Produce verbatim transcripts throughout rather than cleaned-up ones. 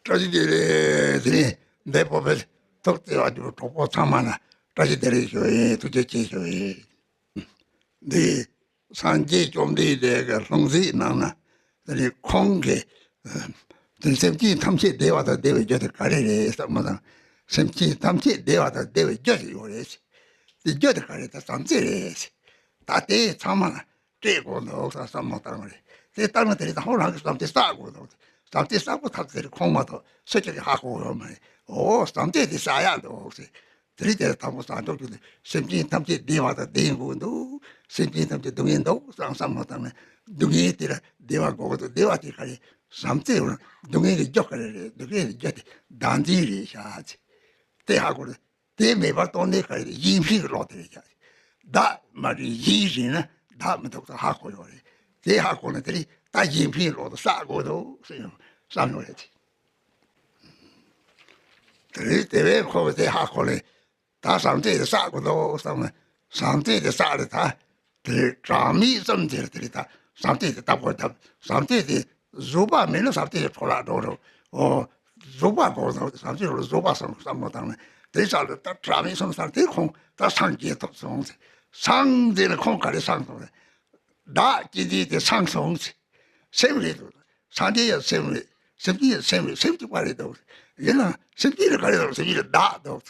བཀྲ་ཤིས་བདེ་ལེགས། དེ་ནས་འདས་པོ་པའི་ཐུགས་བརྩེ་བ་ཆེ་གྲོགས་པོ་ཚང་མ་ལ་བཀྲ་ཤིས་བདེ་ལེགས་ཞུ་ཡིན། ཐུགས་རྗེ་ཆེ་ཞུ་ཡིན། འདི་སངས་རྒྱས་བཅོམ་ལྡན་འདས་ཀྱི་ལྷུང་བཟེད་ནང་ན་དེ་ནས་ཁོང་གིས་དེ་སེམས་ཅན་ཐམས་ཅད་བདེ་བ་དང་བདེ་བའི་རྒྱུ་དེ་ག་རེ་རེད་བསམ་བློ་བཏང་། སེམས་ཅན་ཐམས་ཅད་བདེ་བ་དང་བདེ་བའི་རྒྱུ་ཞིག་ཡོད་རེད། དེ་རྒྱུ་དེ་ག་རེ་ད་བྱམས་བརྩེ་རེད། ད་དེ་ཚང་མ་ལ་སྤྲད་དགོས་འདུག་བསམ་བསམ་བློ་བཏང་བ་རེད། དེ་བཏང་ན་དེ་རིང་ད་ཧོ་རང་གི་བྱམས་བརྩེ་བསགས་དགོས་འདུག་བྱམས་བརྩེ་བསགས་པ་ཐག་དེ་རིང་ཁོང་མ་གཏོགས་སུ་གཅིག་གིས་ཧ་གོ་ཡོད་མ་རེད། འོ་བྱམས་བརྩེ་དེ་བསགས་ཡག་འདུག་ཟེར། དེ་རིང་དེ་ལ་དང་པོ་བཟང་ཕྱོགས་ཀྱི་སེམས་ཅན་ཐམས་ཅད་བདེ་བ་དང་ལྡན་དགོས་འདུག་སེམས་ཅན་ཐམས་ཅད་སྡུག་བསྔལ་འདུག་བསམ་བསམ་བློ་བཏང་ན་སྡུག་བསྔལ་དེ་ལ་བདེ་བ་དགོས་འདུག་བདེ་བ་དེ་ག་རེ་བྱམས་བརྩེ་ཡོང་ན་སྡུག་བསྔལ་གྱི་རྒྱུ་ག་རེ་རེད། སྡུག་བསྔལ་གྱི་རྒྱུ་དེ་བདག་འཛིན་རེད་ཤག་ཟེར། དེ་ཧ་གོ་རེད། དེ་མེད་པར་གཏོང་ནས་ག་རེ་ཡིན་ཕིང་གི་ལོག་དེ་རེད་ཤག་བདག་མ་རེད་ཡིན་རེད་ན་བདག་མི་འདུག་ད་ཧ་གོ་ཡོད་རེད། དེ་ཧ་གོ་ན་དེ་རིང་ད་ཡིན་ཕིང་ལོག་ཏུ་བསགས་དགོས་འདུག་ཟེར་ཡང་བསམ་ཡོད་རེད། དེ་རིང་དེ་བས་ཁོ་བོས་དེ་ཧ་གོ་ནས་ད་བྱམས་བརྩེ་དེ་བསགས་དགོས་འདུག་བསམ་ནས་བྱམས་བརྩེ་དེ་བསགས་རེད། ད་དེ་རིང་གྲངས་མེད་ཙམ་དེར་དེ་རིང་ད་བྱམས་བརྩེ་དེ་བཏབ་དགོས། ད་བྱམས་བརྩེ་དེ་བཟོད་པ་མེད་ན་བྱམས་བརྩེ་དེ་འཕྲོ་བརླག་འགྲོ་རུང་། ཨོ། བཟོད་པ་དགོས་ན་བྱམས་བརྩེ་རུ་བཟོད་པ་བསམ་བསམ་བློ་བཏང་ནས་དེ་ས་ལ་ད་གྲངས་མེད་ཙམ་བསགས་དེ་ཁོང་ད་སངས་རྒྱས་ཐོབ་སོང་ཟེར། སངས་རྒྱས་ནས་ཁོང་ག་རེ་སངས་སོང་ཟེར། བདག་གཅིག་འདི་དེ་སངས་སོང་ཟེར། སེམས་རེད་འདུག་སངས་རྒྱས་ཡང་སེམས་རེད། སེམས་ཅན་ཡང་སེམས་རེད། སེམས་གཅིག་པ་རེད་འདུག་ཡིན་ནའང་སེམས་ཅན་ལ་ག་རེ་འདུག་སེམས་ཅན་ལ་བདག་འདུག་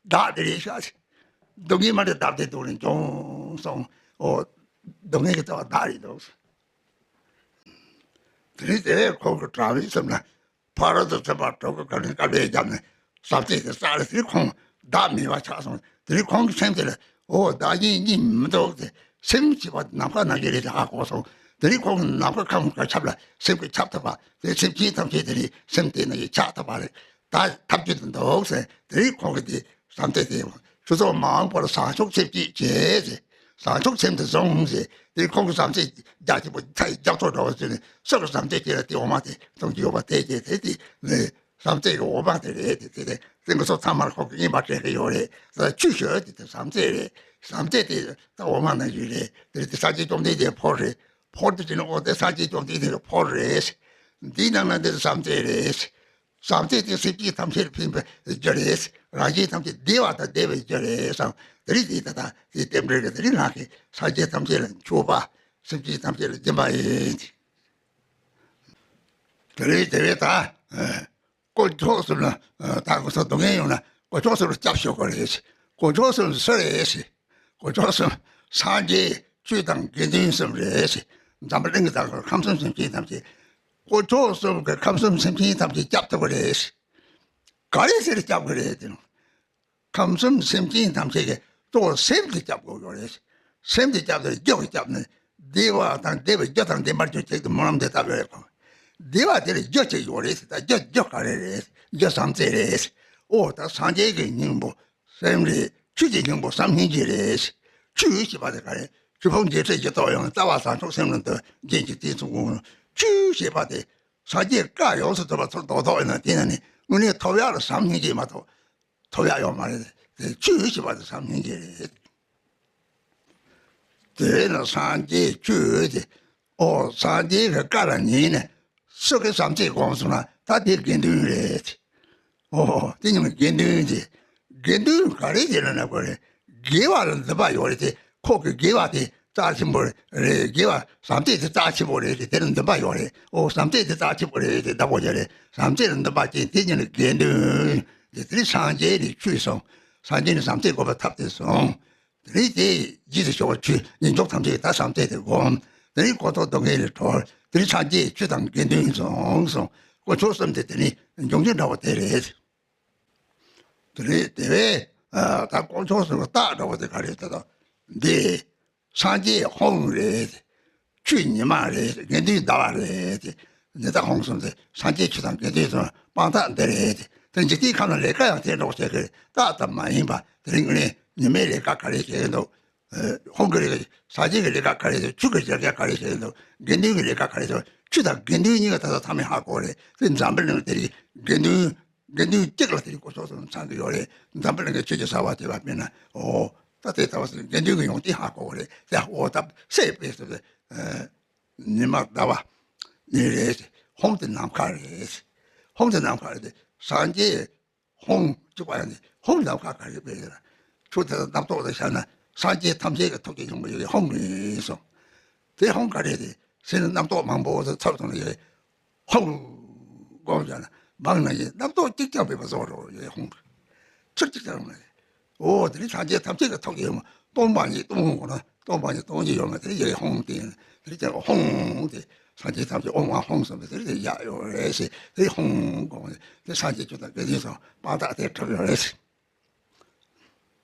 བདག་དེ་རེད་ཤག་སྡུག་བསྔལ་མ་དེ་བདག་དེ་འདུག་ནས་འབྱུང་སོང་། ཨོ། སྡུག་བསྔལ་གྱི་རྩ་བ་བདག་རེད་འདུག་དེ་རིང་དེ་བས་ཁོང་གི་གྲངས་མེད་ཙམ་ལ་ཕ་རོལ་ཏུ་ཕྱིན་པ་དྲུག་གི་བཀའ་དྲིན་བཀའ་དྲིན་བརྒྱབ་ནས་བྱམས་བརྩེ་དེ་བསགས་རེད། དེ་ཁོང་བདག་མེད་པ་ཆགས་སོང་། དེ་རིང་ཁོང་གི་སེམས་དེ་ལ་ཨོ་བདག་གཞན་གཉིས་མི་འདུག་སྟེ་སེམས་ཞེས་པ་ནམ་མཁའ་ནང་བཞིན་རེད་ཅེས་ཧ་གོ་སོང་། དེ་རིང་ཁོང་གི་ནམ་མཁའ་ཁམས་ཀྱི་ཁྱབ་ལ་སེམས་ཀྱིས་ཁྱབ་ཐུབ་པ་དེ་སེམས་ཅན་ཐམས་ཅད་དེ་རིང་སེམས་དེ་ནང་བཞིན་ཆགས་ཐུབ་པ་རེད། ད་ཐབས་ཇུས་དེ་འདུག་ཟེར། དེ་རིང་ཁོང་གིས་དེ་བྱམས་བརྩེ་དེ་ཆུ་ཚོད་མ་འོངས་པར་བཟང་ཕྱོགས་སེམས་བསྐྱེད་བྱེད་ཟེར། བཟང་ཕྱོགས་སེམས་དེ་བཟུང་ཟེར། དེ་ཁོང་གིས་བྱམས་བརྩེ་རྒྱ་ཆེན་པོ་མཐའ་ཡས་རྒྱ་མཚོ་འདྲ་བོ་ཟེར་ནས་སུ་གི་བྱམས་བརྩེ་དེ་ལ་དེ་འོ་མ་དེ་གཏོང་གི་ཡོད་པ་དེ་དེ་དེ་དེ་ནས་བྱམས་བརྩེ་གི་འོ་མ་དེ་རེད། དེ་དེ་དེ་དེ་ང་ཚོ་ཚང་མར་ཁོང་གིས་སྙན་པ་སྤྲད་ཀྱི་ཡོད་རེད། ད་ཆུ་ཞོ་དེ་དེ་བྱམས་བརྩེ་རེད། བྱམས་བརྩེ་དེ་ད་འོ་མ་ནང་བཞིན་རེད། དེ་དེ་སངས་རྒྱས་བཅོམ་ལྡན་འདས་ཕོར་རེད། ཕོར་དེ་དེ་ནི་འོ་དེ་སངས་རྒྱས་བཅོམ་ལྡན་འདས་ཀྱི་ཕོར་རེད། འདིའི་ནང་ན་འདི་བྱམས་བརྩེ་རེད། བྱམས་བརྩེ་དེ་སེམས་ཅན་ཐམས་ཅད་ལ་ཕན་པའི་རྒྱུ་རེད། རང་གཞན་ཐམས་ཅད་བདེ་བ་དང་བདེ་བའི་རྒྱུ་རེད་བསམ། དེ་རིང་འདི་ད་ལྟ་དེ་རྟེན་འབྲེལ་གྱི་དེ་རིང་ང་གིས་སངས་རྒྱས་ཐམས་ཅད་ལ་མཆོད་པ། སེམས་ཅན་ཐམས་ཅད་ལ་སྦྱིན་པ་ཡིན། དེ་རིང་དེ་བས་ད་དཀོན་མཆོག་གསུམ་ལ་ད་ང་ཚོ་སྡུག་བསྔལ་ཡོང་ན་དཀོན་མཆོག་གསུམ་ལ་སྐྱབས་ཞུ་དགོས་རེད། དཀོན་མཆོག་གསུམ་སུ་རེད། དཀོན་མཆོག་གསུམ་སངས་རྒྱས་ཆོས་དང་དགེ་འདུན་གསུམ་རེད། འཛམ་བུ་གླིང་གི་དང་ཁམས་གསུམ་སེམས་ཅན་ཐམས་ཅད། དཀོན་མཆོག་གསུམ་གྱིས་ཁམས་གསུམ་སེམས་ཅན་ཐམས་ཅད་སྐྱབས་ཐུབ་ཀྱི་རེད། ག་རེ་ཟེར་སྐྱབས་ཀྱི་རེད་དེ། ཁམས་གསུམ་སེམས་ཅན་ཐམས་ཅད་ཀྱི་གཙོ་བོ་སེམས་དེ་སྐྱབས་དགོས་ཀྱི་རེད། སེམས་དེ་སྐྱབས་དེ་རྒྱུ་གི་སྐྱབས་ནི་བདེ་བ་དང་བདེ་བའི་རྒྱུ་དང་ལྡན་པར་གྱུར་ཅིག་ཏུ་སྨོན་ལམ་དེ་བཏབ་ཡོད་རེད་ཁོ། བདེ་བ་དེ་ལ་རྒྱུ་གཅིག་ཡོད་རེད། ད་རྒྱུ་རྒྱུ་ག་རེ་རེད། རྒྱུ་བྱམས་བརྩེ་རེད། ཨོ་ད་སངས་རྒྱས་ཀྱི་སྙིང་པོ། སེམས་རེད། ཆོས་ཀྱི་སྙིང་པོ་བྱམས་སྙིང་རྗེ་རེད། ཆོས་ཞེས་པ་དེ་ག་རེ། ཆོས་ཕུང་འཇིག་རྟེན་བཞི་རྟོགས་ཡང་རྩ་བ་བྱང་ཆུབ་སེམས་ལ་འདོད་རྒྱན་གྱི་རྟེན་གསུམ་དགོངས། ཆོས་ཞེས་པ་དེ་སངས་རྒྱས་བཀའ་ཡོངས་སུ་གྲུབ་པ་ཚུར་རྡོག་རྡོག་ཡིན་ན་དེ་ན་ནི་དངོས་གནས་ཐོབ་ཡག་ལ་བྱམས་སྙིང་རྗེ་མ་གཏོགས་ཐོབ་ཡག་ཡོད་མ་རེད། དེ་ཆོས་ཞེས་པ་དེ་བྱམས་སྙིང་རྗེ་རེད། དེ་ན་སངས་རྒྱས་ཆོས་དེ། ཨོ་སངས་རྒྱས་ཀྱི་བཀའ་ལ་ཉན་ནས་སུ་གིས་བྱམས་བརྩེ་སྒོམ་སོང་ན་ད་དེ་དགེ་འདུན་རེད། ཨོ་དེ་ཉིད་དགེ་འདུན་དེ། དགེ་འདུན་ག་རེ་བྱས་ན་ན་དགོས་རེད། དགེ་བ་ལ་འདུན་པ་ཡོད་རེད་དེ། ཁོ་གི་དགེ་བ་དེ་རྩ་ཆེན་པོ་རེད། དགེ་བ་བྱམས་བརྩེ་དེ་རྩ་ཆེན་པོ་རེད་དེ། དེ་ལ་འདུན་པ་ཡོད་རེད། ཨོ་བྱམས་བརྩེ་དེ་རྩ་ཆེན་པོ་རེད་དེ་བདག་པོ་བྱས་རེད། བྱམས་བརྩེ་ལ་འདུན་པ་ཅན་དེ་ཉིད་ནི་དགེ་འདུན། དེ་དེ་ནི་སངས་རྒྱས་ནི་ཆོས་གསུངས། སངས་རྒྱས་ནི་བྱམས་བརྩེ་སྒོམ་པའི་ཐབས་དེ་གསུངས། དེ་རིང་དེ་རྗེས་སུ་ཞུ་བ་ཆོས་ཉན་ཐོས་ཐམས་ཅད་ད་བྱམས་བརྩེ་དེ་སྒོམ། དེ་རིང་འཁོར་ཚོགས་སྡུག་བསྔལ་ལས་གྲོལ། དེ་རིང་སངས་རྒྱས་ཆོས་དང་དགེ་འདུན་གསུངས་སོང་། དཀོན་མཆོག་གསུམ་དེ་དེ་ནི་འབྱུང་རྒྱུ་འདྲ་བ་དེ་རེད། དེ་རིང་དེ་བས་ད་དཀོན་མཆོག་གསུམ་གྱི་རྟགས་འདྲ་བ་དེ་ག་རེད་ད་དོ། འདི་སངས་རྒྱས་ཧཱུྃ་རེད། ཆོས་ཉི་མ་རེད། དགེ་འདུན་ཟླ་བ་རེད། འདི་ད་ཧཱུྃ་གསུམ་དེ་སངས་རྒྱས་ཆོས་དང་དགེ་འདུན་གསུམ་དཔང་རྟགས་འདི་རེད། དེ་འཇིག་རྟེན་ཁམས་ལ་ལས་ཀ་ཡང་དེ་འདྲ་བྱེད་ཀྱི་རྟགས་ཙམ་མ་ཡིན་པ་དེ་རིང་ངས་ཉི་མའི་ལས་ཀ་ག་རེ་བྱེད་ཀྱི་འདུག་ཧཱུྃ་གི་ལས་ཀ་སངས་རྒྱས་ཀྱི་ལས་ཀ་ག་རེ་བྱེད། ཆོས་ཀྱི་ལས་ཀ་ག་རེ་བྱེད་ཀྱི་འདུག་དགེ་འདུན་གྱི་ལས་ཀ་ག་རེ་བྱེད། ཆོས་དང་དགེ་འདུན་གཉིས་ཀ་ད་ལྟ་ཚང་མས་ཧ་གོ་རེད། དེ་འཛམ་བུ་གླིང་དེ་རིང་དགེ་འདུན། དགེ་འདུན་གཅིག་ལ་དེ་རིང་དཀོན་མཆོག་གསུམ་ཚང་གི་ཡོད་རེད། འཛམ་བུ་གླིང་གི་ཆོས་ཀྱི་ཟབ་པ་དེ་བ་དཔེར་ན་ཨོ། ད་དེ་ལྟ་བ་ཟེར་དགེ་འདུན་གྱི་ཡོན་ཏན་ཧ་གོ་བ་རེད། དེ་ཨོ་ད་སྲས་དཔེ་ཟེར་ཏེ་ཉི་མ་ཟླ་བ་གཉིས་རེད། ཧཱུྃ་དེ་ནམ་མཁའ་རེད། ཧཱུྃ་དེ་ནམ་མཁའ་རེད་དེ། སངས་རྒྱས་ཧཱུྃ་གཅིག་པ་ཡང་དེ་ཧཱུྃ་ནམ་མཁའ་ག་རེ་སྤེལ་ཡོད་ལ། ཆུ་དེ་ལ་རྣམ་རྟོག་དང་བཞག་ན་སངས་རྒྱས་ཐམས་ཅད་ཀྱི་ཐུགས་ཀྱི་ཡོང་གི་ཡོད་ཧཱུྃ་རེད་གསུངས། དེ་ཧཱུྃ་ག་རེ་རེད། སེམས་རྣམ་རྟོག་མང་པོ་དེ་ཚབ་ཙམ་ལ་ཡོད། ཧཱུྃ་སྒོམ་བྱས་ན་མང་ན་ཡིན་རྣམ་རྟོག་གཅིག་ཀྱང་མེད་པ་བཟོ་འགྲོ་ཡོད་ཧཱུྃ། ཚིག་གཅིག་ཀྱང་མེད། འོ་དེ་ནི་སངས་རྒྱས་ཐམས་ཅད་ཀྱི་ཐུགས་ཀྱི་ཡོད་མ་སྟོང་པ་ཉིད་སྟོང་ཧཱུྃ་ན་སྟོང་པ་ཉིད་སྟོང་གཅིག་ཡོད་མ་དེ་ཡི་ཧཱུྃ་དེ་ཡིན། དེ་ཀྱང་ཧཱུྃ་དེ་སངས་རྒྱས་ཐམས་ཅད་ཨོཾ་ཨཱཿཧཱུྃ་གསུངས་པས་དེ་དེ་ཡག་ཡོད་རེད་ཟེར་དེ་ཧཱུྃ་དགོངས་ཏེ་སངས་རྒྱས་ཆོས་དང་དགེ་འདུན་གསུམ་དཔང་རྟགས་དེ་གྲུབ་ཡོད་རེད་ཟེར།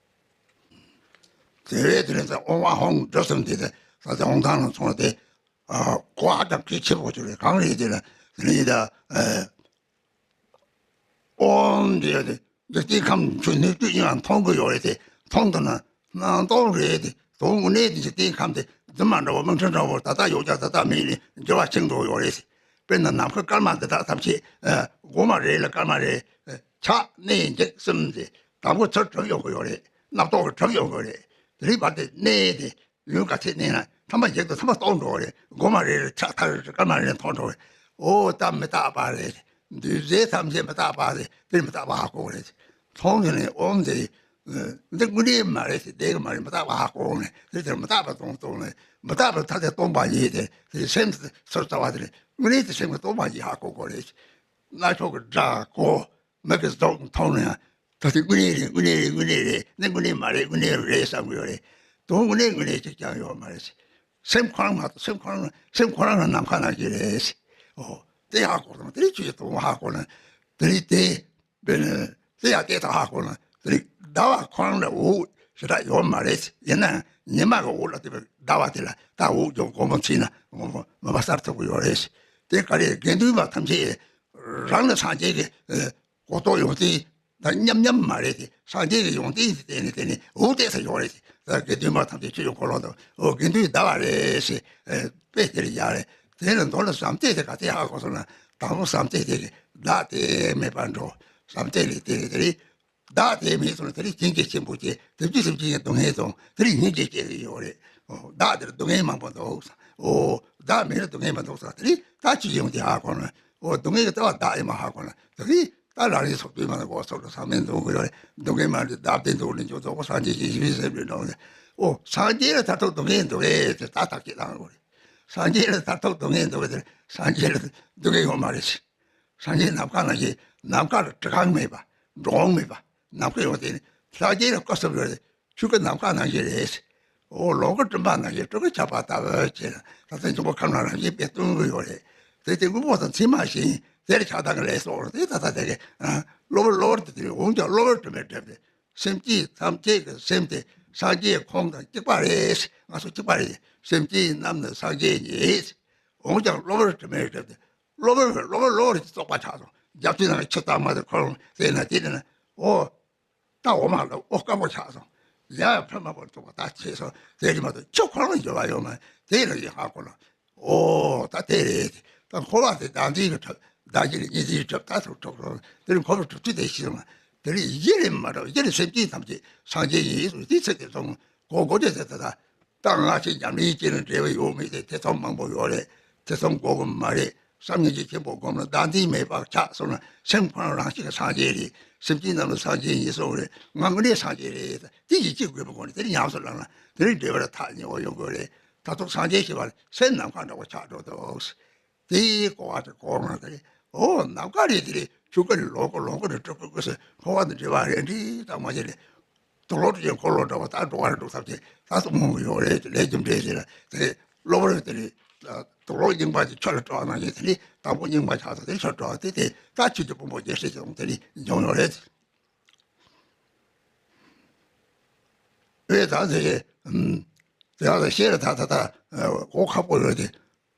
དེ་བས་དེ་ནས་ཨོཾ་ཨཱཿཧཱུྃ་འགྲོ་གསུམ་དེ་དེ་ད་ལྟ་ཧཱུྃ་ཐང་ལ་སོང་སྟེ་གོ་ཧ་ཅང་གལ་ཆེན་པོ་ཅིག་རེད། གང་རེད་དེ་ལ་དེ་ནི་ད། ཨོཾ་དེ་ཡོད་དེ། འཇིག་རྟེན་ཁམས་ཆུ་སྣོད་བཅུད་གཉིས་ལ་མཐོང་གི་ཡོད་རེད་དེ། མཐོང་དུ་ན་སྣང་སྟོང་རེད་དེ། དོན་དངོས་གནས་དེ་འཇིག་རྟེན་ཁམས་དེ་རྫུན་མ་འདྲ་བོ་མིག་འཕྲུལ་འདྲ་བོ་ད་ལྟ་ཡོད་ཀྱང་ད་ལྟ་མེད་ནས་འགྱུར་བ་ཕྱིན་འགྲོ་ཡོད་རེད་དེ། དཔེར་ན་ནམ་མཁའ་སྐར་མ་འདི་དག་ཐམས་ཅད་སྒོ་མ་རེད་ལ་སྐར་མ་རེད། ཆགས་གནས་འཇིག་གསུམ་དེ་དང་པོ་ཚུར་གྲུབ་ཡོང་གི་ཡོད་རེད། རྣམ་རྟོག་གིས་གྲུབ་ཡོང་གི་ཡོད་རེད། དེ་རིང་བར་དེ་གནས་དེ། ཡུན་ག་ཚད་གནས་ན་ཐ་མ་འཇིག་ཏུ་ཐ་མ་སྟོང་འགྲོ་བ་རེད། སྒོ་མ་རེ་རེ་ཆགས་ཐར་སྐར་མ་རེ་མཐོང་འགྲོ་བ་རེད། ཨོ་ད་མི་རྟག་པ་རེད། འདུས་བྱས་ཐམས་ཅད་མི་རྟག་པ་རེད། དེ་མི་རྟག་པ་ཧ་གོ་བ་རེད། མཐོང་དུས་ནས་ཨོ་འདི་འདི་དངོས་གནས་མ་རེད་ཟེར་བསྡད་གི་མ་རེད། མི་རྟག་པ་ཧ་གོ་ནས་དེ་ལྟར་མི་རྟག་པ་སྟོང་སྟོང་ནས་མི་རྟག་པ་ཐ་དད་སྟོང་པ་ཡིན་ཏེ་དེ་སེམས་སུ་ཚོར་ཚར་བ་དེ་ནས་དངོས་གནས་དེ་སེམས་ཀྱི་སྟོང་པ་ཡིན་ཧ་གོ་དགོས་རེད། རྣ་ཆོག་གི་སྒྲ་གོ། མིག་གིས་གཟུགས་མཐོང་ན་ཡང་ད་དེ་དངོས་གནས་རེད། དངོས་གནས་རེད། དངོས་གནས་རེད། འདི་དངོས་གནས་མ་རེད། དངོས་གནས་རེད་བསམ་གི་ཡོད་རེད། དོན་དངོས་གནས་དངོས་གནས་གཅིག་ཀྱང་ཡོད་མ་རེད། སེམས་ཁོ་རང་མ་གཏོགས་སེམས་ཁོ་རང་ལ་སེམས་ཁོ་རང་ལ་ནམ་མཁའ་ནང་བཞིན་རེད། ཨོ་དེ་ཧ་གོ་དང་དེ་རིགས་ཆོས་ཀྱི་དོན་ཧ་གོ་ན་དེ་རིགས་དེ་དཔེར་ན་དེ་ཡང་དེ་དག་ཧ་གོ་ན་དེ་རིགས་ཟླ་བ་ཁོ་རང་ལ་འོད་ཞེ་དྲག་ཡོད་མ་རེད། ཡིན་ན་ཉི་མ་གི་འོད་ལ་དེ་ཟླ་བ་དེ་ལ་ད་འོད་ཀྱང་སྒོར་མོ་ཚིག་ན་སྒོར་མོ་མ་པ་གསར་ཐུབ་ཀྱི་ཡོད་རེད། དེ་ག་རེ་དགེ་འདུན་པ་ཐམས་ཅད་རང་ལ་སངས་རྒྱས་ཀྱི་གོ་རྟོགས་ཡོང་སྟེ་ད་མཉམ་མཉམ་མ་རེད་དེ། སངས་རྒྱས་ཀྱི་ཡོན་ཏན་དེ་བརྟེན་ནས་དེ་ནི་འོད་གཏད་ས་ཡོད་རེད་དེ། ད་དགེ་འདུན་པ་ཐམས་ཅད་ཆོས་ཀྱི་འཁོར་ལོ་དང་འོ་དགེ་འདུན་ཟླ་བ་རེད་ཞེས་དཔེ་དེར་ཡག་རེད། དེ་ལ་མདོ་ལ་ཟམ་གཏད་དེ་ག་དེ་ཧ་གོ་སོང་ན་དང་པོ་ཟམ་གཏད་དེ་གི་བདག་དེ་མེད་པར་འགྲོ། ཟམ་གཏད་ལས་དེ་རེད། དེ་རེད། བདག་དེ་མེད་སོང་ན་དེ་རིང་བྱིན་གྱིས་ཆེན་པོ་སྐྱེས་དེ་བཅུ་ཐམས་ཅད་ཀྱི་སྡུག་བསྔལ་དང་དེ་རིང་སྙིང་རྗེ་སྐྱེ་གི་ཡོད་རེད། ཨོ་བདག་དེར་སྡུག་བསྔལ་མང་པོ་འདུག་ས། ཨོ་བདག་མེད་ན་སྡུག་བསྔལ་མི་འདུག་ས། དེ་རིང་ད་ཅི་ཡོང་དེ་ཧ་གོ་ན། ཨོ་སྡུག་བསྔལ་གྱི་ལྟ་བ་བདག་ཡིན་མ་ཧ་གོ་ན་དེ་རིང་ད་རང་རེའི་ཚོགས་དུས་མ་ལ་གོ་ཚོགས་ལ་ཚང་མས་འདུག་གི་ཡོད་རེད། སྡུག་བསྔལ་མ་རེད་བདག་དེ་འདུག་ནས་འཇུག་རྫོགས་པ་སངས་རྒྱས་ཀྱི་ཞི་བའི་སེམས་ཀྱི་འགྲོ་ནས། ཨོ་སངས་རྒྱས་ལ་མཐར་ཐུག་སྡུག་བསྔལ་འདུག་ཨེ་དེ་ད་ཐག་གཅོད་གནང་དགོས་རེད། སངས་རྒྱས་ལ་མཐར་ཐུག་སྡུག་བསྔལ་འདུག་ཨེ་དེ་སངས་རྒྱས་ལ་སྡུག་བསྔལ་ཡོད་མ་རེད། སངས་རྒྱས་ནམ་མཁའ་ནང་བཞིན་ནམ་མཁའ་ལ་བྲི་གང་མེད་པ། འགྲོ་འོང་མེད་པ། ནམ་མཁའ་ཡོང་དེ་ནི་ལྷ་རྒྱལ་ལ་སྐུ་གསུམ་ཡོད་རེད། ཆོས་སྐུ་ནམ་མཁའ་ནང་བཞིན་རེད། འོ་ལོངས་སྐུ་སྤྲིན་པ་ནང་བཞིན་སྤྲུལ་སྐུ་ཁྱབ་པ་ལྟ་བུ་བྱས་ན་ད་ལྟ་འབྱུང་པོ་ཁམས་ལ་རང་བཞིན་དཔེ་སྟོན་གྱི་ཡོད་རེད། དེ་དེ་དངོས་པོ་དང་མཚན་མ་བཞིན་དེར་ཆགས་སྡང་གི་ལས་སོགས་རེད། དེ་ད་ལྟ་དེ་གི་གློ་བུར་གློ་བུར་དུ་དེ་འོང་ཀྱང་གློ་བུར་དུ་མེད་འགྲིབ་སྟེ་སེམས་ཅན་ཐམས་ཅད་ཀྱི་སེམས་དེ་སངས་རྒྱས་ཁོང་དང་གཅིག་པ་རེད། ང་ཚོ་གཅིག་པ་རེད། སེམས་ཅན་རྣམས་ནི་སངས་རྒྱས་ཉིད། འོང་ཀྱང་གློ་བུར་དུ་མེད་འགྲིབ་སྟེ། གློ་བུར་གློ་བུར་གློ་བུར་གྱི་བཙོག་པ་ཆགས་སོང་། རྒྱབ་མཐུན་ནང་ཆུ་དྭངས་མ་དེ་ཁོ་རང་བལྟས་ན་དེ་ནི་ཨོ། ད་འོ་མ་ལ་ཨོ་དཀར་པོ་ཆགས་སོང་། ཡ་ཕན་མ་པོ་བཙོག་པ་ད་ཆེ་སོང་། དེ་རིང་མ་གཏོགས་ཆུ་ཁོ་རང་འགྱུར་བ་ཡོད་མ་དེ་ལ་ཡིན་ཧ་གོ་ལ། ཨོ་ད་དེ་རེད། ད་འཁོར་བ་དེ་བདག་འཛིན་གྱི་གྲབས་བདག་གི་ལ་གཉིས་འཛིན་གྲབས་ད་ཐུག་གྲབས་རོགས་དེ་རིང་འཁོར་བ་གྲུབ་ཚུལ་དེ་ཤེས་སོང་། དེ་རིང་ཡིད་ལས་མ་གྲུབ་ཡིད་ལས་སེམས་ཅན་ཐམས་ཅད་སངས་རྒྱས་ཡིན་གསུངས་དེ་ཚིག་དེ་སོང་གོ་གོ་དེ་དེ་ད་ད། ད་སྔ་ཕྱི་ཉམས་ལེན་བྱས་ན་འབྲས་བུ་ཡོད་མེད་དེ་ཐེ་ཚོམ་མང་པོ་ཡོད་རེད། ཐེ་ཚོམ་དགོས་ཀྱི་མ་རེད། བསམ་ངན་གྱི་ཆེན་པོ་སྒོམ་ན་བདག་འཛིན་མེད་པར་ཆགས་སོང་ན་སེམས་ཁོ་རང་རང་བཞིན་གྱི་སངས་རྒྱས་རེད། སེམས་ཅན་རྣམས་ལ་སངས་རྒྱས་ཡིན་གསུངས་རེད། ང་དངོས་གནས་སངས་རྒྱས་རེད། དེ་ཡིད་ཆེས་དགོས་པའི་སྒོ་ནས་དེ་ཉམས་སུ་བླངས་ན་དེ་རིང་འབྲས་བུ་ལ་ཐག་ཉེ་བོ་ཡོང་དགོས་རེད། ད་དུང་སངས་རྒྱས་ཞེས་པ་ལ་སེམས་ནམ་མཁའ་འདྲ་བོ་ཆགས་འགྲོ་འདུག་དེའི་གོ་བ་དེ་གོ་ང་དེ་རེད། ཨོ་ནམ་མཁའ་རེད་དེ་རེད། ཆུ་ཁ་རེད་ལོ་ཀ་ལོ་ཀ་རེད་སྤྲུལ་སྐུ་སྐུ་སེ་འཁོར་བ་དང་འབྲེལ་བ་རེད་འདྲི་དང་མ་བྱེད་རེད། དུག་ལོག་དུ་ཡང་འཁོར་ལོ་འདྲ་བ་ད་འགྲོ་བ་རེད་འགྲོ་ཐབས་ཆེ་ད་སོ་མོ་ཡོད་རེད་ལས་རྒྱུ་འབྲས་ཟེར་ལ་དེ་རེད། གློ་བུར་དེ་རེད། དུག་ལོག་རྙིང་པ་དེ་ཆུ་ལ་སྤྲོ་བ་ནང་བཞིན་དེ་རེད། དང་པོ་རྙིང་པ་ཆགས་ཐོག་དེ་ཆུ་སྤྲོ་བ་དེ་དེ་ད་ཆུ་གི་ཕུང་པོ་རྒྱས་སྲིད་ཀྱི་དང་དེ་རེད་འབྱུང་ཡོད་རེད། ཨེ་ད་དེ་དེ་ཡང་ད་ཤེས་རེད། ད་ད་ད་གོ་ཁག་པོ་ཡོད་དེ།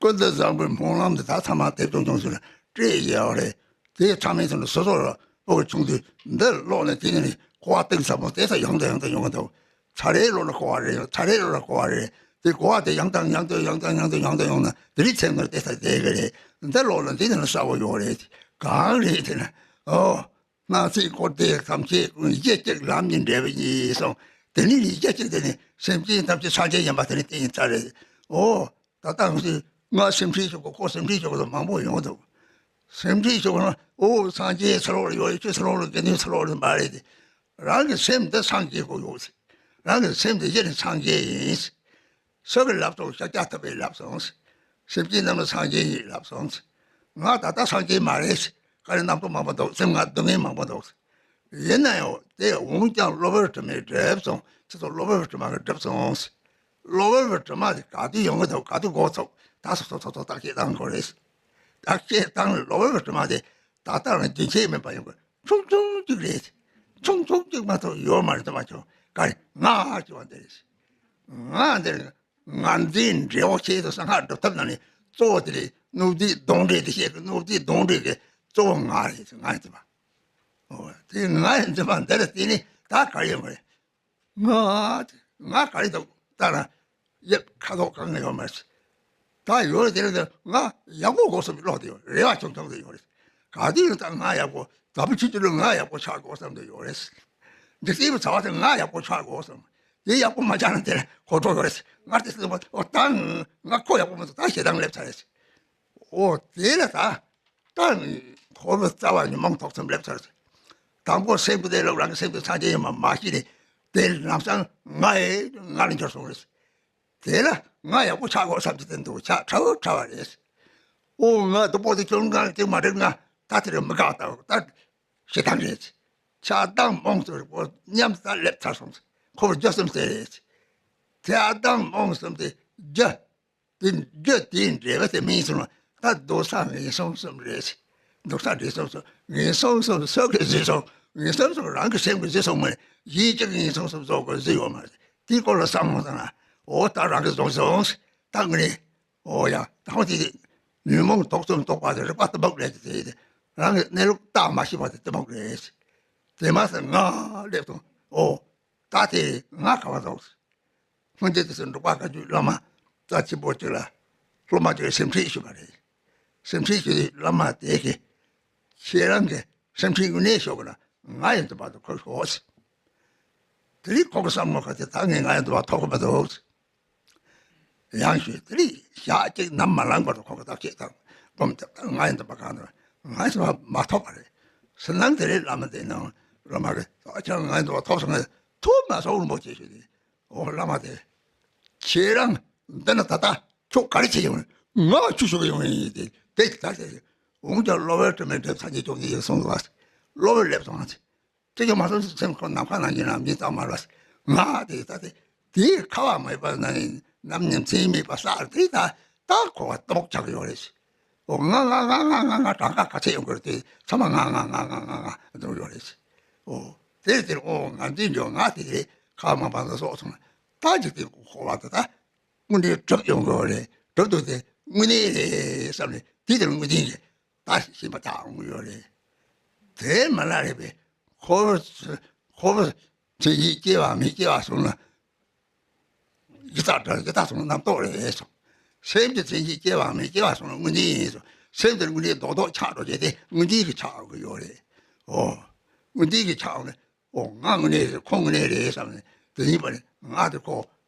ཀུན་ཏུ་བཟང་པོའི་སྨོན་ལམ་དེ་དག་ཚང་མ་དེབ་ཆུང་ཆུང་ཞིག་ལ་བྲིས་ཡོད་རེད། དེའི་ཚང་མའི་ཚུན་ལ་སོ་སོ་ལ་ཨོ་ཆུང་དུས་འདི་ཀློག་ནས་དེ་ནས་ནི་གོ་བ་གཏིང་ཟབ་པོ་དེ་ཚོ་ཡང་དང་ཡང་དུ་ཡོང་གི་འདུག་ཚ་རེ་ཀློག་ན་གོ་བ་རེ་ཡོང་། ཚ་རེ་ཀློག་ན་གོ་བ་རེ། དེ་གོ་བ་དེ་ཡང་དང་ཡང་དུ་ཡང་དང་ཡང་དུ་ཡང་དུ་ཡོང་ན་དེ་རིང་ཚེ་འདིར་དེ་ཚ་བསྡད་གི་རེད། འདི་ཀློག་ན་འདི་ནི་གསལ་པོ་ཡོད་རེད། གང་རེད་དེ་ན་ཨོ། སྣང་སྲིད་འཁོར་འདས་ཐམས་ཅད་ཀུན། གཞི་གཅིག་ལམ་གཉིས་འབྲེལ་བ་ཡིན་གསུངས། དེ་ནི་གཞི་གཅིག་དེ་ནི་སེམས་ཅན་ཐམས་ཅད་སངས་རྒྱས་ཡིན་པ་དེ་ནི་གཏན་ཡིན་ཚར་རེད། ཨོ། ད་ལྟ་ང་ཚོས་ང་སེམས་ཁྲལ་ཞུ་དགོས་ཁོ་སེམས་ཁྲལ་ཞུ་དགོས་མང་པོ་ཡོང་འདུག་སེམས་ཁྲལ་བྱེད་དགོས་ན། ཨོ་སངས་རྒྱས་ཚུར་ལོག་ལ་ཡོད་རེད། ཁྱོད་ཚུར་ལོག་ལ་དགེ་འདུན་ཚུར་ལོག་ལ་མ་རེད་དེ། རང་གི་སེམས་འདི་སངས་རྒྱས་དགོས་ཡོད་ཟེར། རང་གི་སེམས་འདི་གཞི་ནས་སངས་རྒྱས་ཡིན་ཟེར། སུ་གིས་ལབ་སོང་། ཤཱཀྱ་ཐུབ་པས་ལབ་སོང་ཟེར། སེམས་ཅན་རྣམས་ལ་སངས་རྒྱས་ཡིན་ལབ་སོང་ཟེར། ང་ད་ལྟ་སངས་རྒྱས་མ་རེད་ཟེར། ག་རེ་རྣམ་རྟོག་མང་པོ་འདུག་སེམས་ང་སྡུག་བསྔལ་མང་པོ་འདུག་ཡིན་ན་ཡང་དེ་འོན་ཀྱང་གློ་བུར་དྲི་མས་བསྒྲིབས་སོང་། ཁྱེད་ཚོ་གློ་བུར་དྲི་མ་གིས་བསྒྲིབས་སོང་ཟེར། གློ་བུར་དྲི་མ་དེ་ག་དུས་ཡོང་གི་འདུག་ག་དུས་འགོ་ཚུགས། ད་སོ་སོ་སོ་སོ་བརྟག་དཔྱད་བཏང་དགོས་རེད། བརྟག་དཔྱད་བཏང་ནས་གློ་བུར་དྲི་མ་དེ་ད་ལྟ་རང་རྒྱུན་ཆད་མེད་པ་ཡོང་གི། ཆུང་ཆུང་གཅིག་རེད། ཆུང་ཆུང་གཅིག་མ་གཏོགས་ཡོད་མ་རེད། དུ་མ་བྱུང་ག་རེ། ང་ཞེས་པ་འདི་རེད། ང་འདིར་ང་འདིའི་འབྲས་བུ་ཆེད་དུ་གསང་སྔགས་སྒྲུབ་ཐབས་ནང་ནས་གཙོ་བོ་དེ་རེད། སྣོད་བཅུད་གདོན་འདྲེ་དེ་བཤད་གི། སྣོད་བཅུད་གདོན་འདྲེ་གི་གཙོ་བོ་ང་རེད། ང་ཡིན་པ། ཨོ་དེ་ང་ཡིན་པ་འདི་ལ་བརྟེན་ནས་ད་ག་རེ་ཡོང་གི་རེད། ང་ང་ག་རེ་འདུག་ལྟ་ན་ཡབ་ཁ་དོག་གང་ཡང་ཡོད་མ་རེད། ད་ཡོད་རེད། དེ་རེད། ང་ཡག་པོ་དགོས་བསམ་པའི་བློ་དེ་ཡོད། རེ་བ་ཆུང་ཆུང་དེ་ཡོད་རེད། ག་དུས་ཡིན་ད་ང་ཡག་པོ། ད་བུ་ཆུང་ཆུང་ལ་ང་ཡག་པོ་ཆགས་དགོས་བསམ་དེ་ཡོད་རེད། འཇིག་རྟེན་པའི་བྱ་བ་དེ་ང་ཡག་པོ་ཆགས་དགོས་བསམ། དེ་ཡག་པོ་མ་ཆགས་ན་དེ་ལ་གོ་འཕྲོ་ཡོད་རེད། ང་དེ་སྲིད་པ། ཨོ་ད་ང་ཁོ་ཡག་པོ་མི་འདུག་ད་ཞེ་སྡང་སླེབས་ཚར་རེད། ཨོ་དེ་ལ་ད་ད་འཁོར་བའི་རྩ་བ་ཉོན་མོངས་དོགས་པ་སླེབས་ཚར་རེད། དང་པོ་སེམས་ཀྱི་གནས་ལུགས་རང་གི་སེམས་ཀྱི་སངས་རྒྱས་ཡིན་པ་མ་ཤེས་ནས། དེ་ལམ་སང་ང་ཡི་ང་ལ་འགྱུར་སོང་རེད། དེ་ལ་ང་ཡག་པོ་ཆགས་དགོས་བསམ་གྱི་དེ་འདུག་ཆགས་ཕྲ་བོ་ཕྲ་བ་རེད། ཨོ་ང་སྡུག་པོ་དེ་ཁྱོད་ང་དེ་མ་འགྲིག་ང་ད་དེ་རུ་མི་དགའ། ད་ད་ཞེ་སྡང་རེད། ཆགས་སྡང་རྨོངས་གསུམ་རེད། ཨོ་མཉམ་དུ་སླེབས་ཚར་སོང་། འཁོར་བ་སྒྱུ་གསུམ་ཟེར་རེད། ཆགས་སྡང་རྨོངས་གསུམ་དེ་རྒྱུ། དེ་རྒྱུ་དེའི་འབྲས་བུ་དེ་སྨིན་སོང་ན་ད་སྡུག་བསྔལ་ངན་སོང་གསུམ་རེད། སྡུག་བསྔལ་འབྲས་གསུམ་གསུམ། ངན་སོང་གསུམ་སུ་གིས་བཟོས་སོང་། ངན་སོང་གསུམ་རང་གི་སེམས་ཀྱིས་བཟོས་སོང་མ་རེད། གཞན་གཅིག་གིས་ངན་སོང་གསུམ་བཟོ་དགོས་བཟོས་ཡོད་མ་རེད། དེའི་སྐོར་ལ་བསམ་བློ་བཏང་ན། འོ་ད་རང་གིས་བཟོས་སོང་། ད་དངོས་གནས། འོ་ཡ། ད་ཧོ་དེ་ཉོན་མོངས་དོགས་གསུམ་རྟོག་པ་དེ་རིག་པ་གཏི་མུག་རེད་དེ། རང་གི་གནས་ལུགས་བརྟག་མ་ཤེས་པ་དེ་གཏི་མུག་རེད། དེ་མ་ཟད་ང་སླེབས་སོང་། འོ་ད་དེ་ང་ག་བ་འདུག་སྔོན་ཆད་དུ་འབྲུག་པ་བཀའ་བརྒྱུད་བླ་མ་རྩ་ཆེན་པོ་གཅིག་ལ་སློབ་མ་གཅིག་གིས་སེམས་ཁྲལ་ཞུས་པ་རེད། སེམས་ཁྲལ་ཞུས་དུས་བླ་མ་དེ་གིས་ཁྱེད་རང་གི་སེམས་ཁྲལ་དངོས་གནས་ཞོག་གི་ན་ང་ཡིན་དུ་བར་དུ་ཁོ་ཞོག་ཟེར། དེ་རིང་ཁོ་གི་བསམ་བློ་ཁ་དེ་ད་ངས་ང་ཡིན་དུ་བར་ཐོབ་གི་མི་འདུག་ཟེར། ཡང་ཞུས། དེ་རིང་ཞག་གཅིག་ནམ་མ་ལངས་བར་དུ་ཁོ་གི་བརྟག་དཔྱད་དང་སྒོམ་དེ་ད་ང་ཡིན་དུ་བར་གང་དུ་ང་ཡིན་དུ་བར་མ་ཐོབ་པ་རེད། ཟེར་ན་དེ་རིང་བླ་མ་དེ་ནང་བླ་མ་གིས་ད་ཁྱེད་རང་ང་ཡིན་དུ་བར་ཐོབ་སོང་ངས་ཐུགས་མ་སོགས་རིན་པོ་ཆེ་ཞུས་ཏེ། ཨོ་བླ་མ་དེ། ཁྱེད་རང་འདི་ན་ད་ལྟ་ཁྱོད་ག་རེ་བྱེད་ཡོང་ནས་ང་ཆུ་ཞོག་ཡོང་ཡིན་ཏེ། དེ་ད་ཟེར། འོན་ཀྱང་གློ་བུར་དྲི་མས་བསྒྲིབས་སངས་རྒྱས་བཅོམ་ལྡན་འདས་གསུངས་པ། གློ་བུར་སླེབས་སོང་ང་ཚེ། ཁྱེད་ཀྱི་མ་སོང་སེམས་ཁོ་ནམ་མཁའ་ནང་གི་ནམ་རྒྱུན་ཙམ་མ་རེད། ང་དེ་ད་དེ་དེའི་ཁ་བ་མེད་པ་ན་ནམ་ཉིན་མཚན་མེད་པ་ས་དེ་ད་ད་ཁོ་བ་གཏི་མུག་ཆགས་ཡོད་རེད། ཨོ་ང་ང་ང་ང་ང་ང་གྲངས་ཀ་ག་ཚད་ཡོང་གི་རེད་དེ་ཚང་མ་ང་ང་ང་ང་ང་ང་འདུག་ཡོད་རེད། ཨོ་དེ་དེར་ཨོ་ང་འདི་འཇོག་ང་དེ་དེ་ཁ་མ་པ་ན་སོགས་སོང་ན་ད་ཅིག་དེ་ཁོ་བ་དེ་ད་དངོས་གནས་གྲུབ་ཡོང་གི་རེད། གྲུབ་འདུག་དེ་དངོས་གནས་རེད་བསམ་ནས་དེ་དེར་དངོས་གནས་རེད་ད་ཤེས་པ་ཆགས་ཡོང་གི་ཡོད་རེད། དེ་མ་ལ་རེད་པས་ཁོ་བོ་ཁོ་བོ་མཚན་ཉིད་སྐྱེ་བ་མི་སྐྱེ་བ་སོང་ན། ཡི་དྭགས་འདྲ། ཡི་དྭགས་སོང་ན་རྣམ་རྟོག་རེད་གསུངས། སེམས་ཀྱི་མཚན་ཉིད་སྐྱེ་བ་མི་སྐྱེ་བ་སོང་ན་དངོས་འཛིན་ཡིན་གསུངས། སེམས་དེ་དངོས་གནས་རྡོག་རྡོག་ཆགས་འགྲོ་བྱས་ཏེ་དངོས་འཛིན་གྱི་ཆགས་ཡོང་གི་ཡོད་རེད། ཨོ། དངོས་འཛིན་གྱི་ཆགས་ཡོང་ནས་ཨོ་ང་དངོས་གནས་རེད། ཁོ་དངོས་གནས་རེད་བསམ་ནས་དེ་ཡིན་པ་ནི་ང་དེ་ཁོ་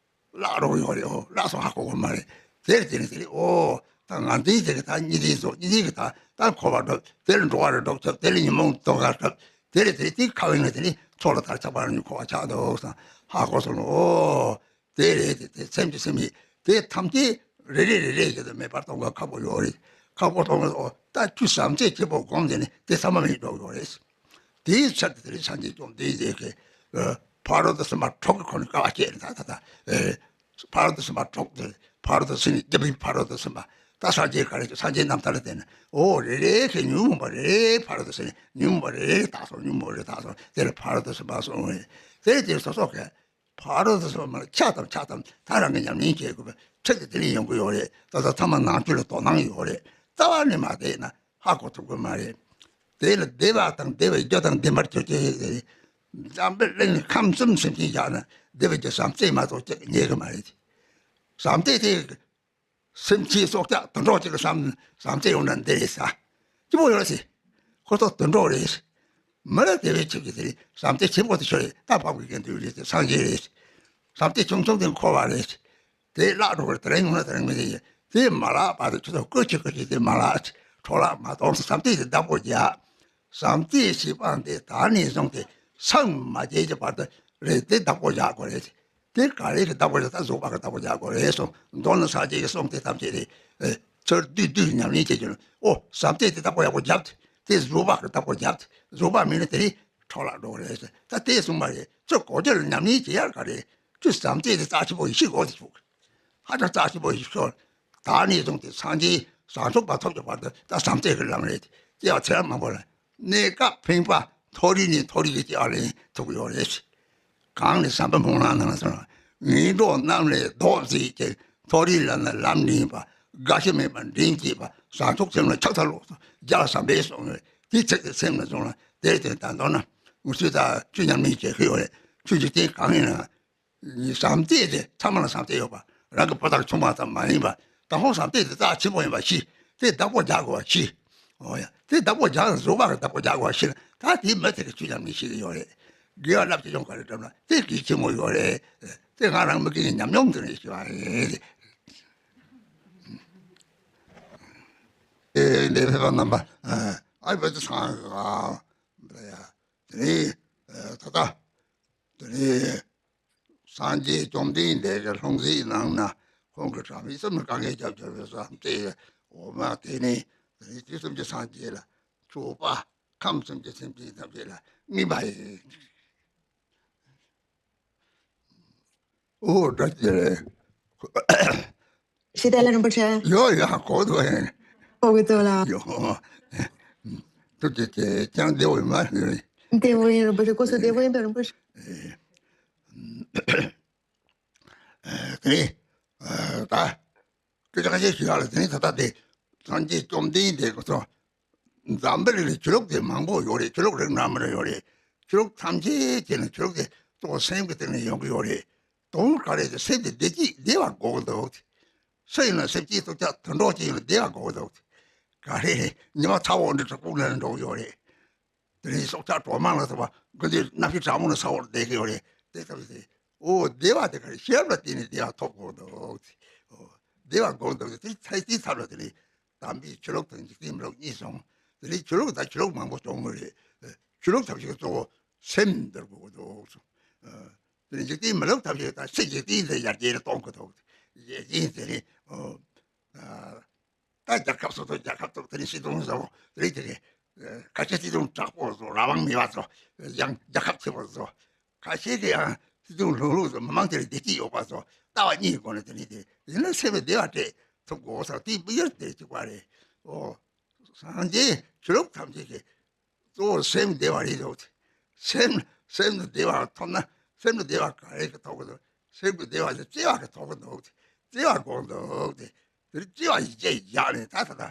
བརླག་འགྲོ་གི་ཡོད་རེད། ཨོ་བརླག་སོང་ཧ་གོ་གི་མ་རེད། དེར་དེ་ནི་དེ་ནི་ཨོ་ད་ང་འཛིན་དེ་གི་ད་གཉིས་འཛིན་སོ་གཉིས་འཛིན་གྱི་ད་ད་འཁོར་བ་སྒྲུབ། དེ་ལ་འགྲོ་བ་རེ་སྒྲུབ་ཐབས། དེ་ལ་ཉོན་མོངས་ལྡོག་པ་སྒྲུབ། དེ་རེད། དེ་དེ་ཁ་བའི་ངོས་དེ་ནི་མཚོ་ལ་ཐར་ཆགས་པ་རང་ཉིད་འཁོར་བ་ཆགས་འདུག་བསམ་ཧ་གོ་སོང་ནོ། ཨོ་དེ་རེད། དེ་དེ་སེམས་ཀྱི་སེམས་ཡིན། དེ་ཐམས་ཅད་རེ་རེ་རེ་རེ་བྱས་ཏེ་མེད་པར་གཏོང་དགོས་ཁག་པོ་ཡོད་རེད། ཁག་པོ་གཏོང་དགོས། ཨོ་ད་ཁྱོད་བྱམས་བརྩེ་ཆེན་པོ་སྒོམ་དེ་ནི་དེ་ཚང་མ་མེད་འགྲོ་གི་ཡོད་རེད། དེའི་ཕྱིར་དེ་རེད། སངས་རྒྱས་བཅོམ་ལྡན་འདས་ཀྱིས་ཕ་རོལ་ཏུ་ཕྱིན་པ་དྲུག་གི་ཁོ་ནས་དཀའ་བ་སྤྱད་ནས་ད་ད་ད། ཕ་རོལ་ཏུ་ཕྱིན་པ་དྲུག་དེ་ཕ་རོལ་ཏུ་ཕྱིན་ནས་རྒྱལ་པོའི་ཕ་རོལ་ཏུ་ཕྱིན་པ། ད་སངས་རྒྱས་ག་རེ་བྱུང་། སངས་རྒྱས་རྣམ་ཐར་ལ་བལྟས་ན་ཨོ་རེ་རེ་གིས་ཉོན་མོངས་པ་རེ་ཕ་རོལ་ཏུ་ཕྱིན་ནས་ཉོན་མོངས་པ་རེ་རེ་དག་སོང་། ཉོན་མོངས་རེ་དག་སོང་། དེ་ལ་ཕ་རོལ་ཏུ་ཕྱིན་པ་སོང་བས། དེ་ལ་དེ་སོ་སོ་གིས་ཕ་རོལ་ཏུ་ཕྱིན་པ་ལ་ཆགས་དང་ཆགས་དང་ད་རང་གིས་ཉམས་ལེན་བྱེད་དགོས་པའི་ཁྲིད་དེ་དེ་ལས་ཡོང་གི་ཡོད་རེད། ད་ལྟ་ཚང་མ་ནང་ཆོས་ལ་དོ་སྣང་ཡོད་རེད། རྩ་བ་ནས་མ་བལྟས་ན་ཧ་གོ་ཐུབ་ཀྱི་མ་རེད། དེ་ལ་བདེ་བ་དང་བདེ་བའི་རྒྱུ་དང་བདེན་པར་གྱུར་ཅིག་ཟེར། འཇམ་དཔལ་གླིང་ནས་ཁམས་གསུམ་སེམས་ཅན་བཞག་ན་བདེ་བའི་རྒྱུ་བྱམས་བརྩེ་མ་གཏོགས་ཅིག་རྙེད་ཀྱི་མ་རེད། བྱམས་བརྩེ་དེ་སེམས་ཅན་སྲོག་ཆགས་དུད་འགྲོ་ཅིག་ལ་བསམ་བྱམས་བརྩེ་ཡོང་ན་འདི་རེད་ཟེར། སྐྱིད་པོ་ཡོད་ཟེར། ཁོ་ཚོ་དུད་འགྲོ་རེད། མི་ལ་དེ་བས་ཆེ་གི་དེ་རེད། བྱམས་བརྩེ་ཆེན་པོ་དེ་ཆོ་རེད། ད་འཕགས་པའི་དགེ་འདུན་རེད། དེ་སངས་རྒྱས་རེད། བྱམས་བརྩེ་ཆུང་ཆུང་དེ་འཁོར་བ་རེད། དེ་བརླག་འགྲོ་གི་རེད། དེ་རིང་ཡོང་ན་དེ་རིང་མི་དེ་ཡིན། དེ་མ་བརླག་པ་དེ་ཁྱོད་ཚོ་བཀོལ་ཆེ་བཀོལ་ཆེ་དེ་མ་བརླག་འཕྲོ་བརླག་མ་གཏོང་ཟེར། བསམ་གཏན་དེ་བདག་པོ་རྒྱག་བསམ་གཏན་བཞི་སྤངས་ཏེ་ད་ནས་བཟུང་སྟེ་སངས་མ་རྒྱས་ཀྱི་བར་དུ་རེད། དེ་བདག་པོ་རྒྱག་དགོས་རེད། དེ་ག་རེ་གི་བདག་པོ་རྒྱག་ད་བཟོད་པ་གི་བདག་པོ་རྒྱག་དགོས་རེད་གསུངས། མདོ་ནི་སངས་རྒྱས་ཀྱི་གསུང་དེ་ཐམས་ཅད་རེད། ཚུར་བསྡུས་བསྡུས་ཉམས་ལེན་བྱེད་རྒྱུ་ནི། ཨོ་བསམ་གཏན་དེ་བདག་པོ་ཡག་པོ་རྒྱབ་སྟེ། དེ་བཟོད་པ་གི་བདག་པོ་རྒྱབ་སྟེ། བཟོད་པ་མེད་ན་དེ་རིང་འཕྲོ་བརླག་འགྲོ་གི་རེད་ཟེར། ད་དེ་གསུངས་པ་རེད། ཚུར་གོ་རྒྱུ་ལ་ཉམས་ལེན་བྱེད་ཡག་ག་རེད། ཁྱོད་བསམ་གཏན་དེ་རྩ་ཆེན་པོ་ཡིན་ཤེས་དགོས་ཟེར་བྱུང་། ཧ་ཅང་རྩ་ཆེན་པོ་ཞིག་ཤོར། ད་ནས་བཟུང་སྟེ་སངས་རྒྱས་བྱང་ཆུབ་པ་ཐོབ་ཀྱི་བར་དུ་ད་བསམ་གཏན་གྱི་ལམ་རེད། དེ་ཡང་ཚེ་རབས་མང་པོ་ལ་གནས་སྐབས་ཕན་པ་མཐོ་རིས་ནས་མཐོ་རིས་ཀྱི་སྐྱེ་བ་ལེན་ཐུབ་ཀྱི་ཡོད་རེད། གང་ནས་བསམ་པའི་སྨོན་ལམ་ནང་ལ་སོང་། ངན་འགྲོ་རྣམས་ལས་བཟློག་མཛད་ཅིང་། མཐོ་རིས་ལ་ནི་ལམ་འདྲེན་པ། རྒ་ཤི་མེད་པར་འདྲེན་བྱེད་པ། བྱང་ཆུབ་སེམས་ལ་ཕྱག་འཚལ་ལོ། རྒྱལ་བ་བྱམས་པས་གསུངས་ནས་དེ་ཚིག་དེ་སེམས་ལ་བཟུང་ལ། དེར་བརྟེན་ད་མདོར་ན་ངུ་ཚོས་ད་ཆོས་ཉམས་ལེན་བྱེད་ཤེས་ཡོད་རེད། ཆོས་འཇིག་རྟེན་གང་ཡིན་ན། བསམ་གཏན་དེ་ཚང་མ་ལ་བསམ་གཏན་ཡོད་པ། རང་གི་བུ་དང་ཆུང་མ་ཙམ་མ་ཡིན་པ། ད་ཧོང་བསམ་གཏན་དེ་རྩ་ཆེན་པོ་ཡིན་པ་ཤེས། དེ་བདག་པོ་རྒྱག་དགོས་པ་ཤེས། ཨོ་ཡ། དེ་བདག་པོ་རྒྱག་བཟོད་པ་གི་བདག་པོ་རྒྱག་དགོས་པ་ཤེས་ན། ད་དེ་མི་དེ་གི་ཆོས་ཉམས་ལེན་ཤེས་ཀྱི་ཡོད་རེད། དགེ་བ་རླབས་ཆེ་ཡོང་ག་རེ་བསྒྲུབ་ན་དེ་གལ་ཆེན་པོ་ཡོད་རེད། དེ་ང་རང་མི་དགེ་བའི་ཉམས་མྱོང་དེ་ནས་ཤེས་པ་རེད། ཨེ་འདི་ཕེབས་པ་རྣམ་པ། ཨ་བོད་དུ་སངས་རྒྱས། ཡ། དེ་ནས་ད་ལྟ། དེ་ནས་སངས་རྒྱས་བཅོམ་ལྡན་འདས་ཀྱི་ལྷུང་བཟེད་ནང་ན་ཁོང་གི་དྲ་མིག་གསུམ་ལ་དཀའ་ངལ་རྒྱབ་བྱས་པའི་བསམ་གཏན་འོ་མ་དེ་ནས་དེ་ནས་དུས་གསུམ་གྱི་སངས་རྒྱས་ལ་མཆོད་པ། ཁམས་གསུམ་གྱི་སེམས་ཅན་ཐམས་ཅད་ལ་བསྔོས་པ་ཡིན། ཨོ་བཀྲ་ཤིས་བདེ་ལེགས། ཤེས་ལྡན་རིན་པོ་ཆེ། ཡོ་ཡ་གོ་ཐུབ་ཡིན། གོ་གི་འདུག་ལགས། ཡོ། ཐུགས་རྗེ་ཆེ། ཅང་བདེ་བོ་ཡིན་མ་རེད། བདེ་བོ་ཡིན། རིན་པོ་ཆེ་སྐུ་གཟུགས་བདེ་བོ་ཡིན་པས། རིན་པོ་ཆེ། ཨེ། ཨེ། དེ་ནས་ཨ་ད་སྐད་ཆ་ཁ་ཤས་ཞུ་ཡག་ལ། དེ་ནས་ད་ལྟ་དེ་སངས་རྒྱས་བཅོམ་ལྡན་འདས་ཀྱི་ཚོ། འཛམ་བུ་གླིང་ལ་ཆོས་ལུགས་དེ་མང་པོ་ཡོད་རེད། ཆོས་ལུགས་རིགས་སྣ་མང་ཡོད་རེད། ཆོས་ལུགས་ཐམས་ཅད་ཀྱི་ནང་ཆོས་ལུགས་དེ་གཙོ་བོ་སེམས་ཀྱི་སྟེང་ནས་ཡོང་གི་ཡོད་རེད། དོན་ག་རེ་ཟེར། སེམས་དེ་བདེ་སྐྱིད་བདེ་བ་དགོས་ཀྱི་འདུག། སུ་ཡིན་ན་སེམས་སྐྱིད་སྡུག་ཅག་དུད་འགྲོ་ཅིག་ཡིན་ན་བདེ་བ་དགོས་ཀྱི་འདུག། ག་རེ་ཉི་མ་ཚ་བོ་འདི་དྲག་པོ་ནས་འགྲོ་གི་ཡོད་རེད། དེ་ནས་སྲོག་ཆགས་གྲོག་མ་ལ་སོགས་པ་དགུན་དུས་གནམ་གཤིས་གྲང་མོ་ནས་ཚ་བོར་བསྡད་ཀྱི་ཡོད་རེད། དེ་ལྟ་བུ་དེ། ཨོ་བདེ་བ་དེ་ག་རེ། ཤེས་རབ་ལ་བརྟེན་ནས་བདེ་བ་ཐོབ་དགོས་འདུག། ཨོ་བདེ་བ་དགོས་འདུག། དེ་ཚེ་དེའི་ཚབ་ལ་དེ་ནས་དམ་པའི་ཆོས་ལུགས་དང་འཇིག་རྟེན་མི་ལུགས་གཉིས་སོང་། དེ་ནས་ཆོས་ལུགས་དང་ཆོས་ལུགས་མང་པོ་བྱུང་བ་རེད། ཆོས་ལུགས་ཐམས་ཅད་གཙོ་བོ་སེམས་འདིར་དགོས་འདུག། དེ་ནས་འཇིག་རྟེན་མི་ལུགས་ཐམས་ཅད་དང་ཚེ་འཇིག་རྟེན་འདི་ཡར་རྒྱས་ལ་གཏོང་དགོས་འདུག། ཡེ་ཅིན་དེ་ནས་ཨོ། ད་རྒྱལ་ཁབ་སོ་སོ་རྒྱལ་ཁབ་ཚོ་དེ་ནས་སྲིད་དོན་བཟོ་དེ་རིགས་དེ་རེད། ཁ་ཆེ་སྲིད་དོན་དྲག་པོ་བཟོ། རང་དབང་མེད་པ་བཟོ། ཡང་རྒྱལ་ཁབ་ཆེ་བོ་བཟོ། ཁ་ཤས་ཀྱི་ཡང་སྲིད་དོན་ལྷུག་ལྷུག་བཟོ། མི་མང་དེ་ལ་བདེ་སྐྱིད་ཡོད་པ་བཟོ། ལྟ་བ་གཉིས་སྒོ་ནས་དེ་ནས་དེ་ཡིན་ན་སེམས་ལ་བདེ་བ་སྤྲད་ཐུབ་དགོས་ས་དེ་དམིགས་ཡུལ་དེ་གཅིག་པ་རེད། ཨོ། སངས་རྒྱས་ཆོས་ལུགས་ཐམས་ཅད་ཀྱི་གཙོ་བོ་སེམས་བདེ་བ་རེད་འདུག། སེམས་སེམས་ལ་བདེ་བ་ཐོབ་ན། སེམས་ལ་བདེ་བ་ག་རེ་གི་ཐོབ་གི་འདུག། སེམས་ཀྱི་བདེ་བ་དེ་བརྩེ་བ་གི་ཐོབ་གི་འདུག། བརྩེ་བ་དགོས་འདུག་སྟེ། དེ་བརྩེ་བ་ཡི་རྗེས་བཞག་ནས་ད་ད་ད་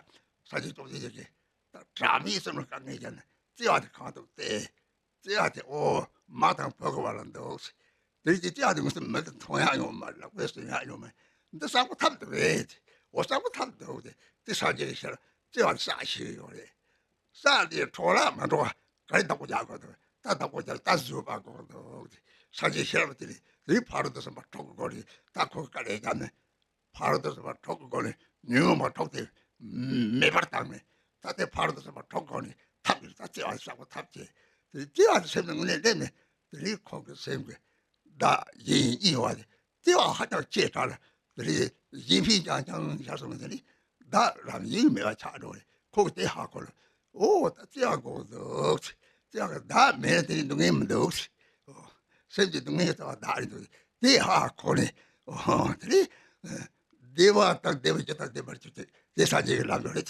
སངས་རྒྱས་བཅོམ་ལྡན་འདས་ཀྱིས་ད་དྲ་མིག་གསུམ་ལ་དཀའ་ངལ་བརྒྱབ་ནས་བརྩེ་བ་དེ་གང་ཐུབ་སྟེ། བརྩེ་བ་དེ་ཨོ་མ་དང་བུ་གི་བར་ལ་འདུག། དེ་རིགས་ཀྱི་བརྩེ་བ་དེ་ངོས་སུ་མི་དེ་མཐོང་ཡག་ཡོད་མ་རེད། ལག་པས་སོན་ཡག་ཡོད་མ་རེད། འདི་གསལ་པོ་ཐབས་དེ་རེད། འོ་གསལ་པོ་ཐབས་དེ་རེད། དེ་སངས་རྒྱས་ཀྱི་ཞལ་བརྩེ་བ་དེ་བསགས་ཤེས་ཡོད་རེད། བསགས་དེ་འཕྲོ་བརླག་མ་འགྲོ་བ་ག་རེ་བདག་པོ་རྒྱག་དགོས་འདུག། ད་བདག་པོ་རྒྱག་ད་བཟོད་པ་དགོས་འདུག། སངས་རྒྱས་ཤེས་རབ་དེ་རེད། དེ་རིགས་ཕ་རོལ་ཏུ་སོན་པ་གྲོགས་ཀྱི་སྒོ་ནས་ད་ཁོ་ག་རེ་བརྒྱབ་ནས། ཕ་རོལ་ཏུ་སོན་པ་གྲོགས་ཀྱི་སྒོ་ནས་ཉོན་མོངས་པ་གྲོགས་དེ་མེད་པར་བཏང་ནས། ད་ལྟའི་ཕ་རོལ་ཏུ་སོན་པ་གྲོགས་སྒོ་ནས་ཐབས་ཀྱིས་ད་བརྩེ་བ་བསགས་པ་ཐབས་བྱས། དེ་བརྩེ་བ་དེ་སེམས་ནང་ངོས་ནས་སླེབས་ནས། དེ་ནས་ཁོང་གི་སེམས་ཀྱི་བདག་གཞན་གཉིས་བར་བརྩེ་བ་ཧ་ཅང་ཆེ་དྲགས་ལ། དེ་ནས་གཞན་ཕན་རྐྱང་རྐྱང་བཞག་སོང་ནས། དེ་ནས་བདག་རང་དབྱིངས་མེད་པ་ཆགས་འགྲོ་རེད། ཁོ་གིས་དེ་ཧ་གོ་ལ། ཨོ་ད་བརྩེ་བ་དགོས་འདུག། བརྩེ་བ་གི་བདག་མེད་ན་དེ་ནས་སྡུག་བསྔལ་མི་འདུག། ཨོ་སེམས་ཀྱི་སྡུག་བསྔལ་ལྟ་བ་བདག་རེད་འདུག། དེ་ཧ་གོ་ནས། ཨོ་དེ་ནས་བདེ་བ་དང་བདེ་བའི་རྒྱུ་དང་བདེ་བར་གྱུར་ཅིག། དེ་སངས་རྒྱས་ཀྱི་ལམ་འགྲོ་རེད།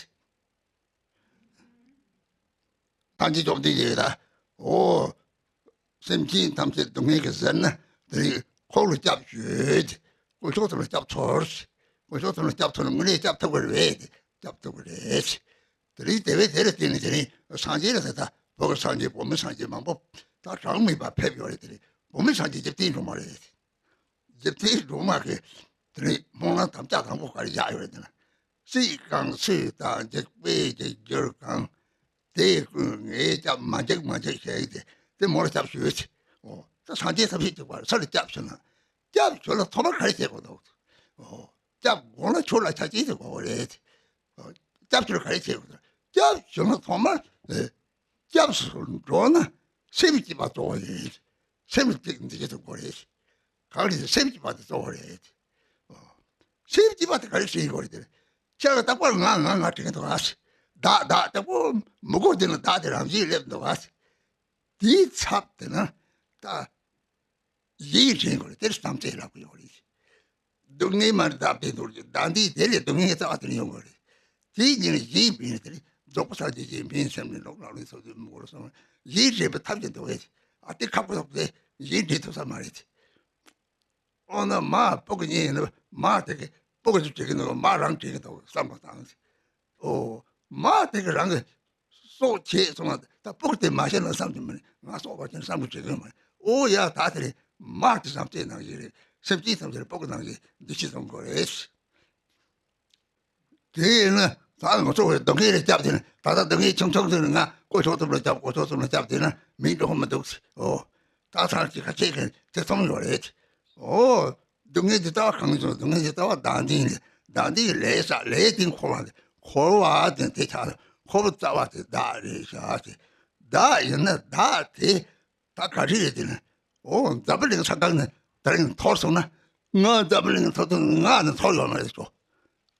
སངས་རྒྱས་བཅོམ་ལྡན་འདས་ལ། ཨོ། སེམས་ཅན་ཐམས་ཅད་སྡུག་བསྔལ་གྱིས་གཟིར་ན། དེ་རིང་ཁོག་ལ་སྐྱབས་ཞུས་ཏེ། དཀོན་མཆོག་གསུམ་ལ་སྐྱབས་འཚོལ། དཀོན་མཆོག་གསུམ་ལ་སྐྱབས་འཚོལ་ན་དངོས་གནས་སྐྱབས་ཐུབ་ཀྱི་རེད། སྐྱབས་ཐུབ་ཀྱི་རེད། དེ་རིང་དེ་བས་དེ་ལ་བརྟེན་ནས་དེ་རིང་སངས་རྒྱས་ལ་ཟེར། ད་བོད་ཀྱི་སངས་རྒྱས་བོད་མི་སངས་རྒྱས་མང་པོ་ད་གྲངས་མེད་པ་ཕེབས་ཡོད་རེད། དེ་རིང་བོད་མི་སངས་རྒྱས་འཇིག་རྟེན་སྒྲོན་མ་རེད། འཇིག་རྟེན་སྒྲོན་མ་གི་དེ་རིང་སྨོན་ལམ་དམ་བཅའ་དང་པོ་ག་རེ་བཞག་ཡོད་རེད་ཟེར་ན། སྲིད་གང་སྲིད་དང་འཇིག་པས་འཇིག་གྱུར་གང་། དེ་ཀུན་ངས་སྐྱབས་མ་འཇིག་མ་འཇིག་ཞེས་ཏེ། དེ་མོ་ལ་སྐྱབས་ཞུས་ཚེ། ཨོ་ད་སངས་རྒྱས་ཐམས་ཅད་འཇིག་པར་ས་ལ་སྐྱབས་ཞུ་ན། སྐྱབས་ཞུ་ལ་ཐོག་མར་ག་རེ་བྱེད་དགོས་འདུག། ཨོ་སྐྱབས་དགོས་ན་ཆོས་ལ་ཆ་རྐྱེན་དེ་དགོས་པ་རེད། ཨོ་སྐྱབས་ཞུ་ལ་ག་རེ་བྱེད་དགོས་འདུག། སྐྱབས་བྱུང་ན་ཐོག་མར་ཨེ་སྐྱབས་སུ་འགྲོ་ན་སེམས་བསྐྱེད་པ་གཙོ་བོ་རེད། སེམས་བསྐྱེད་འདི་བྱེད་དགོས་རེད། གང་རེད། སེམས་བསྐྱེད་པ་དེ་གཙོ་བོ་རེད། སེམས་བསྐྱེད་པ་དེ་ག་རེ་བྱེད་དགོས་རེད་དེ། ཁྱེད་ཀྱི་རྟག་པར་ང་ང་ང་དྲན་འདུག་ཨ། བདག་བདག་རྟག་པར་མི་གོ་དེ་ན་བདག་དེ་རང་བཞིན་སླེབས་འདུག་ཨ། དེའི་ཚབ་དེ་ན་ད་གཞན་དྲན་དགོས་རེད། དེར་བསམ་རྩེ་ལབ་ཀྱི་ཡོད་རེད། སྡུག་བསྔལ་མར་བདག་དེ་འདུག་རེད། བདག་འདིའི་དེ་ལས་སྡུག་བསྔལ་རྩ་བ་དེ་ནས་ཡོང་དགོས་རེད། དེའི་རྗེས་ནས་གཞན་བས་ནས་དེ་ལས་རྫོགས་པ་སངས་རྒྱས་ཀྱི་བྱིན་རླབས་ནས་ལོག་ལག་ལེན་སོགས་དུ་མི་དགོས་སོང་། གཞན་དྲན་པའི་ཐབས་ཀྱི་འདུག་རེད། ཨ་དེ་ཁག་པོ་ཐོག་དེ་གཞན་དྲན་ཐུབ་ས་མ་རེད། ཨོ་ན་མ་སྤུ་གུ་གཉིས་ཡིན་ན་མ་དེ་གི་སྤུ་གུ་ཚོ་དྲན་གི་འདུག་མ་རང་དྲན་གི་འདུག་བསམ་པ་དང་། ཨོ་མ་དེ་གི་རང་གི་སྲོག་བཅད་སོང་ན་ད་སྤུ་གུ་དེ་མ་ཤི་ན་བསམ་གྱི་མ་རེད། ང་སྲོག་བཅད་ན་བསམ་གྱི་བྱེད་གི་མ་རེད། ཨོ་ཡ་ད་དེ་རེད། མ་དེ་བསམ་རྩེ་ནང་བཞིན་རེད། སེམས་ཅན་ཐམས་ཅད་སྤུ་གུ་ནང་བཞིན་འདུ་ཤེས་བཟུང་དགོས་རེད། དེ་ཡིན་ན་ད་ང་ཚོ་བའི་སྡུག་བསྔལ་ལ་སྐྱབས་དེ་ནི་ད་ལྟ་སྡུག་བསྔལ་ཆུང་ཆུང་དེ་ནི་ང་གོ་ཆོག་ཐུབ་ལ་སྐྱབས། གོ་ཆོག་ཐུབ་ལ་སྐྱབས་དེ་ན་མིང་འགྲོ་མི་འདུག་ཟེར། ཨོ། ད་ཚང་གི་ཁ་ཆེ་གི་དེ་ཚོམ་ཡོད་རེད། ཨོ། སྡུག་བསྔལ་འདི་ལྟ་བ་གང་བྱུང་། སྡུག་བསྔལ་འདི་ལྟ་བ་བདག་འཛིན་ལས། བདག་འཛིན་ལས་བསགས། ལས་དེ་འཁོར་བ་དེ། འཁོར་བ་དེ་དེ་ཆགས། འཁོར་བ་རྩ་བ་དེ་བདག་རེད་བཞག་ཟེར། བདག་ཡིན་ན་བདག་དེ། ད་ག་རེ་རེད་དེ་ནི། ཨོ་འཛམ་བུ་གླིང་ས་སྒང་ནས་དེ་རིང་འཐོར་སོང་ན། ང་འཛམ་བུ་གླིང་འཐོར་དུས་ང་ནི་འཐོར་ཡོད་མ་རེད་ཅོ།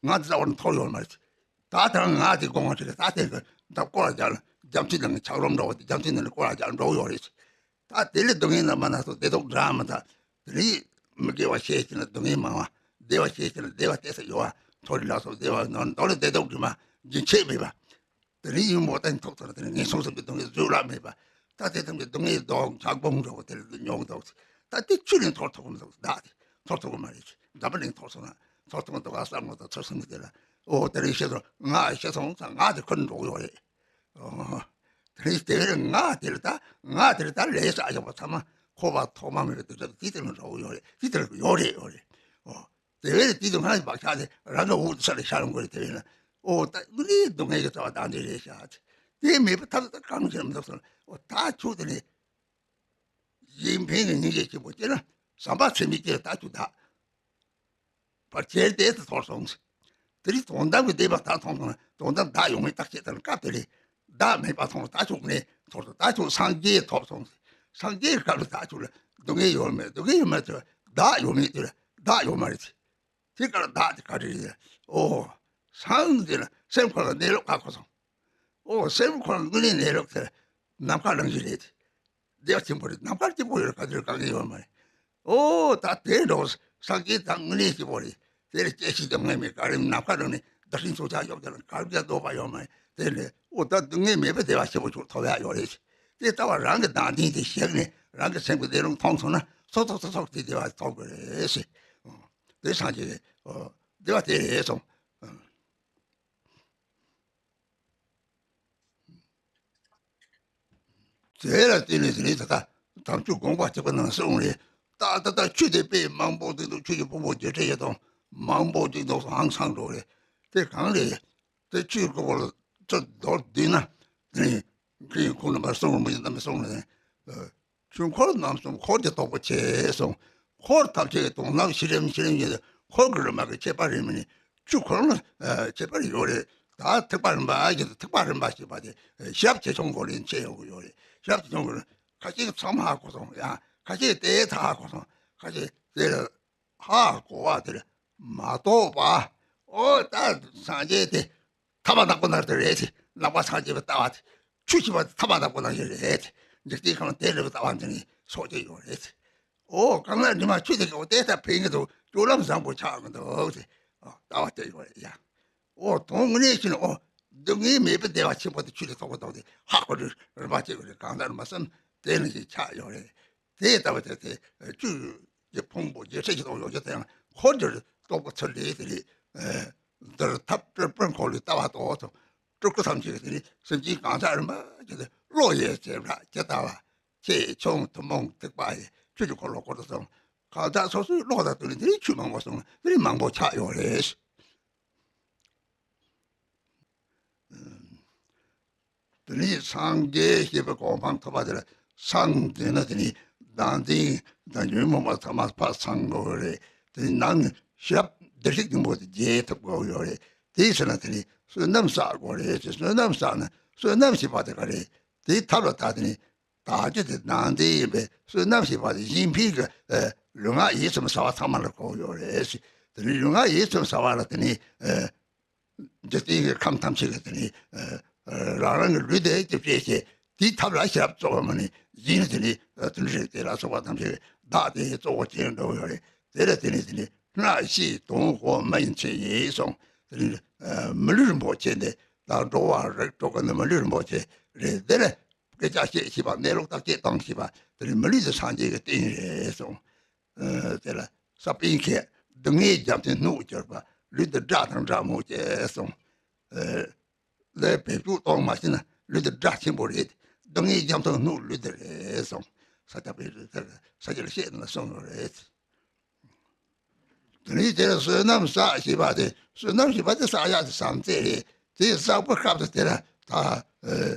ང་འཛམ་བུ་གླིང་འཐོར་ཡོད་མ་རེད། ད་དེ་རིང་ང་དེ་དགོངས་པ་ཁྲེལ། ད་དེ་གི་ད་སྐོར་ར་རྒྱག་ན་རྒྱ་མཚོའི་ནང་གི་འཁྱགས་རོམ་འདྲ་བོ་དེ། རྒྱ་མཚོའི་ནང་ནས་སྐོར་ར་རྒྱག་འགྲོ་གི་ཡོད་རེད། ད་དེ་ལས་སྡུག་བསྔལ་རྣམ་པ་སྣ་ཚོགས་བདེ་སྡུག་འདྲ་མི་འདྲ། དེ་ནས་མི་དགེ་བ་བཤད་ཀྱི་ན་སྡུག་བསྔལ་མང་བ། བདེ་བ་བཤད་ཀྱི་ན་བདེ་བ་ཏོག་ཙམ་ཡོད་པ། མཐོ་རིས་ལ་སོགས་བདེ་བ་ནང་མདོ་ལས་བདེ་སྡུག་གི་མ་རྒྱུན་ཆད་མེད་པ། དེ་ནས་ཡུལ་མོ་བརྟན་ཐོབ་ཐོབ་དེ་ནས་ངན་སོང་གསུམ་གྱི་སྡུག་བསྔལ་བཟོད་གླགས་མེད་པ། ད་དེ་ཐམས་ཅད་སྡུག་བསྔལ་ལྡོག་འཁྱགས་སྦོམ་འདྲ་བོ་དེ་ལ་མྱོང་འདུག་ད་དེ་ཆུ་ནས་འཐོར་ཐུབ་ཀྱི་མི་འདུག་བདག་དེ་འཐོར་ཐུབ་ཀྱི་མ་རེད། འཛམ་བུ་གླིང་འཐོར་སོང་ན་འཐོར་ཐུབ་ཀྱི་འདུག་ག་བསམ་བློ་དང་ཚུར་སེམས་ཀྱི་དེ་ལ། ཨོ་དེ་རིང་ཤི་སོང་། ང་ཤི་སོང་ཙང་ང་དེ་ཁུར་འགྲོ་གི་ཡོད་རེད། ཨོ། དེ་རིང་དེ་རིང་ང་དེར་ད་ང་དེར་ད་ལས་བསགས་ཡོད་པ་ཚང་མ་འཁོར་བ་ཐོག་མ་མེད་པའི་དུས་རབས་དེ་དེ་ལ་འགྲོ་གི་ཡོད་རེད། དེ་དེར་ཡོད་རེད། ཡོད་རེད། ཨོ། དེ་བས་དེ་དུས་ང་བག་ཆགས་དེ་རང་གི་འོག་ཏུ་ས་ལ་ཤར་འགོ་རེད། དེ་བས་ན་ཨོ་ད་ངའི་སྡུག་བསྔལ་གྱི་རྩ་བ་བདག་འཛིན་རེད་ཤག་དེ་མེད་པ་ཐབས་ད་གང་བྱེད་མི་ཐུབ་སོང་། ཨོ་ད་ཁྱོད་དེ་ནི་གཞན་ཕན་གྱི་སྙིང་རྗེ་ཆེན་པོ་སྐྱེས་ན་བསམ་པ་ཚད་མེད་སྐྱེས་ད་ཁྱོད་བདག་བར་ཆད་དེ་དུ་ཐོར་སོང་། དེ་རིང་དོན་དམ་གྱི་བདེན་པ་ད་མཐོང་སོང་ན་དོན་དམ་བདག་ཡོད་མེད་བརྟག་དཔྱད་དང་སྐབས་དེ་རེད། བདག་མེད་པ་མཐོང་ལ་ད་ཁྱོད་ནས་ཐོར་སོང་། ད་ཁྱོད་སངས་རྒྱས་ཐོབ་སོང་། སངས་རྒྱས་སྐབས་ལ་ད་ཁྱོད་ལ་སྡུག་བསྔལ་ཡོད་མེད་སྡུག་བསྔལ་ཡོད་མེད་དེ་བདག་ཡོད་མེད་དེ་བདག་ཡོད་མ་རེད། དེ་ག་ལ་བདག་དེ་ག་རེ་རེད། ཨོ། སངས་རྒྱས་ལ་སེམས་ཁོ་ལ་གནས་ལུགས་ཁ་ཁོ་སོང་། ཨོ་སེམས་ཁོ་ལ་དངོས་གནས་གནས་ལུགས་དེ་ནམ་མཁའ་རང་བཞིན་རེད། བདེ་བ་ཆེན་པོ་རེད། ནམ་མཁར་སྐྱིད་པོ་ཡོད་ག་དེར་དཀའ་ངལ་ཡོད་མ་རེད། ཨོ་ད་དེ་འགྲོ་སངས་རྒྱས་དང་དངོས་གནས་སྐྱིད་པོ་རེད། དེ་ལ་སྐྱེ་ཤི་དང་ངེས་མེད་ག་རེ་ནམ་མཁའ་འགྲོ་ནས་བདག་སྲིན་ཚོགས་ཆགས་ཡོད་ཀྱང་གར་རྒྱ་ལྡོག་པ་ཡོད་མ་རེད། དེ་ལས་ཨོ་ད་སྡུག་བསྔལ་མེད་པའི་བདེ་བ་ཆེན་པོ་ཅིག་ཐོབ་ཡག་ཡོད་རེད། དེ་ལྟ་བ་རང་གི་བདག་འཛིན་དེ་ཞིག་ནས་རང་གི་སེམས་ཀྱི་བདེ་རུང་མཐོང་སོང་ན་སོ་སོ་སོ་སོ་དེ་བདེ་བ་ཐོབ་དགོས་རེད་ཟེར། དེ་སངས་རྒྱས་ཀྱི་བདེ་བ་དེ་རེད་གསུངས། དེ་ལ་བརྟེན་ནས་དེ་ནས་ད་ལྟ་དམ་ཆོས་དགོངས་པ་ཐེག་པ་ནང་གསུངས་རེད། ད་ད་ལྟ་ཆོས་དེ་དཔེ་མང་པོ་ཅིག་འདུག་ཆོས་ཀྱི་ཕུང་པོ་བརྒྱད་ཁྲི་བཞི་སྟོང་མང་པོ་ཅིག་འདུག་ཧང་སང་འགྲོ་རེད། དེ་གང་རེད། དེ་ཆོས་ཀྱི་སྐོར་ལ་ཚུར་མདོར་བསྡུས་ན། དེ་ནས་ཁྱེད་ཁོང་རྣམ་པར་གསུངས་རུང་མི་ཡིན་ནམ་གསུངས་རེད། ཆོས་འཁོར་རྣམ་གསུམ་འཁོར་གྱི་སྟོབས་པོ་ཆེ་གསུངས། འཁོར་ཐམས་ཅད་ཀྱི་དོན་རྣམས་ཤེས་རིམ་ཤེས་རིམ་བཞིན་དུ་འཁོར་གྱི་རིམ་པ་གི་ཁྱད་པར་རེད། མི་ནི་ཆོས་འཁོར་ལ་ཁྱད་པར་ཡོད་རེད། ད་ཐེག་པ་རིམ་པ་བཞིན་དུ་ཐེག་པ་རིམ་པ་ཞེས་པ་དེ་ཞབས་ཆེ་ཆུང་སྐོར་ལ་ཕྱེ་ཡོང་གི་ཡོད་རེད། ཞབས་ཆེ་ཆུང་སྐོར་ཁ་ཅིག་ཚང་མ་ཧ་གོ་སོང་ཡང་ཁ་ཅིག་དེ་ད་ཧ་གོ་སོང་། ཁ་ཅིག་དེ་ལ་ཧ་གོ་བ་དེ་ལ་མ་རྟོགས་པ། ཨོ་ད་སངས་རྒྱས་དེ་ཐ་མ་ནག་པོ་ནར་དེ་རེད་དེ། ནག་པ་སངས་རྒྱས་པའི་ལྟ་བ་དེ། ཆོས་ཞེས་པ་དེ་ཐ་མ་ནག་པོ་ནར་ཞིག་རེད་དེ། འཇིག་རྟེན་ཁམས་དེ་འདྲ་བའི་ལྟ་བ་འདི་ནི་སོགས་ཀྱི་ཡོད་རེད་དེ། ཨོ་གང་ལ་འདི་མ་ཆོས་དེ་གའོ་དེ་ལྟ་ཕན་གི་འདུག་སྤྱོད་ལམ་བཟང་པོ་ཆགས་གི་འདུག་དེ། ཨོ་ལྟ་བ་དེ་ཡོད་རེད་ཡ། ཨོ་དོན་དངོས་གནས་ཤིག་ནི་ཨོ་སྡུག་བསྔལ་མེད་པའི་བདེ་བ་ཆེན་པོ་དེ་ཆོས་ལ་རྟོགས་པ་རྟོགས་ཏེ་ཧ་གོ་རེ་རིམ་པ་བྱེད་དགོས་རེད། གང་ལྟར་མ་བསམ་དེ་ནི་ཞིག་ཆགས་ཡོད་རེད། དེ་ལྟ་བུ་དེ་དེ་བཅུད་ཀྱི་ཕུང་པོ་བརྒྱད་ཁྲི་བཞི་སྟོང་ཡོད་ཀྱི་དེ་ཡང་འཁོར་གྱི་རྟོག་པ་ཚུར་ལས་དེ་རེད། འདིར་ཐབས་སྤྲུལ་པའི་འཁོར་ལོའི་ལྟ་བ་རྟོགས་སོ། སྤྲུལ་སྐུ་ཐམས་ཅད་ཀྱི་དེ་རེད། སེམས་ཅན་གང་ཟག་རིམ་པ་བརྒྱད་དེ་བློ་ཡི་བྱེ་བྲག་ཇི་ལྟ་བ། ཆེ་ཆུང་ཐུན་མོང་ཐེག་པ་ཡི་ཆོས་ཀྱི་འཁོར་ལོ་བསྐོར་དུ་སོང་། གང་ཟག་སོ་སོའི་བློ་དང་བསྟུན་ནས་དེ་རིང་ཆོས་མང་པོ་གསུངས། དེ་རིང་མང་པོ་ཆགས་ཡོད་རེད། དེ་ནས་སངས་རྒྱས་ཞེས་པའི་གོ་འཕང་ཐོབ་པ་དེ་ལ་སངས་ཟེར་ན་དེ་ནས་བདག་འཛིན་དང་ཉོན་མོངས་པ་ཚང་མ་ཕར་སངས་དགོས་རེད། དེ་ནང་ནས་ཞབས་བདེ་གཤེགས་སྙིང་པོ་དེ་རྒྱས་ཐུབ་དགོས་ཡོད་རེད། དེའི་ཚེ་ན་དེ་ནི་བསོད་ནམས་བསགས་དགོས་རེད་ཅེས། བསོད་ནམས་བསགས་ན་བསོད་ནམས་ཞེས་པ་དེ་ག་རེད། དེའི་ཐབས་ལ་བརྟགས་དེ་ནི་བདག་རྒྱུད་དེ་ནང་དེ་ཡིན་པས། བསོད་ནམས་ཞེས་པ་དེ་གཞན་ཕན་གྱི་ཨ་ལུས་ངག་ཡིད་གསུམ་ཟ་བ་ཚང་མ་ལ་གོ་ཡོད་རེད། དེ་ནི་ལུས་ངག་ཡིད་གསུམ་ཟ་བ་ལ་དེ་ནི་ཨ་འཇིག་རྟེན་གྱི་ཁམས་ཐམས་ཅད་ཀྱི་དེ་ནི་ཨ་རང་རང་གི་ལུས་དེ་ཅིག་བྱས་བྱས་དེའི་ཐབས་ལ་ཞབས་གཙོ་བ་མ་ནི་ཡིན་ནི་དེ་ནི་ཨ་དེ་ནི་རིགས་དེ་ལ་སོགས་པ་ཐམས་ཅད་བདག་དེ་གཙོ་བོ་བྱས་འགྲོ་ཡོད་རེད། དེ་ལ་དེ་ནི་དེ་ནི་སྔར་ཤི་དོན་གོ་མ་ཡིན་ཕྱིན་ཡིན་གསུངས། དེ་ནི་ཨ་མི་ལུས་རིན་པོ་ཆེ་འདི་དང་འགྲོ་བ་རིགས་དྲུག་གི་ནི་མི་ལུས་རིན་པོ་ཆེ་རེད། དེ་ལ་སྐད་ཆ་བཤད་ཤེས་པ། གནས་ལུགས་བརྟག་དཔྱད་གཏོང་ཤེས་པ། དེ་ནི་མི་ལུས་དེ་སངས་རྒྱས་ཀྱི་རྟེན་རེད་གསུངས། ཨ་དེ་ལ་ས་པཎ་གྱིས་སྡུག་བསྔལ་རྒྱ་མཚོའི་སྣུག་གྱུར་པ། ལུས་འདི་དགྲ་དང་དགྲ་མོ་སྐྱེས་གསུངས། ཨ་ལས་བེད་སྤྱོད་གཏོང་མ་ཤེས་ན་ལུས་འདི་དགྲ་ཆེན་པོ་རེད། སྡུག་བསྔལ་རྒྱ་མཚོའི་སྣུག་ལུས་འདི་རེད་གསུངས། ས་སྐྱ་པཎྜི་ཏས་ས་སྐྱ་ལ་བཤད་ན་གསུངས་ཡོད་རེད། དེ་ནས་དེར་བསོད་ནམས་བསགས་ཞེས་པ་དེ། བསོད་ནམས་ཞེས་པ་དེ་བསགས་ཡག་དེ་བསམ་རྩེ་རེད། དེ་བསགས་པའི་སྐབས་སུ་དེ་ལ་ད་ཨ་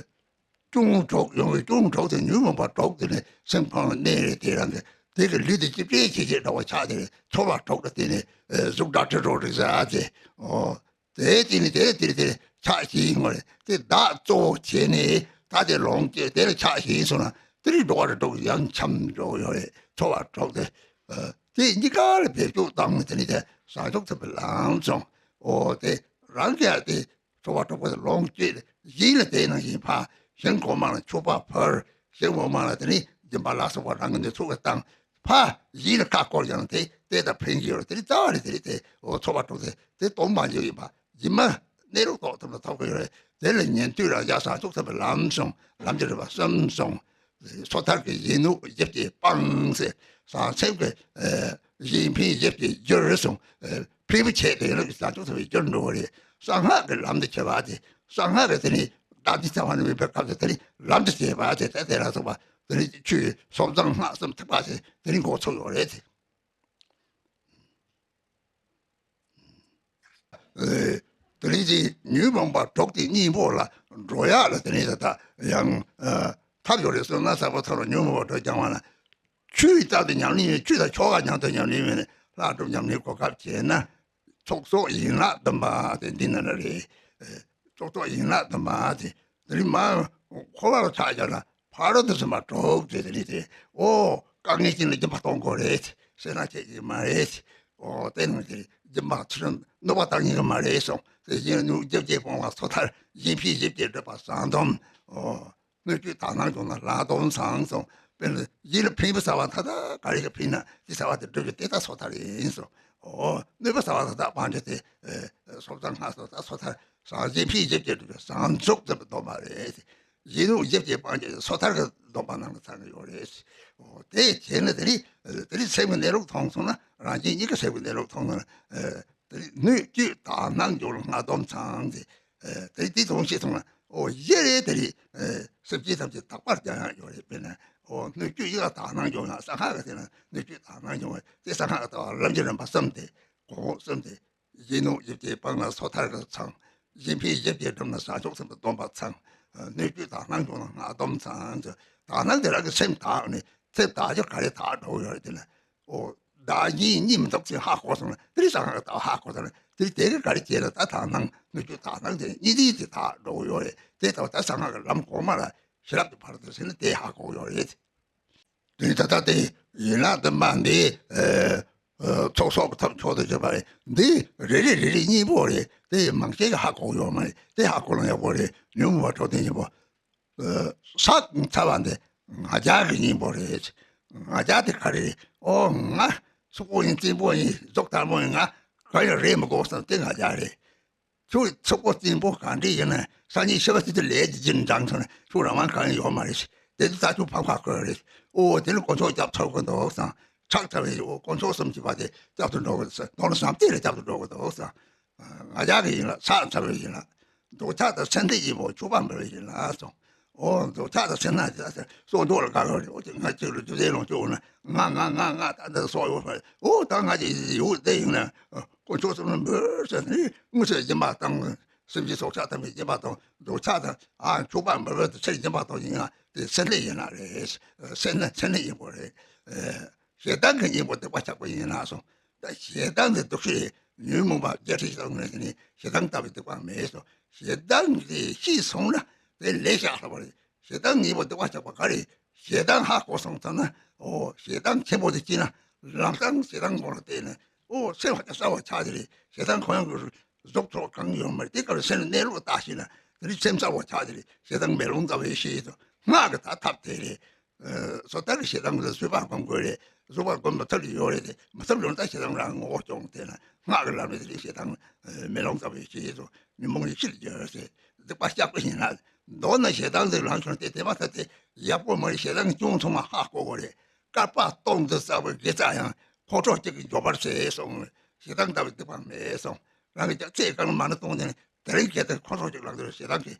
ཅུང་གྲོགས་ཡོང་བའི་ཅུང་གྲོགས་དེ་ཉོན་མོངས་པ་གྲོགས་དེ་ནི་སེམས་ཕམ་ལ་གནས་རེད། དེ་རང་གི་དེ་གི་ལུས་དེ་ཅིག་པྲེ་ཆེ་ཆེ་འདྲ་བ་ཆགས་དེ་རེད། ཚོར་བ་གྲོགས་དེ་དེ་ནི་ཨ་གཟུགས་སྒྲ་དྲི་རོ་རེག་བྱ་དེ། ཨོ། དེ་དེ་ནི་དེ་དེ་དེ་ཆགས་ཤིང་ངོ་རེད། དེ་བདག་གཙོ་བོ་བྱས་ནས་ད་དེ་ལོངས་སྤྱོད་དེ་ལ་ཆགས་ཤིང་སོང་ན་དེ་རིགས་འགྲོ་བ་རིགས་དྲུག་ཡང་འཁྱམས་འགྲོ་ཡོད་རེད། ཚོར་བ་གྲོགས་དེ། ཨ་དེ་གཉིས་ཀ་ལ་བེད་སྤྱོད་བཏང་ནས་དེ་ནི་དེ་བྱང་ཆུབ་ཐོབ་པའི་ལམ་སོང་། ཨོ་དེ་རང་གིས་དེ་ཚོར་བ་གྲོགས་པོ་དེ་ལོངས་སྤྱོད་ཞིང་ལ་དེ་ནང་བཞིན་ཕར་ཞིང་གོང་མ་ལ་མཆོད་པ་ཕུལ། ཞིང་འོག་མ་ལ་དེ་ནི་སྦྱིན་པ་ལ་སོགས་པ་རང་གི་ནུས་ཚོད་ཀྱིས་བཏང་། ཕར་ཡིད་ལ་ཁ་སྐོར་ཀྱང་དེ་དེ་དང་ཕན་གྱི་ཡོད་རེད། དེ་རྩ་བ་རེད། དེ་རེད། དེ་འོ་ཚོར་བ་གྲོགས་དེ་དེ་སྟོང་པ་ཉིད་ཡིན་པ་ཡིན་མ་གནས་ལུགས་རྟོགས་ཐུབ་ན་ཐོབ་ཀྱི་ཡོད་རེད། དེ་ལ་ཉན་ཐོས་རང་རྒྱལ་བྱང་ཆུབ་ཐོབ་པའི་ལམ་སོང་། ལམ་གྱི་རིམ་པ་གསུམ་སོང་། སོ་ཐར་གྱི་ཡིད་ནུས་བཞི་བཅས་སྤངས་ཟེར། བྱང་སེམས་ཀྱི་ཨ་གཞན་ཕན་བཞི་བཅས་བསྒྱུར་སོང་། ཨ་ཕན་པོ་བྱས་ཏེ་ཡིན་ན་བྱང་ཆུབ་ཐོབ་པའི་རྒྱུར་འགྲོ་བ་རེད། གསང་སྔགས་ཀྱི་ལམ་དུ་བྱེད་པ་དེ། གསང་སྔགས་ཀྱི་དེ་ནི་བདག་འཛིན་རྩ་བ་ནས་མེད་པའི་སྐབས་སུ་དེ་ནི་ལམ་དུ་བྱེད་པ་དེ་དེ་དེ་ལ་སོགས་པ་དེ་ནི་ཆོས་སོ་བཟང་སྔགས་གསུམ་ཐེག་པ་ཟེར་དེ་ནི་འགོ་ཚུགས་ཡོད་རེད། ཨེ་དེ་ནི་དེ་ཉོན་མོངས་པ་གྲོགས་དེ་གཉིས་པོ་ལ་འགྲོ་ཡག་ལ་དེ་ནི་ད་ལྟ་ཡང་ཨ་ཐབས་ཡོད་རེད། བསོད་ནམས་བསགས་པ་ཐོབ་ལ་ཉོན་མོངས་པ་གྲོགས་སྦྱང་བ་ན། ཆོས་ལྟར་དུ་ཉམས་ལེན་ཡོད། ཆོས་དང་ཆོ་ག་མཉམ་དུ་ཉམས་ལེན་ཡོད་ནས་ལྷག་སྒྲུབ་ཉམས་ལེན་གོ་སྐབས་བྱས་ན། ཚོགས་གསོག་ཡན་ལག་བདུན་པ་དེ་འདི་ན་ལ་རེད། ཨེ་ཚོགས་གསོག་ཡན་ལག་བདུན་པ་དེ་དེ་རིང་མ་འཁོར་བ་ལ་ཆགས་བཞག་ན་ཕ་རོལ་ཏུ་ཕྱིན་པ་དྲུག་དེ་དེ་རེད་དེ། ཨོ་དཀའ་ངལ་ཅན་ལ་སྦྱིན་པ་གཏོང་དགོས་རེད། སེར་སྣ་བྱེད་ཀྱི་མ་རེད། ཨོ་དེ་ནང་དེ་སྦྱིན་པ་ཚུལ་གནོད་པ་བཏང་ཉན་གྱི་མ་རེད་གསུངས། དེ་བཞིན་ནུས་བཞི་བཅས་སྤོང་བ་སོ་ཐར་གཞན་ཕན་བཞི་བཅས་སྒྲུབ་པ་བསང་སྡོམ། ཨོ། སྣོད་བཅུད་དག་སྣང་སྦྱོང་ན་ལྷག་སྡོམ་ཚང་གསུངས། དཔེར་ན་ཡིད་ལ་ཕན་པ་བྱ་བ་མཐའ་དག་ག་རེ་ག་ཕན་ན་དེ་བྱ་བ་དེ་སྒྲུབ་རྒྱུ་དེ་ལྟ་སོ་ཐར་ཡིན་གསུངས། ཨོ་གནོད་པ་བྱ་བ་མཐའ་དག་སྤང་རྒྱུ་དེ་ཨེ་སོ་བཟང་སྔགས་སོ་ལྟ་སོ་ཐར་བྱང་སེམས་ཕན་བཞི་བཅས་སྒྲུབ་རྒྱུ་བྱང་ཆུབ་ཟེར་བའི་སྡོམ་པ་རེད། ཡིད་ནུས་བཞི་བཅས་སྤང་རྒྱུ་སོ་ཐར་གྱི་སྡོམ་པ་ནང་ལ་ཚང་གི་ཡོད་རེད། ཨོ་དེ་བྱས་ན་དེ་ནི་དེ་ནི་སེམས་ཀྱི་གནས་ལུགས་མཐོང་སོང་ན་རང་གཞན་གཉིས་ཀ་སེམས་ཀྱི་གནས་ལུགས་མཐོང་སོང་ན་ཨེ། དེ་རིང་སྣོད་བཅུད་དག་སྣང་སྦྱོང་ལ་སྔགས་སྡོམ་ཚང་ཟེར། ཨེ་དེ་རིང་དེ་དོན་ཤེས་སོང་ན་ཨོ་གཞི་རེད། དེ་རིང་ཨེ་སེམས་ཅན་ཐམས་ཅད་དག་པར་སྦྱང་ཡག་ཡོད་རེད། དཔེར་ན་ཨོ་སྣོད་བཅུད་ཡིད་ལ་དག་སྣང་སྦྱོང་ཡག་གསང་སྔགས་ཀྱི་དེ་ན་སྣོད་བཅུད་དག་སྣང་སྦྱོང་བ་དེ་གསང་སྔགས་ཀྱི་ལྟ་བ་ལམ་གྱི་རིམ་པ་གསུམ་དེ། གོང་འོག་གསུམ་དེ། ཡིད་ནུས་བཞི་བཅས་སྤངས་ལ་སོ་ཐར་གྱི་ཚང་། གཞན་ཕན་བཞི་བཅས་སྒྲུབ་ན་བྱང་ཆུབ་སེམས་དང་སྡོམ་པ་ཚང་། སྣོད་བཅུད་དག་སྣང་སྦྱོང་ལ་སྔགས་སྡོམ་ཚང་། དག་སྣང་དེ་རང་གི་སེམས་དག་ནས་སེམས་དག་རྒྱུ་ག་རེ་དག་འགྲོ་ཡོད་རེད་དེ་ན། ཨོ། བདག་གཞན་གཉིས་མི་འདུག་ཅེས་ཧ་གོ་སོང་ན་དེ་རིང་གསང་སྔགས་ཀྱི་ལྟ་བ་ཧ་གོ་སོང་ན་དེ་རིང་དེ་ག་ག་རེ་བྱས་ན་ད་དག་སྣང་སྣོད་བཅུད་དག་སྣང་དེ་གཉིས་ལྡན་དེ་དག་འགྲོ་གི་ཡོད་རེད། དེ་ལྟ་བུ་ད་གསང་སྔགས་ཀྱི་ལམ་གོང་མ་ལ་ཤེས་རབ་ཀྱི་ཕ་རོལ་ཏུ་ཕྱིན་ན་དེ་ཧ་གོ་གི་ཡོད་རེད། དེ་ནི་ད་ལྟ་དེ་ཡན་ལག་བདུན་པ་འདི་ཨ་ཨ་ཚོགས་གསོག་གི་ཐབས་མཆོག་ཏུ་གྱུར་པ་རེད། འདི་རེ་རེ་རེ་རེ་གཉིས་པོ་རེད། དེ་མང་ཆེ་གིས་ཧ་གོ་གི་ཡོད་མ་རེད། དེ་ཧ་གོ་ལོང་ཡག་པོ་རེད། ཉོན་མོངས་པ་གྲོགས་དེ་གཉིས་པོ། ཨ་ས་ཚ་བ་འདི་ང་རྒྱལ་གྱི་གཉེན་པོ་རེད། ང་རྒྱལ་དེ་ག་རེ་རེད། ཨོ་ང་ཕྱུག་པོ་ཡིན། བཙན་པོ་ཡིན། གཟུགས་དར་མོ་ཡིན། ང་ག་ཡང་རེད་མི་དགོས་བསམ་དེ་ང་རྒྱལ་རེད། ཁྱོད་ཕྱུག་པོ་བཙན་པོ་གང་འདྲ་ཡིན་ན་སང་ཉིན་ཤི་བ་དེ་དུས་ལས་ཀྱི་རྒྱུན་འབྲང་སོང་ན་ཁྱོད་རང་དབང་གང་ཡང་ཡོད་མ་རེད། དེ་དུས་ད་ཁྱོད་ཕམ་ཁ་ཁོལ་རེད། ཨོ་དེ་ནི་དཀོན་མཆོག་སྐྱབས་ཐོབ་ཀྱི་འདུག་བསམ། ཁྲག་ཚ་བའི་ཨོ་དཀོན་མཆོག་གསུམ་གྱི་བར་དེ་སྐྱབས་སུ་འགྲོ་གི་འདུག་བསམ། མདོར་ན་བྱམས་བརྩེ་ལ་སྐྱབས་སུ་འགྲོ་གི་འདུག་བསམ། ང་རྒྱལ་གྱི་ཡན་ལག་ས་ཚ་བའི་ཡན་ལག་འདོད་ཆགས་དང་སེམས་ཁྲལ་གྱི་ཕྱུ་པ་འབར་བའི་ཡན་ལག་སོང་། ཨོ་འདོད་ཆགས་དང་སེར་སྣ་དེ་ལ་སྲོག་འདོད་ལ་དགའ་བ་རེད། ཨོ་དེ་ང་གཅིག་ལ་རྒྱུ་ཟས་ལོངས་སྤྱོད་འོང་ན་ང་ང་ང་ང་ད་འདི་སྲོག་ཡོད་པ་རེད། ཨོ་ད་ང་གཅིག་ཡོད་དེ་ཡིན་ན་དཀོན་མཆོག་གསུམ་ལ་འབུལ་ཟེར་ནས་དངོས་སུ་སྦྱིན་པ་བཏང་། སེམས་ཅན་སྲོག་ཆགས་ཐམས་ཅད་སྦྱིན་པ་བཏང་། འདོད་ཆགས་དང་ཨ་ཕྱུ་པ་འབར་བའི་ཚེ་སྦྱིན་པ་བཏང་ཡིན་ན་དེ་སེར་སྣའི་ཡན་ལག་རེད། སེར་སྣ་སེར་སྣའི་གཉེན་པོ་རེད། ཞེ་སྡང་གི་གཉེན་པོ་སྡིག་པ་ཆགས་པའི་ཡན་ལག་སོང་། ད་ཞེ་སྡང་དེ་སྡུག་ཤོས་རེད། ཉོན་མོངས་པ་བརྒྱད་ཁྲི་བཞི་སྟོང་ངོས་ནས་ཞེ་སྡང་ལྟ་བུའི་སྡིག་པ་མེད་སོ། ཞེ་སྡང་དེ་ཤེས་སོང་ན་དེ་ལས་བཞག་ལྟ་བ་རེད། ཞེ་སྡང་གཉིས་པོ་སྡིག་པ་བྱས་པ་ག་རེ། ཞེ་སྡང་ཧ་གོ་སོང་ཙང་ན། ཨོ་ཞེ་སྡང་ཆེན་པོ་དེ་སྐྱེས་ན་ལམ་སང་ཞེ་སྡང་ཁོ་ལ་བལྟས་ནས་ཨོ་སེམས་ཧ་ཅང་གསལ་བ་ཆགས་དེ་རེད། ཞེ་སྡང་ཁོ་རང་གི་གཟུགས་ཐོག་གང་ཡོད་མ་རེད། དེ་ག་རེ་སེམས་གནས་ལུགས་བརྟག་ཤེས་ན་དེ་རིགས་སེམས་གསལ་བ་ཆགས་དེ་རེད། ཞེ་སྡང་མེ་ལོང་ལྟ་བུའི་ཤེས་དང་སྔགས་ཀྱི་ད་ཐབས་དེ་རེད། སོ་ལྟར་ཞེ་སྡང་ལ་བཟོད་པ་སྒོམ་དགོས་རེད། བཟོད་པ་སྒོམ་མ་ཐུབ་ཀྱི་ཡོད་རེད་དེ། མ་ཐུབ་ཡོང་ད་ཞེ་སྡང་རང་ངོ་བོ་སྐྱོང་དེ་ན་སྔགས་ཀྱི་ལམ་ནས་དེ་ཞེ་སྡང་མེ་ལོང་ལྟ་བུའི་ཞེས་སོ། ཉོན་མོངས་ཡེ་ཤེས་ཀྱི་ཟེར་སྡིག་པ་བཤགས་པ་ཡིན་ན། མདོར་ན་ཞེ་སྡང་དེ་ལངས་བྱུང་སྟེ་དེ་མ་ཐག་དེ་ཡག་པོ་མ་རེད། ཞེ་སྡང་སྐྱོན་ཚང་མ་ཧ་གོ་དགོས་རེད། བསྐལ་པ་སྟོང་དུ་བསགས་པའི་དགེ་རྩ་ཡང་ཁོང་ཁྲོ་གཅིག་གིས་འཇོམས་པར་བྱེད་གསུངས། ཞེ་སྡང་ལྟ་བུའི་སྡིག་པ་མེད་གསུངས། རང་གི་ཅག་ཚེ་གང་མ་ཎི་གཏོང་དེ་ནི་དེ་རིང་གལ་ཏེ་ཁོང་ཁྲོ་གཅིག་ལངས་དུས་ཞེ་སྡང་གིས་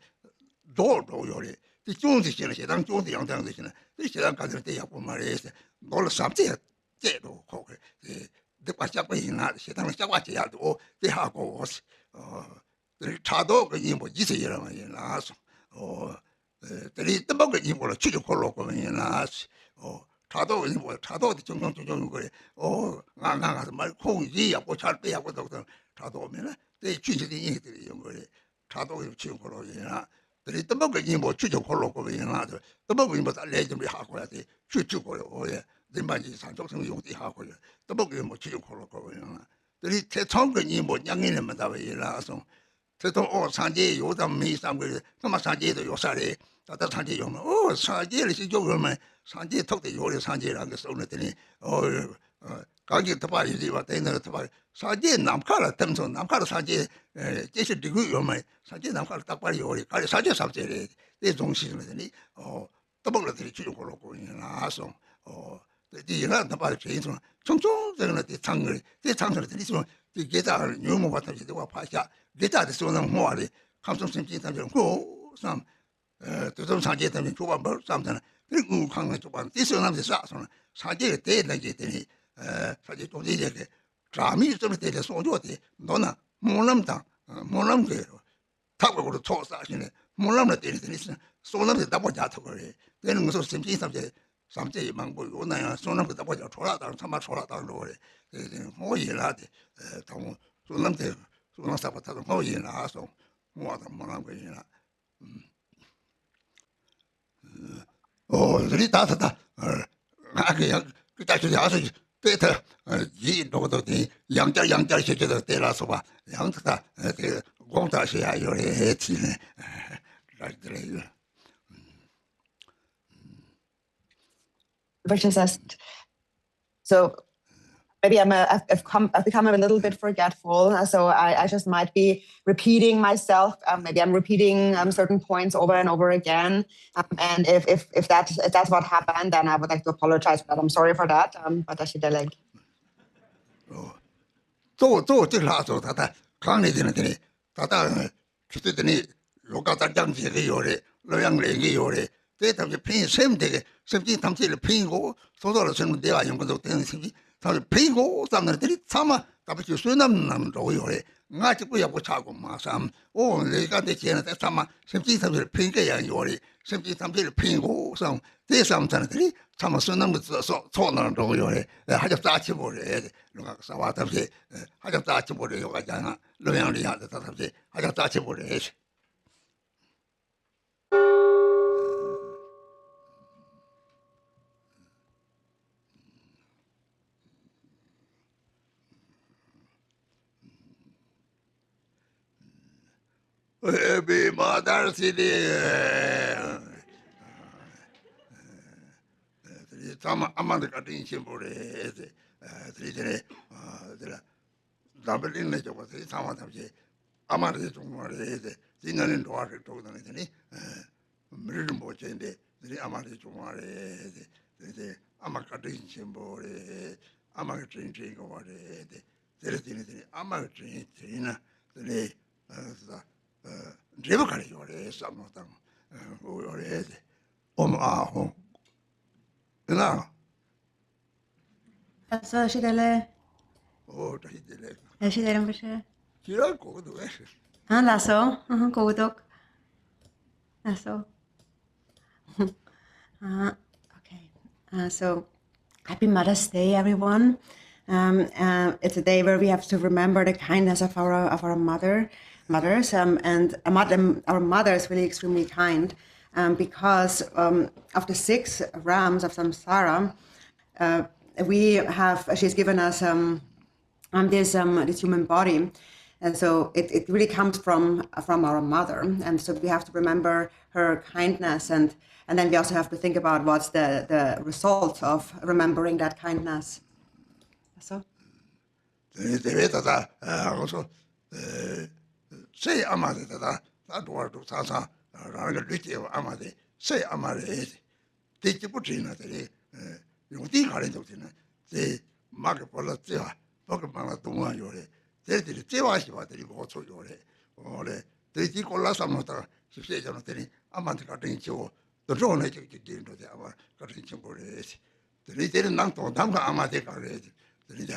ལྡོག་འགྲོ་ཡོད་རེད། དེ་ཅུང་ཙམ་ཤེས་ན་ཞེ་སྡང་ཅུང་ཙམ་ཡང་དང་དུ་ཤེས་ན་དེ་ཞེ་སྡང་ག་ཚོད་དེ་ཡག་པོ་མ་རེད་ཟེར། མདོ་ལ་ཟབ་ཚད་བཅད་འགྲོ་ཁོག་གི་དེ་སྡིག་པ་བཤགས་པ་ཡིན་ན་ཞེ་སྡང་ལ་བཤགས་པ་བྱེད་ཡག་འདུག་དེ་ཧ་གོ་འོ་ཟེར། དེ་རིང་ཕྲག་དོག་གི་གཉེན་པོ་ཇི་སྲིད་ཡོད་ར་མ་ཡིན་ལགས་སོ། དེ་རིང་གཏི་མུག་གི་གཉེན་པོ་ལ་ཆོས་ཀྱི་འཁོར་ལོ་བསྐོར་བ་ཡིན་ལགས་སོ། ཕྲག་དོག་གི་གཉེན་པོ་ལ་ཕྲག་དོག་དེ་ཆུང་ཆུང་ཆུང་ཆུང་ཡོང་གི་རེད། ཨོ་ང་ང་ང་ཟེར་མ་རེད། ཁོང་གིས་ཡག་པོ་ཆར་དཔེ་ཡག་པོ་འདུག་དང་ཕྲག་དོག་མེད་ན་དེ་ཆོས་ཀྱི་དེ་གཉེན་གྱི་དེ་རེད་ཡོང་གི་རེད། ཕྲག་དོག་གི་ཆོས་འཁོར་ལོ་ཡིན་ལགས། དེ་རིང་གཏི་མུག་གི་གཉེན་པོ་ཆོས་ཀྱི་འཁོར་ལོ་བསྐོར་བ་ཡིན་ལགས། གཏི་མུག་གི་གཉེན་པོ་ད་ལས་རྒྱུ་འབྲས་ཧ་གོ་ཡ་དེ་ཆོས་ཆོས་འཁོར་ལོ་ཨོ་ཡ་འཛིན་པ་གཉིས་བྱང་ཆུབ་སེམས་ཡོང་དེ་ཧ་གོ་ཡ། གཏི་མུག་གི་གཉེན་པོ་ཆོས་ཀྱི་འཁོར་ལོ་བསྐོར་བ་ཡིན་ལགས། དེ་རིང་ཐེ་ཚོམ་གྱི་གཉེན་པོ་མྱ་ངན་ལས་མི་འདའ་བ་ཡིན་ལགས་གསུངས། ཐེ་ཚོམ་ཨོ་སངས་རྒྱས་ཡོད་དམ་མེད་བསམ་གི་རེད། སྔོན་མ་སངས་རྒྱས་དུ་ཡོད་ས་རེད། ད་ལྟ་སངས་རྒྱས་ཡོད་མ་རེད། ཨོ་སངས་རྒྱས་ལ་ཤེས་རྒྱུ་ཡོད་མ་རེད། སངས་རྒྱས་ཐུག་དེ་ཡོད་རེད། སངས་རྒྱས་རང་གི་སོགས་ནས་དེ་ནི་ཨོ་གང་གི་ཐུབ་པ་ཡོད་ཅིག་བ་དེ་ནི་ཐུབ་པ་རེད། སངས་རྒྱས་ནམ་མཁའ་ལ་ཐིམ་སོང་། ནམ་མཁའ་ལ་སངས་རྒྱས་སྐྱེ་ཤི་འགྲིག་གི་ཡོད་མ་རེད། སངས་རྒྱས་ནམ་མཁའ་ལ་རྟག་པར་ཡོད་རེད། ག་རེ་སངས་རྒྱས་བསམ་ཚད་རེད། དེ་རྫོང་ཤིང་ལ་དེ་ནི་ཨོ། ལྟ་བུ་ལ་དེ་ཆོས་ཀྱི་འཁོར་ལོ་བསྐོར་ཡིན་ལགས་སོ། ཨོ། དེ་དེ་ཡིན་ལ་ད་པར་བྱས་ཡིན་སོང་ཆུང་ཆུང་ཙེ་ན་དེ་ཚང་གི་རེད། དེ་ཚང་ཟེར་ན་དེ་ནི་སོང་དེ་དགེ་རྩ་ཉོན་མོངས་པ་ཐམས་ཅད་དེ་བ་ཕར་བཞག་དགེ་རྩ་དེ་བསོད་ནམས་བསྔོ་བ་རེད། ཁམས་གསུམ་སེམས་ཅན་ཐམས་ཅད་བསྔོ་བསམ། དུས་གསུམ་སངས་རྒྱས་ཐམས་ཅད་མཆོད་པ་འབུལ་བསམ་ཟེར་ན་དེ་དངུལ་ཁང་ནས་བཙུགས་པ་དེ་བསོད་ནམས་དེ་བསགས་སོང་ན་སངས་རྒྱས་ཀྱི་དེ་ལ་གྱི་དེ་ནི་སངས་རྒྱས་ཐུགས་རྗེ་ཡེ་གི་དྲ་མིག་ཙམ་དེ་ལས་གསོག་འཇོག་དེ་མདོར་ན་སྨོན་ལམ་དང་སྨོན་ལམ་གྱི་ཐབས་ཀྱི་སྒོ་ནས་ཚོགས་བསགས་ཤིང་ནས་སྨོན་ལམ་ལ་བརྟེན་ནས་དེ་ནས་བསོད་ནམས་ཀྱི་བདག་པོ་རྒྱག་ཐུབ་ཀྱི་རེད། དེ་ནི་ང་ཚོ་སེམས་ཅན་ཐམས་ཅད་བསམ་ཚད་མང་པོ་ཡོད་ན་ཡང་བསོད་ནམས་ཀྱི་བདག་པོ་རྒྱག་འཕྲོ་བརླག་དང་ཚང་མ་འཕྲོ་བརླག་བཏང་འགྲོ་གི་རེད། དེ་དེ་ནི་བསྔོ་བ་ཡིན་ལགས། དེ་དང་པོ་བསོད་ནམས་དེ་བསོད་ནམས་བསགས་པ་ད་དུང་བསྔོ་བ་ཡིན་ལགས་སོ། བསྔོ་བ་དང་སྨོན་ལམ་གྱི་ཡིན་ལགས། ཨོ་རི་ད་ད་ད་ང་གི་ཡང་ཀི་ད་ཆུ་ཡག་སུ་དེ་ད་ཡིད་འགྲོ་གི་འདུག་དེ་ཡང་བསྐྱར་ཡང་བསྐྱར་བྱེད་ཀྱི་འདུག་དེ་ལ་སོགས་པ་ཡང་ད་ད་དེ་དགོངས་དག་བྱེད་ཡ་ཡོད་རེད་ཚིག་ནས་ར་དེ་ལ་ཡོད། Versus us. So maybe I'm a, I've, I've, come, I've become a little bit forgetful, uh, so I, I just might be repeating myself. Um, maybe I'm repeating um, certain points over and over again. Um, and if, if, if, that, if that's what happened, then I would like to apologize for that. I'm sorry for that. Um, but I should like. ཨོ། གཙོ་བོ་གཙོ་བོ་གཅིག་ལྷག་སོང་། ད་ལྟ་གང་ནས་དེ་ནས་དེ་ནས་ད་ལྟ་ཆུ་ཚོད་དེ་ནས་ལོ་ཀ་བསྟར་སྦྱང་བྱེད་ཀྱི་ཡོད་རེད། སློབ་ཡོན་ལེན་གྱི་ཡོད་རེད། དེ་ཐམས་ཅད་ཕན་སེམས་དེ་གི་སེམས་ཅན་ཐམས་ཅད་ལ་ཕན་དགོས། སོ་སོ་ལ་སེམས་བདེ་བ་ཡོང་གི་འདུག་དེ་ནི་སེམས་ཅན་ཐམས་ཅད་ཕན་དགོས་བསམ་ན་དེ་ནི་ཚང་མ་ད་ལྟ་ཆུ་བསོད་ནམས་ནང་འགྲོ་གི་ཡོད་རེད། ང་གཅིག་པུ་ཡག་པོ་ཆགས་དགོས་མ་བསམ། ཨོ་ལས་ཀ་དེ་བྱས་ན་དེ་ཚང་མ་སེམས་ཅན་ཐམས་ཅད་ལ་ཕན་གི་ཡང་ཡོད་རེད། སེམས་ཅན་ཐམས་ཅད་ལ་ཕན་དགོས་བསམ། དེ་བསམ་ཚར་ན་དེ་ནི་ཚང་མ་བསོད་ནམས་ཀྱི་ཚོགས་ཚོགས་ནང་འགྲོ་གི་ཡོད་རེད། ཧ་ཅང་རྩ་ཆེན་པོ་རེད། ལུང་ཁག་གསར་བ་ཐམས་ཅད་ཧ་ཅང་རྩ་ཆེན་པོ་རེད། ཡོ་ག་སྦྱང་ཡག་སློབ་ཡོན་ལེན་ཡག་དེ་དག་ཐམས་ཅད་ཧ་ཅང་རྩ་ཆེན་པོ་རེད། Happy Mother's Day. དེ་རིང་ཚང་མ་ཨ་མ་འདི་བཀའ་དྲིན་ཆེན་པོ་རེད། དེ་དེ་རིང་དེ་རིང་དེ་ལ་འཛམ་བུ་གླིང་ནས་འབྱོར་བ་དེ་ཚང་མ་ཐམས་ཅད་ཨ་མ་རེད་བྱུང་བ་རེད། དེ་དེ་ནང་ནས་འགྲོ་བ་རིགས་དྲུག་དང་དེ་ནི་མི་རིགས་རིན་པོ་ཆེ་འདི་དེ་ནི་ཨ་མ་རེད་བྱུང་བ་རེད། དེ་དེ་ཨ་མ་བཀའ་དྲིན་ཆེན་པོ་རེད། ཨ་མ་གི་དྲིན་དྲན་དགོས་པ་རེད། དེ་དེ་ལ་དེ་ནི་དེ་ནི་ཨ་མ་གི་དྲིན་དྲན་ན་དེ་ནི་འབྲས་བུ་ག་རེ་ཡོད་རེད་བསམ་བློ་བཏང་དགོས་ཡོད་རེད། དེ་ཨོམ་ཨ་ཧོ། ཨེ་ན། ལགས་སོ། བཀྲ་ཤིས་བདེ་ལེགས། ཨོ་བཀྲ་ཤིས་བདེ་ལེགས། བཀྲ་ཤིས་བདེ་ལེགས་རིན་པོ་ཆེ། ཁྱེད་རང་གོ་གི་འདུག་གས། ཨ་ལགས་སོ། ཨ་ཧ་གོ་གི་འདུག་ལགས་སོ། Uh, okay. Uh, so, happy Mother's Day, everyone. Um, uh, it's a day where we have to remember the kindness of our of our mother mothers, um, and a mother, our mother is really extremely kind, um, because um, of the six realms of samsara, uh, we have she's given us um, um, this um, this human body. And so it, it really comes from from our mother, and so we have to remember her kindness, and and then we also have to think about what's the the result of remembering that kindness. So. དེ་ནས་དེ་བས་ད་ལྟ་ང་ཚོ་སའི་ཨ་མ་དེ་ད་ལྟ་ད་འགྲོ་བ་འགྲོ་ཚང་ཚང་རང་རང་གི་ལུས་སྐྱེས་པ་ཨ་མ་དེ་སའི་ཨ་མ་རེད། དེ་གཅིག་པུ་བྲིས་ན་དེ་རེད། ཡོང་དུས་ག་རེ་འདུག་ཟེར་ན། དེ་མ་གི་བུ་ལ་བརྩེ་བ། བུ་གི་མ་ལ་གདུང་བ་ཡོད་རེད། དེར་དེ་རེད་བརྩེ་བ་ཞེས་པ་དེ་རེད་འགོ་ཚུགས་ཡོད་རེད། འོ་རེད། དེ་དེའི་སྐོར་ལ་བསམ་བློ་བཏང་ཞིབ་བཤད་བྱས་ན་དེ་རེད་ཨ་མ་དེ་བཀའ་དྲིན་ཆེའོ། དུད་འགྲོ་ནས་ཀྱང་ཀྱང་རྒྱལ་འགྲོ་དེ་ཨ་མ་བཀའ་དྲིན་ཆེན་པོ་རེད། དེ་རེད་དེ་རེད་ནང་དོན་དམ་གི་ཨ་མ་དེ་ག་རེད། དེ་རེད་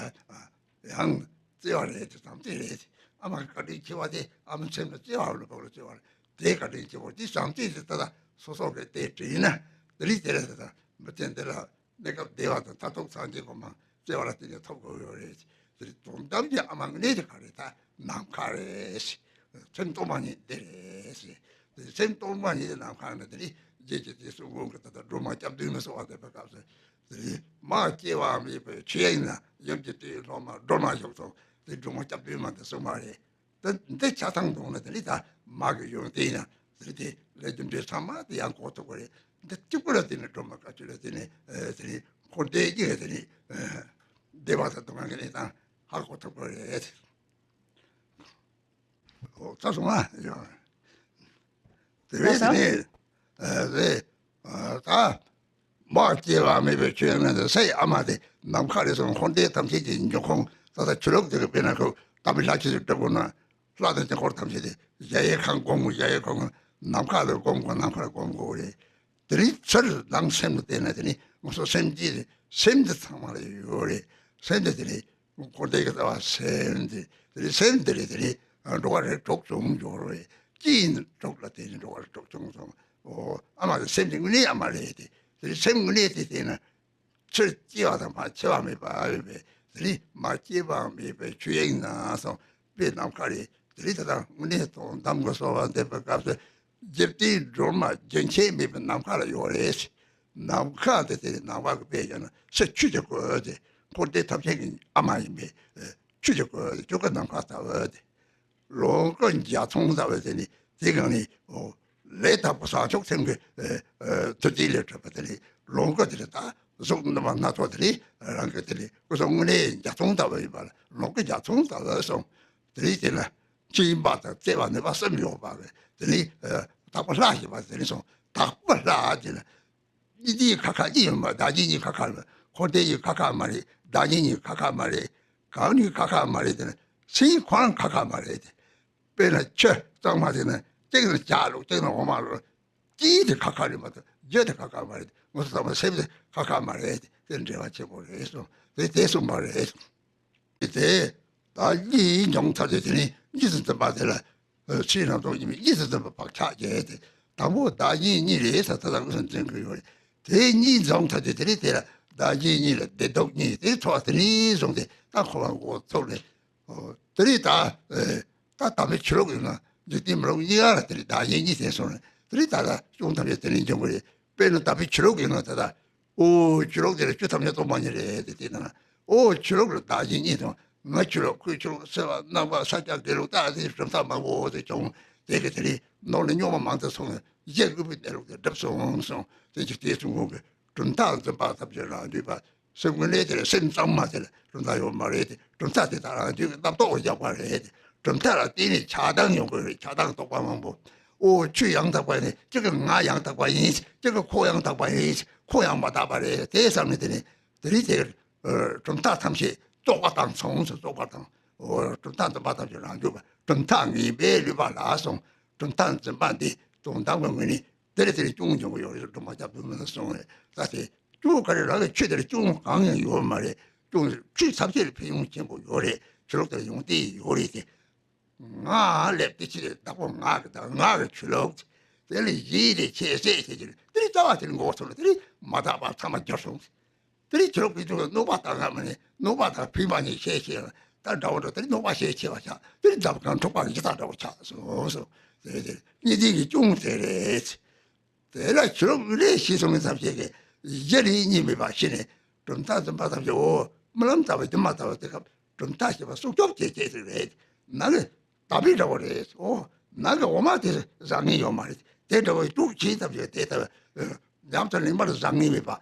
ཡང་བརྩེ་བ་རེད་དེ་བྱམས་བརྩེ་རེད། ཨ་མ་གི་བཀའ་དྲིན་ཆེ་བ་དེ་ཨ་མ་སེམས་ལ་བརྩེ་བ་ལ་བབ་ལ་བརྩེ་བ་རེད། དེའི་བཀའ་དྲིན་ཆེ་བ་དེ་བྱམས་བརྩེ་དེ་ད་ལྟ་སོ་སོ་གི་དེ་དྲིས་ན་དེ་རིགས་དེ་རེད་ད། མི་ཚེ་འདི་ལ་གནས་སྐབས་བདེ་བ་དང་མཐར་ཐུག་སངས་རྒྱས་གོ་འཕང་བརྩེ་བ་ལ་བརྟེན་ནས་ཐོབ་དགོས་ཡོད་རེད། དེ་རེད་དོན་དམ་གྱི་ཨ་མ་དངོས་གནས་དེ་ག་རེད་ད་ནམ་མཁའ་རེད། སེམས་སྟོང་པ་ཉིད་འདི་རེད། དེ་སེམས་སྟོང་པ་ཉིད་དེ་ནམ་མཁའ་ན་དེ་རེད་རྗེ་ཀྱི་དེ་གསུང་ངོ་གི་ད་ལྟ་སྒྲོལ་མ་སྐྱབས་བདུན་ལ་གསོལ་བ་འདེབས་པའི་སྐབས་སུ། དེ་རེད་མ་སྐྱེས་པ་མེད་པའི་ཆོས་དབྱིངས་ན་ཡུམ་གྱི་སྲས་སློབ་མ་སྒྲོལ་མ་བཞུགས་སོ། དེ་སྒྲོལ་མ་སྐྱབས་བདུན་མ་དེ་གསུངས་པ་རེད། ད་འདི་ཆ་ཚང་འདུག་ན་དེ་ནི་ད་མ་གི་ཡོན་ཏན་ཡང་དེ་དེ་ལས་རྒྱུ་འབྲས་ཚང་མ་དེ་ཡང་གོ་ཐུབ་པ་རེད། འདི་གཅིག་པུ་ལ་དེ་ནི་སྒྲོལ་མ་བཀའ་ཆོས་ལ་དེ་ནི་དེ་ནི་འཁོར་འདས་ཀྱི་དེ་ནི་བདེ་བ་དང་སྡུག་བསྔལ་གྱི་གནས་སྟངས་ཧ་གོ་ཐུབ་པ་རེད། ཚར་སོང་ང་། དེ་བས་དེ་ནི་རེད་ད། མ་སྐྱེས་པ་མེད་པའི་ཆོས་དབྱིངས་ན་སའི་ཨ་མ་དེ་ནམ་མཁའ་རེད་སོང་། འཁོར་འདས་ཐམས་ཅད་ཀྱི་འབྱུང་ཁུངས་ད་ལྟ་ཆོས་ལུགས་དེ་གི་དཔེར་ན་ཁོ་དམ་པའི་ལྷ་ཆོས་སུ་གྲུབ་དགོས་ན་ལྷ་དང་དཀྱིལ་འཁོར་ཐམས་ཅད་དེ་གཞལ་ཡས་ཁང་སྒོམ་དགོས། གཞལ་ཡས་ཁང་ནམ་མཁའ་ལ་སྒོམ་དགོས། ནམ་མཁའ་ལ་སྒོམ་དགོས་རེད། དེ་རིང་ཚུར་ནང་སེམས་ལ་བལྟས་ན་དེ་ནི་ང་ཚོ་སེམས་ཀྱི་སེམས་འདི་ཚང་མ་ལ་ཡོད་རེད། སེམས་འདི་དེ་ནི་འཁོར་འདས་ཀྱི་ལྟ་བ་སེམས་འདི་དེ་ནི་སེམས་འདི་རེད། དེ་ནི་འགྲོ་བ་རིགས་དྲུག་བྱུང་འགྲོ་རེད། སྐྱེས་ནི་དྲུག་ལ་བརྟེན་ནས་འགྲོ་བ་རིགས་དྲུག་བྱུང་སོང་། ཨོ་ཨ་མ་དེ་སེམས་ཀྱི་དངོས་གནས་ཨ་མ་རེད་དེ། དེ་ནི་སེམས་དངོས་གནས་དེ་བལྟས་ན། ཕྱིར་སྐྱེ་བ་དང་མ་སྐྱེ་བ་མེད་པ་ཡོད་པས་དེ་ནི་མ་སྐྱེས་པའང་མེད་པའི་ཆོས་དབྱིངས་ན་སོང་པའི་ནམ་མཁའ་རེད། དེ་ནི་ད་ལྟ་དངོས་གནས་དོན་དམ་གྱི་གསོལ་བ་འདེབས་པའི་སྐབས་སུ་རྒྱུ་རྟེན་སྒྲོལ་མ་རྒྱུན་ཆད་མེད་པའི་ནམ་མཁའ་ལ་ཡོད་རེད། ནམ་མཁའ་དེ་དེ་ནི་ནང་པ་གི་དཔེ་བྱས་ན་ཕྱི་ཆོས་ཀྱི་གོས་དེ་འཁོར་འདས་ཐམས་ཅད་ཀྱི་ཨ་མ་ཡིན་པས་ཆོས་ཀྱི་གོས་དེ་ཆོས་ཀྱི་ནམ་མཁའ་ལྟ་བུ་དེ། ལོངས་སྐུ་འཇའ་ཚོན་ལྟ་བུ་དེ་ནི་དེ་གང་ནི་ལས་དང་པོ་བྱང་ཆུབ་སེམས་ཀྱི་ཐུགས་རྗེ་ལས་གྲུབ་པ་དེ་ནི་ལོངས་སྐུ་དེ་ནི་ད་གཟུགས་འདི་མ་སྣ་ཚོགས་དེ་ནི་རང་གི་དེ་ནི་སྐུ་གསུང་དངོས་གནས་འཇའ་ཚོན་ལྟ་བུ་ཡིན་པ་ལ་ལོངས་སྐུ་འཇའ་ཚོན་ལྟ་བུ་གསུངས། དེ་ནི་དེ་ལ་ཕྱི་ཡིན་པ་དང་བརྩེ་བ་ནུས་པ་གསུམ་ཡོད་པ་རེད། དེ་ནི་དག་པ་ལྷ་ཞེས་པ་དེ་ནི་གསུངས། དག་པ་ལྷ་དེ་ནི་གཉིས་དེའི་ཁ་ཁ་གཉིས་ཡོད་མ་བདག་གཉིས་གཉིས་ཁ་ཁ་མ་འཁོར་འདས་ཀྱི་ཁ་ཁ་མ་རེད། བདག་གཉིས་གཉིས་ཁ་ཁ་མ་རེད། གང་གཉིས་ཁ་ཁ་མ་རེད་དེ་ནི་སེམས་ཁོ་རང་ཁ་ཁ་མ་རེད་དེ། དཔེར་ན་ཆུ་གཙང་མ་དེ་ནི་གཅིག་ནི་ཇ་ལུག་གཅིག་ནི་འོ་མ་ལུག་སྐྱིད་དེ་ཁ་ཁ་རེད་མ་གཏོགས་རྒྱུ་དེ་ཁ་ཁ་མ་རེད། ང་ཚོ་ཚང་མ་སེམས་དེ་ཁ་ཁ་མ་རེད་དེ་འབྲེལ་བ་ཆེན་པོ་རེད་གསུངས། དེ་དེ་གསུངས་པ་རེད། དེ་བདག་གཉིས་འབྱུང་ཚར་ཏེ་དེ་ནི་གཉིས་སུ་འཛིན་པ་དེ་ལ་ཕྱིའི་རང་སྟོང་ཉིད་མེད་གཉིས་སུ་འཛིན་པ་བག་ཆགས་བྱས་ཏེ་དང་པོ་བདག་གཉིས་གཉིས་རེད་ཟེར་ད་ལྟ་མངོན་སུམ་འཛིན་གྱི་ཡོད་རེད། དེ་གཉིས་འཛོམས་ཐག་དེ་དེ་རེད། དེ་ལ་བདག་གཉིས་གཉིས་ལ་བདེ་སྡུག་གཉིས་དེ་ཚོགས་དེ་ནི་བཟུང་སྟེ་ད་འཁོར་བ་མགོ་ཚུགས་ནས་དེ་རེད། ད་ད་དམ་པའི་ཆོས་ལུགས་ཡིན་ན་འཇིག་རྟེན་མི་ལུགས་གཉིས་ཀ་ལ་དེ་རེད། བདག་གཉིས་གཉིས་ཟེར་སོང་ནས་དེ་རེད། ད་ལྟ་བྱུང་ཐམས་ཅད་དེ་ནི་འབྱུང་གི་རེད། དཔེར་ན་དམ་པའི་ཆོས་ལུགས་ཡིན་ན་ད་ལྟ་ཨོ་ཆོས་ལུགས་དེ་ལ་བཅུ་ཐམས་ཅད་སྟོང་པ་ཉིད་རེད་དེ་དེ་ན་ཨོ་ཆོས་ལུགས་ལ་བདག་གཞན་གཉིས་དང་ང་ཆོས་ལུགས་ཁོའི་ཆོས་ལུགས་ཟེར་བ་རྣམ་པ་ས་སྐྱ་དགེ་ལུགས་ད་དེ་གྲུབ་མཐའ་མང་པོ་དེ་བྱུང་། དེ་གི་དེ་ནི་ནོར་ལ་རྙོག་མ་མང་དུ་སོང་ནས་གཞན་དབུལ་པོའི་གནས་ལུགས་དེ་གྲུབ་སོང་སོང་། དེ་གི་དེ་གསུང་ངོ་གི་གྲུབ་མཐའ་འཛིན་པ་ཐམས་ཅད་རང་རྒྱུད་པ་སེམས་ཀུན་ལས་དེ་ལ་སེམས་གཙང་མ་དེ་ལ་གྲུབ་མཐའ་ཡོད་མ་རེད་དེ། གྲུབ་མཐའ་དེ་དག་རང་རྒྱུད་ཀྱི་རྣམ་རྟོག་གི་རྒྱག་པ་རེད་དེ། གྲུབ་མཐའ་ལ་བརྟེན་ནས་ཆགས་སྡང་ཡོང་གི་རེད། ཆགས་སྡང་རྟོག་པ་མང་པོ། ཨོ་ཆོས་ཡང་དག་པ་ཡིན། གཅིག་གི་ང་ཡང་དག་པ་ཡིན། གཅིག་གི་ཁོ་ཡང་དག་པ་ཡིན། ཁོ་ཡང་མ་དག་པ་རེད་དེ་བསམ་ནས་དེ་ནི་དེ་རིང་དེ་གྲུབ་མཐའ་ཐམས་ཅད་བཙོག་པ་དང་མཚུངས་སོ། བཙོག་པ་དང་། ཨོ་གྲུབ་མཐའ་འཛིན་པ་ཐམས་ཅད་རང་རྒྱུད་པ། གྲུབ་མཐའ་ངན་པས་བསླུས་པ་ལ་སོང་། གྲུབ་མཐའ་འཛིན་པ་འདི་དོན་དམ་གྱི་ངོས་ནས་དེ་ལས་དེ་ལས་སྐྱོན་འབྱུང་གི་ཡོད་རེད། སྒྲོལ་མ་སྐྱབས་མགོན་མི་ལ་སོང་རེད། ད་དེ་སྐྱོན་ག་རེ་རང་གི་ཆོས་དེར་སྐྱོན་གང་ཡང་ཡོད་མ་རེད། སྐྱོན་ཆོས་ཐམས་ཅད་ལ་ཕན་ཡོན་ཆེན་པོ་ཡོད་རེད། ཆོས་ལུགས་དེར་ཡོང་དེ་ཡོད་རེད་དེ། ང་ལབ་དེ་ཕྱི་ལ་བདག་པོ་ང་གི་ད་ང་གི་ཆོས་ལུགས་དེ་ལས་ཡིད་དེ་ཆེས་སྲས་དེ་ཅིག་དེ་ལས་རྩ་བ་དེ་ལས་འགོག་ཐུབ་ལ་དེ་ལས་མ་དག་པ་ཚང་མ་འགྱུར་སོང་། དེ་རིང་ཆོས་ལུགས་པའི་ཐོག་ནས་གནོད་པ་བཏང་ཡ་མ་ནི་གནོད་པ་དང་ཕན་པ་གཉིས་ཤས་ཆེ་བ་ད་འདྲ་བོ་འདྲ། དེ་རིང་གནོད་པ་ཤས་ཆེ་བ་ཆགས། དེ་རིང་འདབ་གང་འཁྲུག་པ་གི་ཡི་དྭགས་འདྲ་བོ་ཆགས་སོང་སོང་། དེ་དེ་གཉིས་ལྡན་གྱི་གཅུང་དེ་རེད། དེ་ལ་ཆོས་ལུགས་ལས་ཤེས་སོང་མི་ཐམས་ཅད་ཀྱིས་གཞི་རིག་གཉིས་མེད་པ་ཤེས་ནས་གྲུབ་མཐའ་འཛིན་པ་ཐམས་ཅད་འོ་རྨི་ལམ་ལྟ་བུ་སྒྱུ་མ་ལྟ་བུ་དེ་སྐབས་གྲུབ་མཐའ་ཞེས་པ་སྲུང་སྐྱོབ་བྱེད་ཅེས་ཟེར་རེད། ནང་གི་དམ་པའི་འདྲ་བོ་རེད། འོ་ནང་གི་འོ་མ་དེ་བཟང་ངན་ཡོད་མ་རེད། དེ་འདྲ་བོ་དཀྲུག་ཅེས་ཐམས་ཅད་དེ་ལྟ་བུ་ཉམས་སུ་ལེན་པར་བཟང་ངན་མེད་པ།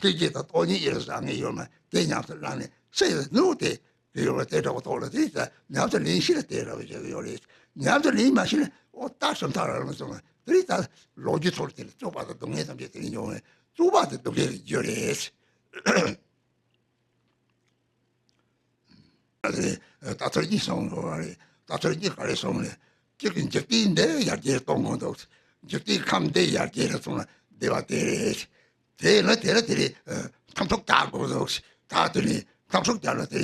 ལྷན་སྐྱེས་དང་སྟོང་ཉིད་ཡིན་ལ་བཟང་ངན་ཡོད་མ་དེ་ཉམས་སུ་བླངས་ནས་སེམས་ལ་ནུས་དེ་དེ་ཡོད་པ་དེ་འདྲ་བོ་ཐོག་ལ་དེ་ཉམས་སུ་ལེན་ཤེས་ལ་དེ་འདྲ་བོ་བྱེད་ཀྱི་ཡོད་རེད། ཉམས་སུ་ལེན་མ་ཤེས་ན་ཨོ་ད་གྲུབ་མཐའ་རང་ལ་སོང་བ་དེ་རེད། ད་ལོ་རྒྱུས་ཐོག་ལ་དེ་ལ་བཙུགས་པ་དང་སྡུག་བསྔལ་ཐམས་ཅད་དེ་ནས་མྱོང་བས་བཙུགས་པ་དེ་སྡུག་བསྔལ་གྱི་རྒྱུ་རེད། ད་ཚར་གཉིས་སོང་བ་རེད། ད་ཚར་གཉིས་ག་རེ་སོང་རེད། གཅིག་གི་འཇིག་རྟེན་འདི་ཡར་རྒྱས་གཏོང་དགོས་འདུག་འཇིག་རྟེན་ཁམས་འདི་ཡར་རྒྱས་ལ་སོང་ལ་བདེ་བ་དེ་རེད། དེ་ལ་དེ་ལ་དེ་རེད། འཐབ་འཁྲུག་རྒྱག་དགོས་འདུག་ད་དེ་ནས་འཐབ་འཁྲུག་རྒྱག་ལ་དེ་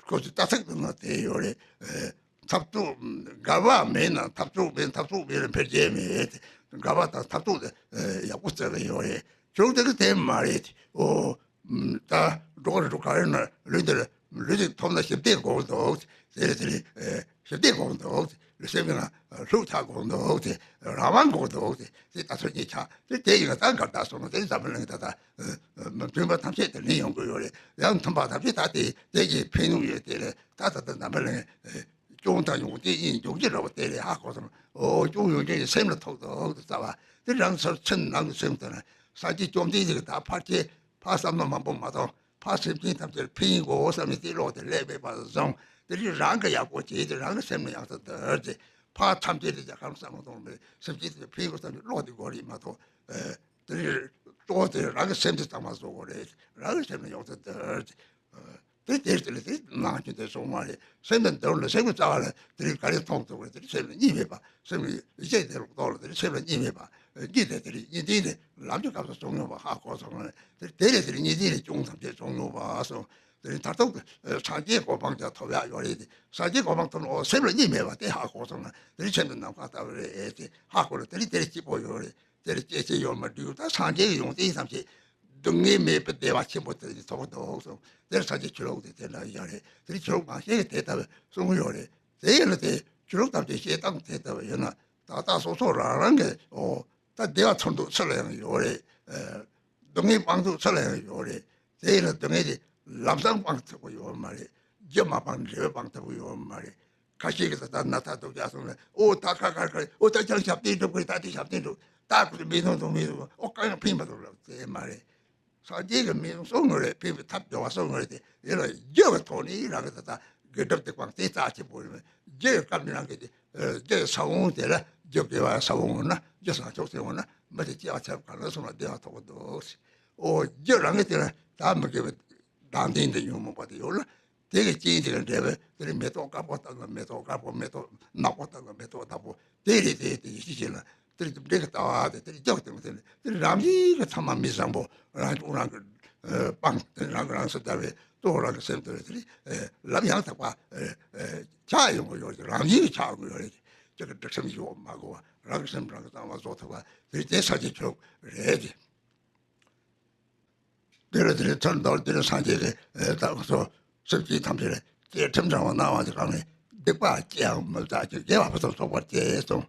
ཁོ་ཚོས་ལྟ་ཚུལ་དེ་ནང་དེ་ཡོད་རེད། འཐབ་རྩོད་འགལ་བ་མེད་ན་འཐབ་རྩོད་མེད། འཐབ་རྩོད་མེད་ན་འཕེལ་རྒྱས་མེད། འགལ་བ་དང་འཐབ་རྩོད་དེ་ཡག་པོ་བརྩི་གི་ཡོད་རེད། ཆོས་ལུགས་དེ་གི་དེ་མ་རེད། ཨོ། ད་འགྲོ་བ་རིགས་དྲུག་ག་རེ་ན་ལུས་འདིར་ལུས་འདི་ཐོབ་ན་ཞི་བདེ་དགོས་འདུག་དེ་རེད་དེ་རེད། ཞི་བདེ་དགོས་འདུག་ལུས་སེམས་ལ་ལྷུག་ཆགས་དགོས་འདུག་དེ་རང་དབང་དགོས་འདུག་དེ་དེ་ལྟ་ཚུལ་གཉིས་ཆགས། དེ་དེ་ཡིན་ན་ད་འགལ་ཟླ་སོང་ན་དེ་འཛམ་བུ་གླིང་ད་ད་མི་མཐུན་པ་ཐམས་ཅད་དེ་ལེན་ཡོང་གི་ཡོད་རེད། ཡང་མཐུན་པ་ཐམས་ཅད་ད་དེ་དེ་གི་ཕན་ཡོན་ཡོད་དེ་རེད། ད་ད་ད་འཛམ་བུ་གླིང་སྐྱོང་དང་ཡོང་དེ་ཡིན་འཇོག་གི་རེད་བ། དེ་རེད། ཧ་གོ་སོང་། ཨོ་སྐྱོང་ཡོང་དེ་སེམས་ལ་ཐོགས་འདུག་དེ་རྩ་བ་དེ་རང་སོར་ཚུན་ནང་གི་སེམས་དེ་ན་སངས་རྒྱས་བཅོམ་ལྡན་འདས་ཀྱི་ད་ཕར་ཆེ་ཕར་བསམ་བློ་མང་པོ་མ་གཏོང་། ཕར་སེམས་ཅན་ཐམས་ཅད་ཕན་ཡོན་དགོས་བསམ་ནས་དེ་བློ་དེ་ལས་མེད་པར་བཟུང་། དེ་རིང་རང་གི་ཡག་པོ་བྱས་ཏེ་རང་གི་སེམས་ལ་ཡག་ས་འདོད་དེ་ཕར་ཐམས་ཅད་དེ་རྒྱལ་ཁམས་བསམ་བློ་གཏོང་མེད། སེམས་ཅན་དེ་ཕན་ཡོན་བསམ་གྱི་བློ་དེ་དགོས་རེད་མ་གཏོགས། དེ་རིང་གཙོ་བོ་དེ་རང་གི་སེམས་དེ་གཙང་མ་བཟོ་དགོས་རེད། རང་གི་སེམས་ལ་ཡག་ས་འདོད་དེ། དེ་དེར་དེ་ལ་དེ་ནང་ཆོས་དེ་སོང་མ་རེད། སེམས་དང་འདོར་ལ་སེམས་ཀྱི་རྩ་བ་ལ་དེ་རིང་ག་རེ་མཐོང་ཐུབ་རེད། དེ་རིང་སེམས་ལ་གཉིས་མེད་པ། སེམས་ཀྱི་ཡིད་ཆེས་དེ་ལ་རྟོགས་ལ་དེ་རིང་སེམས་ལ་གཉིས་མེད་པ། གཉིས་དེ་དེ་རིང་གཉིས་ལྡན་དེ་ལམ་གྱི་སྐབས་སུ་སོང་མྱོང་བ་ཧ་གོ་སོང་ནས་དེ་དེ་ལས་དེ་རིང་གཉིས་ལྡན་ལས་ཅུང་ཐམས་ཅད་སོང་མྱོང་བ་སོང་། དེ་རིང་མཐར་ཐུག་ཏུ་སངས་རྒྱས་གོ་འཕང་ཀྱང་ཐོབ་ཡག་ཡོད་རེད་དེ། སངས་རྒྱས་གོ་འཕང་ཐོབ་ན་འོ་སེམས་ལ་གཉིས་མེད་པ་དེ་ཧ་གོ་སོང་ན་དེ་རིང་སེམས་དེ་ནམ་མཁའ་ལྟ་བུ་རེད་དེ་ཧ་གོ་ལ་དེ་རིང་དེ་རིང་སྐྱིད་པོ་ཡོད་རེད། དེར་སྐྱེ་ཆེ་ཡོད་མ་འགྲིག་ད་སངས་རྒྱས་ཀྱི་ཡོན་ཏན་ཐམས་ཅད་སྡུག་བསྔལ་མེད་པའི་བདེ་བ་ཆེན་པོ་དེ་ནི་ཐོབ་འདུག་གསུངས། དེར་སངས་རྒྱས་ཆོས་ལུགས་དེ་དེ་འདྲ་ཡོད་རེད། དེར་ཆོས་ལུགས་མང་ཤས་ཀྱིས་དེ་ལྟ་བུ་གསུང་གི་ཡོད་རེད། དེ་ཡིན་ན་དེ་ཆོས་ལུགས་ཐམས་ཅད་བཤད་སྟངས་དེ་ལྟ་བུ་ཡིན་ན་ད་ལྟ་སོ་སོ་རང་རང་གི་ཨོ་ད་བདེ་བ་ཚོར་འདུག་ཚུར་ལ་ཡང་ཡོད་རེད། སྡུག་བསྔལ་སྤང་འདུག་ཚུར་ལ་ཡང་ཡོད་རེད། དེ་ཡིན་ན་སྡུག་བསྔལ་དེ་ལམ་སང་སྤང་ཐུབ་ཀྱི་ཡོད་མ་རེད། རྒྱུ་མ་སྤངས་འབྲས་བུ་སྤང་ཐུབ་ཀྱི་ཡོད་མ་རེད། ཁ་ཤས་ཀྱིས་ད་ལྟ་ན་ཚ་སྡུག་ཅག་སོང་ནས་ཨོ་ད་ཁ་ཁར་ཁར་ཨོ་ད་ཅང་ཞབས་བརྟན་སྒྲུབ་དགོས། ད་དེ་ཞབས་བརྟན་སྒྲུབ་ད་ཁོ་ཚོ་མི་ཚོང་ཚོང་མི་ཚོང་ཨོ་གང་ཡང་ཕན་མ་ཐོགས་ལབ་དེ་མ་རེད། སངས་རྒྱས་ཀྱི་མི་ཚོང་གསུང་ངོ་རེད། ཕན་པའི་ཐབས་སྦྱོར་བ་གསུང་ངོ་རེད་དེ་ཡིན་ལ་རྒྱུ་གི་ཐོག་ནས་རང་གི་ད་ལྟ་དགེ་སྒྲུབ་སྡིག་སྤང་དེ་རྩ་ཆེན་པོ་ཡིན། རྒྱུ་ཡི་སྐབས་ནས་རང་གི་དེ་རྒྱུ་ཡི་ས་བོན་དེ་ལ་རྒྱུ་དགེ་བ་ས་བོན་ཡོད་ན་རྒྱུ་བཟང་ཕྱོགས་ཟིན་འོང་ན་མི་དེ་སྐྱེ་བ་ཚེ་རབས་གང་ལ་སོང་ན་བདེ་བ་ཐོབ་ཀྱི་འདུག་ཨོ་རྒྱུ་རང་གི་དེ་ལ་ད་མི་དགེ་བའི་སྡང་ལྡན་དེ་ཉོན་མོངས་པ་དེ་ཡོད་ལ། དེ་གི་རྐྱེན་དེ་གི་འབྲས་བུ་དེ་ནི་མེ་ཏོག་དཀར་པོ་ལྟ་ན་མེ་ཏོག་དཀར་པོ། མེ་ཏོག་ནག་པོ་ལྟ་ན་མེ་ཏོག་ནག་པོ། དེ་རེད་དེ་དེ་ཡེ་ཤེས་ཅན་ལ་དེ་རིགས་འབྲས་ཀྱི་ལྟ་བ་དེ་དེ་རིགས་རྒྱག་དེ་མ་དེ་ནི་དེ་རང་བཞིན་གྱི་ཚང་མ་མི་བཟང་པོ་རང་བྱུང་རང་གི་སྤངས་དེ་རང་གི་རང་སུ་བདར་བའི་གཙོ་བོ་རང་གི་སེམས་དེ་རེད། དེ་རིགས་ལམ་ཡང་དག་པ་ཆགས་ཡོང་གི་ཡོད་ཀྱི་རང་བཞིན་གྱི་ཆགས་ཡོང་གི་ཡོད་རེད། ཅིག་གི་སྒྲིག་སེམས་ཡོད་མ་དགོས་པ་རང་གི་སེམས་རང་གི་གཙང་མ་བཟོ་ཐུབ་པ་དེ་རིགས་དེ་ས་ཆའི་ཆོས་རེད་དེ། དེ་ལ་དེ་ནས་ཐར་འདོར་དེ་ནས་སངས་རྒྱས་ཀྱི་ད་སོ་སེམས་ཅན་ཐམས་ཅད་ལ་སྐྱེ་ཁྲིམས་དྲང་བ་གནང་བ་དེ་གང་ནས་སྡིག་པ་ཅི་ཡང་མི་བྱ་ཞིང་དགེ་བ་ཕུན་སུམ་ཚོགས་པར་སྤྱད་གསུངས།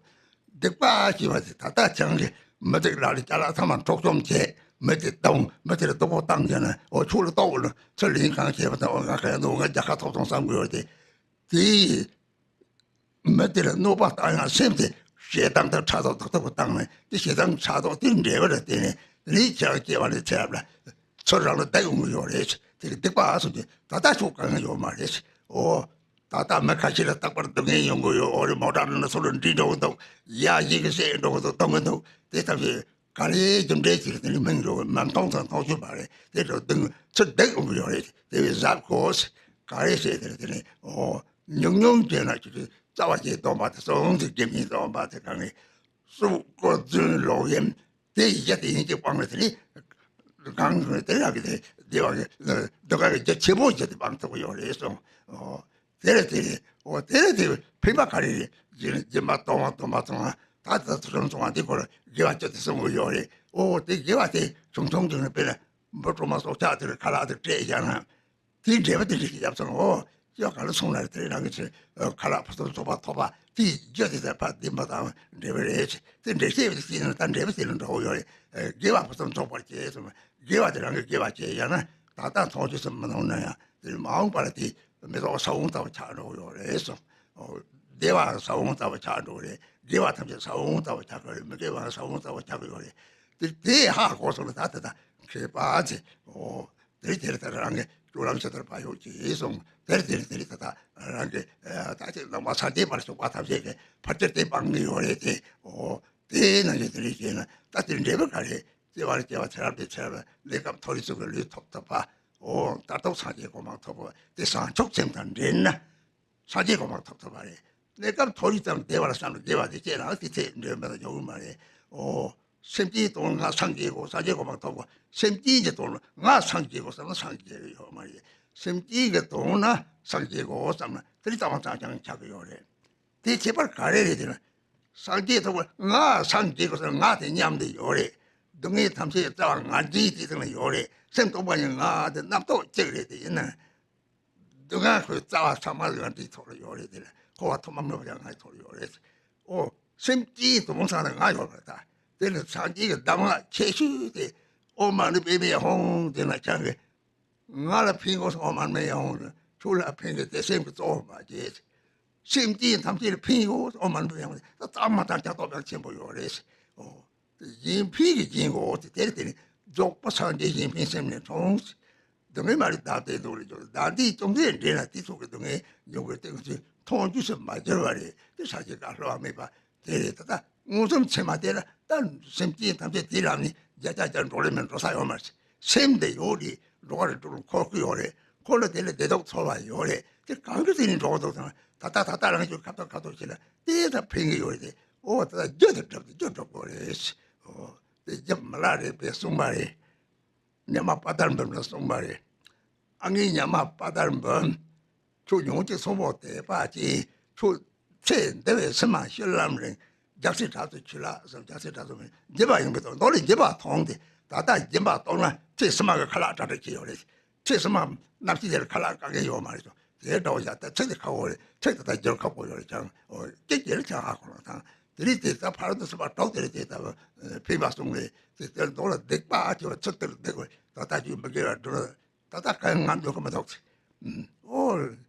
སྡིག་པ་ཞེས་པ་དེ་ད་ལྟ་ཅང་གི་མི་སྡིག་ལ་ལས་ཅ་ལག་ཚང་མ་འཕྲོག་བཅོམ་བྱས་མི་དེ་བརྡུང་མི་དེ་ལ་སྡུག་པོ་བཏང་བྱས་ན་འོ་ཆུ་ལ་གཏོར་ན་ཚུར་ལེན་གང་བྱས་པ་དང་འོ་ང་ག་ཡང་འདུག་ང་རྒྱལ་ཁ་ཐོབ་སོང་བསམ་དགོས་ཡོད་དེ། དེ་མི་དེ་ལ་གནོད་པ་བཏང་ཡང་སེམས་དེ་ཞེ་སྡང་དང་ཕྲག་དོག་ཏག་ཏག་པོ་བཏང་ནས་དེ་ཞེ་སྡང་ཕྲག་དོག་དེ་འབྲེལ་བ་ལ་བརྟེན་ནས་རིགས་ཆགས་སྐྱེ་བ་ལས་ཚེ་རབས་ལ་ཚུར་རང་ལ་བདག་ཡོང་གི་ཡོད་རེད། དེ་གི་སྡིག་པ་སོགས་ཀྱི་ད་ལྟ་ཕྱོགས་གང་ཡང་ཡོད་མ་རེད། ཨོ། ད་ལྟ་མི་ཁ་ཤས་ལ་རྟག་པར་སྡུག་བསྔལ་ཡོང་གི་ཡོད། ཨོ་རེད་མོ་ཊ་ལ་ནི་སུ་ལ་འདྲི་འགྲོ་གི་འདུག་ཡ་ཡིན་གི་བཤད་འགྲོ་གི་འདུག་གཏོང་གི་འདུག་དེ་ལྟ་བུའི་ག་རེ་རྒྱུ་འབྲས་ཅིག་དེ་ནི་མིང་འགྲོ་གི་མ་མཐོང་ཙང་མཐོང་ཆོས་པ་རེད། དེ་འགྲོ་སྡུག་ཚུར་བདག་ཡོང་གི་ཡོད་རེད། དེ་བས་གཟབ་དགོས། ག་རེ་བཤད་དེ་རེད། དེ་ནི་ཨོ། ཉུང་ཉུང་བྱས་ན་ཆུ་ཚོད་རྩ་བ་ཅན་སྡོམ་པ་དེ་སོང་དེ་དགེ་བསྙེན་སྡོམ་པ་དེ་གང་གི་སྲུ་དཀོར་རྫུན་ལོག་གཡེམ་དེ་ཡི་གེ་དེ་ཡིན་གྱི་སྤང་ལ་དེ་ནི་གང་གི་དེ་ཡག་གི་དེ་བདེ་བ་གི་སྡུག་ག་གི་རྒྱ་ཆེ་པོ་བྱས་ཏེ་སྤང་ཐུབ་ཀྱི་ཡོད་རེད་སོང་། ཨོ། དེ་ལ་དེ་ནི་ཨོ་དེ་ལ་དེ་ཕན་པ་ག་རེ་རེད། སྦྱིན་སྦྱིན་པ་གཏོང་བ་སྡོམ་པ་གཏོང་བ་ད་ད་ཚོ་རང་གཏོང་བ་དེ་སྐོར་དགེ་བ་བཅུ་དེ་གསུང་གི་ཡོད་རེད། ཨོ་དེ་དགེ་བ་དེ་ཆུང་ཆུང་ཅིག་ནས་དཔེར་ན། འབུ་གྲོག་མ་སྲོག་ཆགས་དེར་ཁ་ལག་དེ་སྤྲད་བཞག་ན། དེའི་འབྲས་བུ་དེ་འདྲ་ཞིག་ཡབ་ཚང་འོ། ཅོག་ག་ལ་སོང་ན་རེད། དེ་རང་གི་ཚེ་ཁ་ལག་ཕུན་སུམ་ཚོགས་པ་ཐོབ་པ་དེའི་རྒྱུ་དེ་ཚེ་ཕ་བདེན་པ་དང་འབྲེལ་བ་རེད། དེ་འབྲེལ་བཤད་པའི་ཚེ་ན་ད་འབྲས་བུ་དེ་ལ་འགྲོ་གི་ཡོད་རེད། དགེ་བ་ཕུན་སུམ་ཚོགས་པར་བྱེད་གསུངས། དགེ་བ་དེ་རང་གི་དགེ་བ་བྱེད་ཡང་ན་ད་ལྟ་མཐོང་ཆོས་སུ་མི་སྣང་ན་ཡང་དེ་མ་འོངས་པ་ལ་དེ་མི་ཚོགས་ས་བོན་ལྟ་བུ་ཆགས་འགྲོ་གི་ཡོད་རེད་གསུངས། བདེ་བའང་ས་བོན་ལྟ་བུ་ཆགས་འགྲོ་གི་རེད། དགེ་བ་ཐམས་ཅད་ས་བོན་ལྟ་བུ་ཆགས་ཀྱི་ཡོད་རེད། མི་དགེ་བའང་ས་བོན་ལྟ་བུ་ཆགས་ཀྱི་ཡོད་རེད། དེ་དེ་ཧ་གོ་སོང་ན་ད་དེ་ད་མཁས་པ་ཚེ་འོ། དེར་དེར་ད་རང་གི་སྤྱོད་ལམ་ཇི་ལྟར་བ་ཡོད་ཅེས་གསུངས། དེར་དེར་དེར་ད་ལྟ་རང་གི་ད་ཅིག་ནང་པ་སངས་རྒྱས་པར་ཞུགས་པ་ཐམས་ཅད་ཀྱི་ཕར་ཆེར་དེ་སྤང་གི་ཡོད་རེད་དེ། འོ་དེ་ནང་བཞིན་དེ་རིགས་བྱས་ན་ད་དེར་འབྲས་བུ་ག་རེ་སྐྱེ་བ་ལ་སྐྱེ་བ་ཚེ་རབས་ལས་ཚེ་རབས་གནས་སྐབས་མཐོ་རིས་གསུམ་གྱི་ལུས་ཐོབ་ཐུབ་པ། འོ་མཐར་ཐུག་སངས་རྒྱས་གོ་འཕང་ཐོབ་པ་དེ་བྱང་ཆུབ་སེམས་དང་འབྲེལ་ན། སངས་རྒྱས་གོ་འཕང་ཐོབ་ཐུབ་པ་རེད། གནས་སྐབས་མཐོ་རིས་ཙམ་བདེ་བར་བསམ་ན་དགེ་བ་དེ་སྐྱེས་ན་དེ་ཚེ་འབྲས་བུ་མེད་ན་ཡོང་གི་མ་རེད། འོ། སེམས་ཅན་དོན་ང་སངས་རྒྱས་དགོས། སངས་རྒྱས་གོ་འཕང་ཐོབ་དགོས། སེམས་ཅན་གྱི་དོན་ང་སངས་རྒྱས་དགོས་བསམ་ན་སངས་རྒྱས་ཡོད་མ་རེད། སེམས་ཅན་གྱི་དོན་ན་སངས་རྒྱས་དགོས་བསམ་ན་དེ་རིགས་ཙམ་མ་ཙམ་ཀྱང་ཆགས་ཀྱི་ཡོད་རེད། དེ་ཁྱད་པར་ག་རེ་རེད་ཟེར་ན། སངས་རྒྱས་ཐོབ་དགོས་ང་སངས་རྒྱས་དགོས་བསམ་ན་ང་དེ་མཉམ་དུ་ཡོད་རེད། སྡུག་བསྔལ་ཐམས་ཅད་རྩ་བ་ང་རྒྱལ་དེ་སྟེང་ལ་ཡོད་རེད། སེམས་སྟོང་པ་ཉིད་ང་དེ་རྣམ་རྟོག་གཅིག་རེད། དེ་ཡིན་ན། སྡུག་བསྔལ་ཁོའི་རྩ་བ་ཚང་མ་ང་འདིའི་ཐོག་ལ་ཡོད་རེད། དེ་ལ་འཁོར་བ་ཐོག་མ་མེད་པ་ཡང་ང་ཐོག་ལ་ཡོད་རེད། ཨོ། སེམས་ཅན་དུ་མ་ཚང་ལ་ང་ཡོད་པ་ད། དེ་ནི་སངས་རྒྱས་ཀྱི་གདམས་ངག་ཆེ་ཤོས་དེ། ཨོཾ་མ་ཎི་པདྨེ་ཧཱུྃ་དེ་ན་ཁྱེད་ཀྱིས་ང་ལ་ཕན་དགོས་སོང་། ཨོཾ་མ་ཎི་པདྨེ་ཧཱུྃ་ཁྱོད་ལ་ཕན་གྱི་དེ་སེམས་ཀྱི་གཙོ་བོ་མ་བྱེད། སེམས་ཅན་ཐམས་ཅད་ལ་ཕན་དགོས་སོང་། ཨོཾ་མ་ཎི་པདྨེ་ཧཱུྃ་ད་ཙམ་མ་ཙམ་ཀྱང་སྟོབས་ཡང་ཆེན་པོ་ཡོད་རེད། ཨོ། གཞན་ཕན་གྱི་རྒྱན་གོ་དེ་དེར་དེ་ནི་རྫོགས་པ་སངས་རྒྱས་གཞན་ཕན་སེམས་ནི་མཐོང་། སྡུག་བསྔལ་མ་རིག་བདག་ལྟའི་སྡུག་ལས་སྐྱོབ། བདག་འདིའི་སྟོང་ཟད་འདྲེས་ན་དེ་ཚོགས་ཀྱི་སྡུག་བསྔལ་མྱོང་གི་སྟེང་ཚུལ་མཐོང་རྒྱུ་སུ་མ་གྱུར་བ་རེད། དེ་ས་ཆེ་ག་ལྷོ་བ་མེད་པ་དེ་རེད། ད་ལྟ་མངོན་སུམ་ཚད་མ་དེ་ལ་ད་སེམས་ཅན་ཐམས་ཅད་དེ་ལམ་ནི་བརྒྱ་ཆ་བརྒྱ་འགྲོ་ལེ་མི་འགྲོ་ས་ཡོད་མ་རེད། སེམས་དེ་ཡོད་རེད། འགྲོ་བ་རེ་འགྲོ་ལ་འཁོར་གི་ཡོད་རེད། འཁོར་ལ་དེ་ལ་བདེ་སྡུག་ཚོར་བ་ཡོད་རེད། དེ་གང་གི་ཚེ་ནི་འགྲོ་འདུག་དང་ད་ལྟ་ད་ལྟ་རང་རྒྱུད་ཁ་ཐོག་ཁ་ཐོག་བྱེད་ལ་དེ་ད་ཕན་གི་ཡོད་རེད། དེ་ཨོ་ད་ལྟ་རྒྱུ་དེ་སྒྲུབ་དེ་རྒྱུ་སྒྲུབ་དགོས་རེད། ཨོ་དེ་རྒྱུ་མི་ལ་རེད་པས་གསུངས་པ་རེད། ཉ་མ་དཔའ་དར་འབུམ་ལ་གསུངས་པ་རེད། ཨ་ངའི་ཉ་མ་དཔའ་དར་འབུམ། ཁྱོད་ཉོན་ཅིག་ཚོང་པོ་དད་པ་ཅན། ཁྱོད་ཚེ་འདི་བའི་སེམས་མ་ཤི་ལམ་རིང་། རྒྱལ་སྲས་གྲགས་སུ་ཆུད་ལ་གསུངས། རྒྱལ་སྲས་གྲགས་སུ་མིན་སྦྱིན་པ་ཡིན་པའི་དོན་མདོ་ལས་སྦྱིན་པ་མཐོང་སྟེ་ད་ལྟ་སྦྱིན་པ་གཏོང་ན་ཚེ་ཕྱི་མ་གི་ཁ་ལག་གྲ་སྒྲིག་བྱེད་ཡོད་རེད། ཚེ་ཕྱི་མ་གནམ་གཤིས་དེར་ཁ་ལག་དཀའ་ངལ་ཡོད་མ་རེད་ཀྱང་དེའི་འདྲ་བོ་བཞག་ད་ཚེ་དེ་ཁ་བོ་རེད། ཚེ་དེ་ད་རྒྱུར་ཁག་པོ་ཡོད་རེད་ཀྱང་ཨོ་སྐྱེ་རྒྱལ་ཀྱང་ཧ་གོ་ལ་དང་དེ་རིགས་དེ་ད་ཕ་རོལ་ཏུ་ཕྱིན་པ་གྲོགས་དེ་རེད། དེ་ལྟ་བུ་ཕན་པ་གསུང་རེད། དེ་ལྟར་མདོ་ལ་སྡིག་པ་ཨ་ཆེ་བ་ཚུལ་དེར་སྡིག་པ་ད་ལྟ་རྒྱུ་མི་དགེ་བ་སྒྲུབ། ད་ལྟ་གང་ང་འདོད་ཀྱི་མི་འདུག་ཚེ། ཨོ།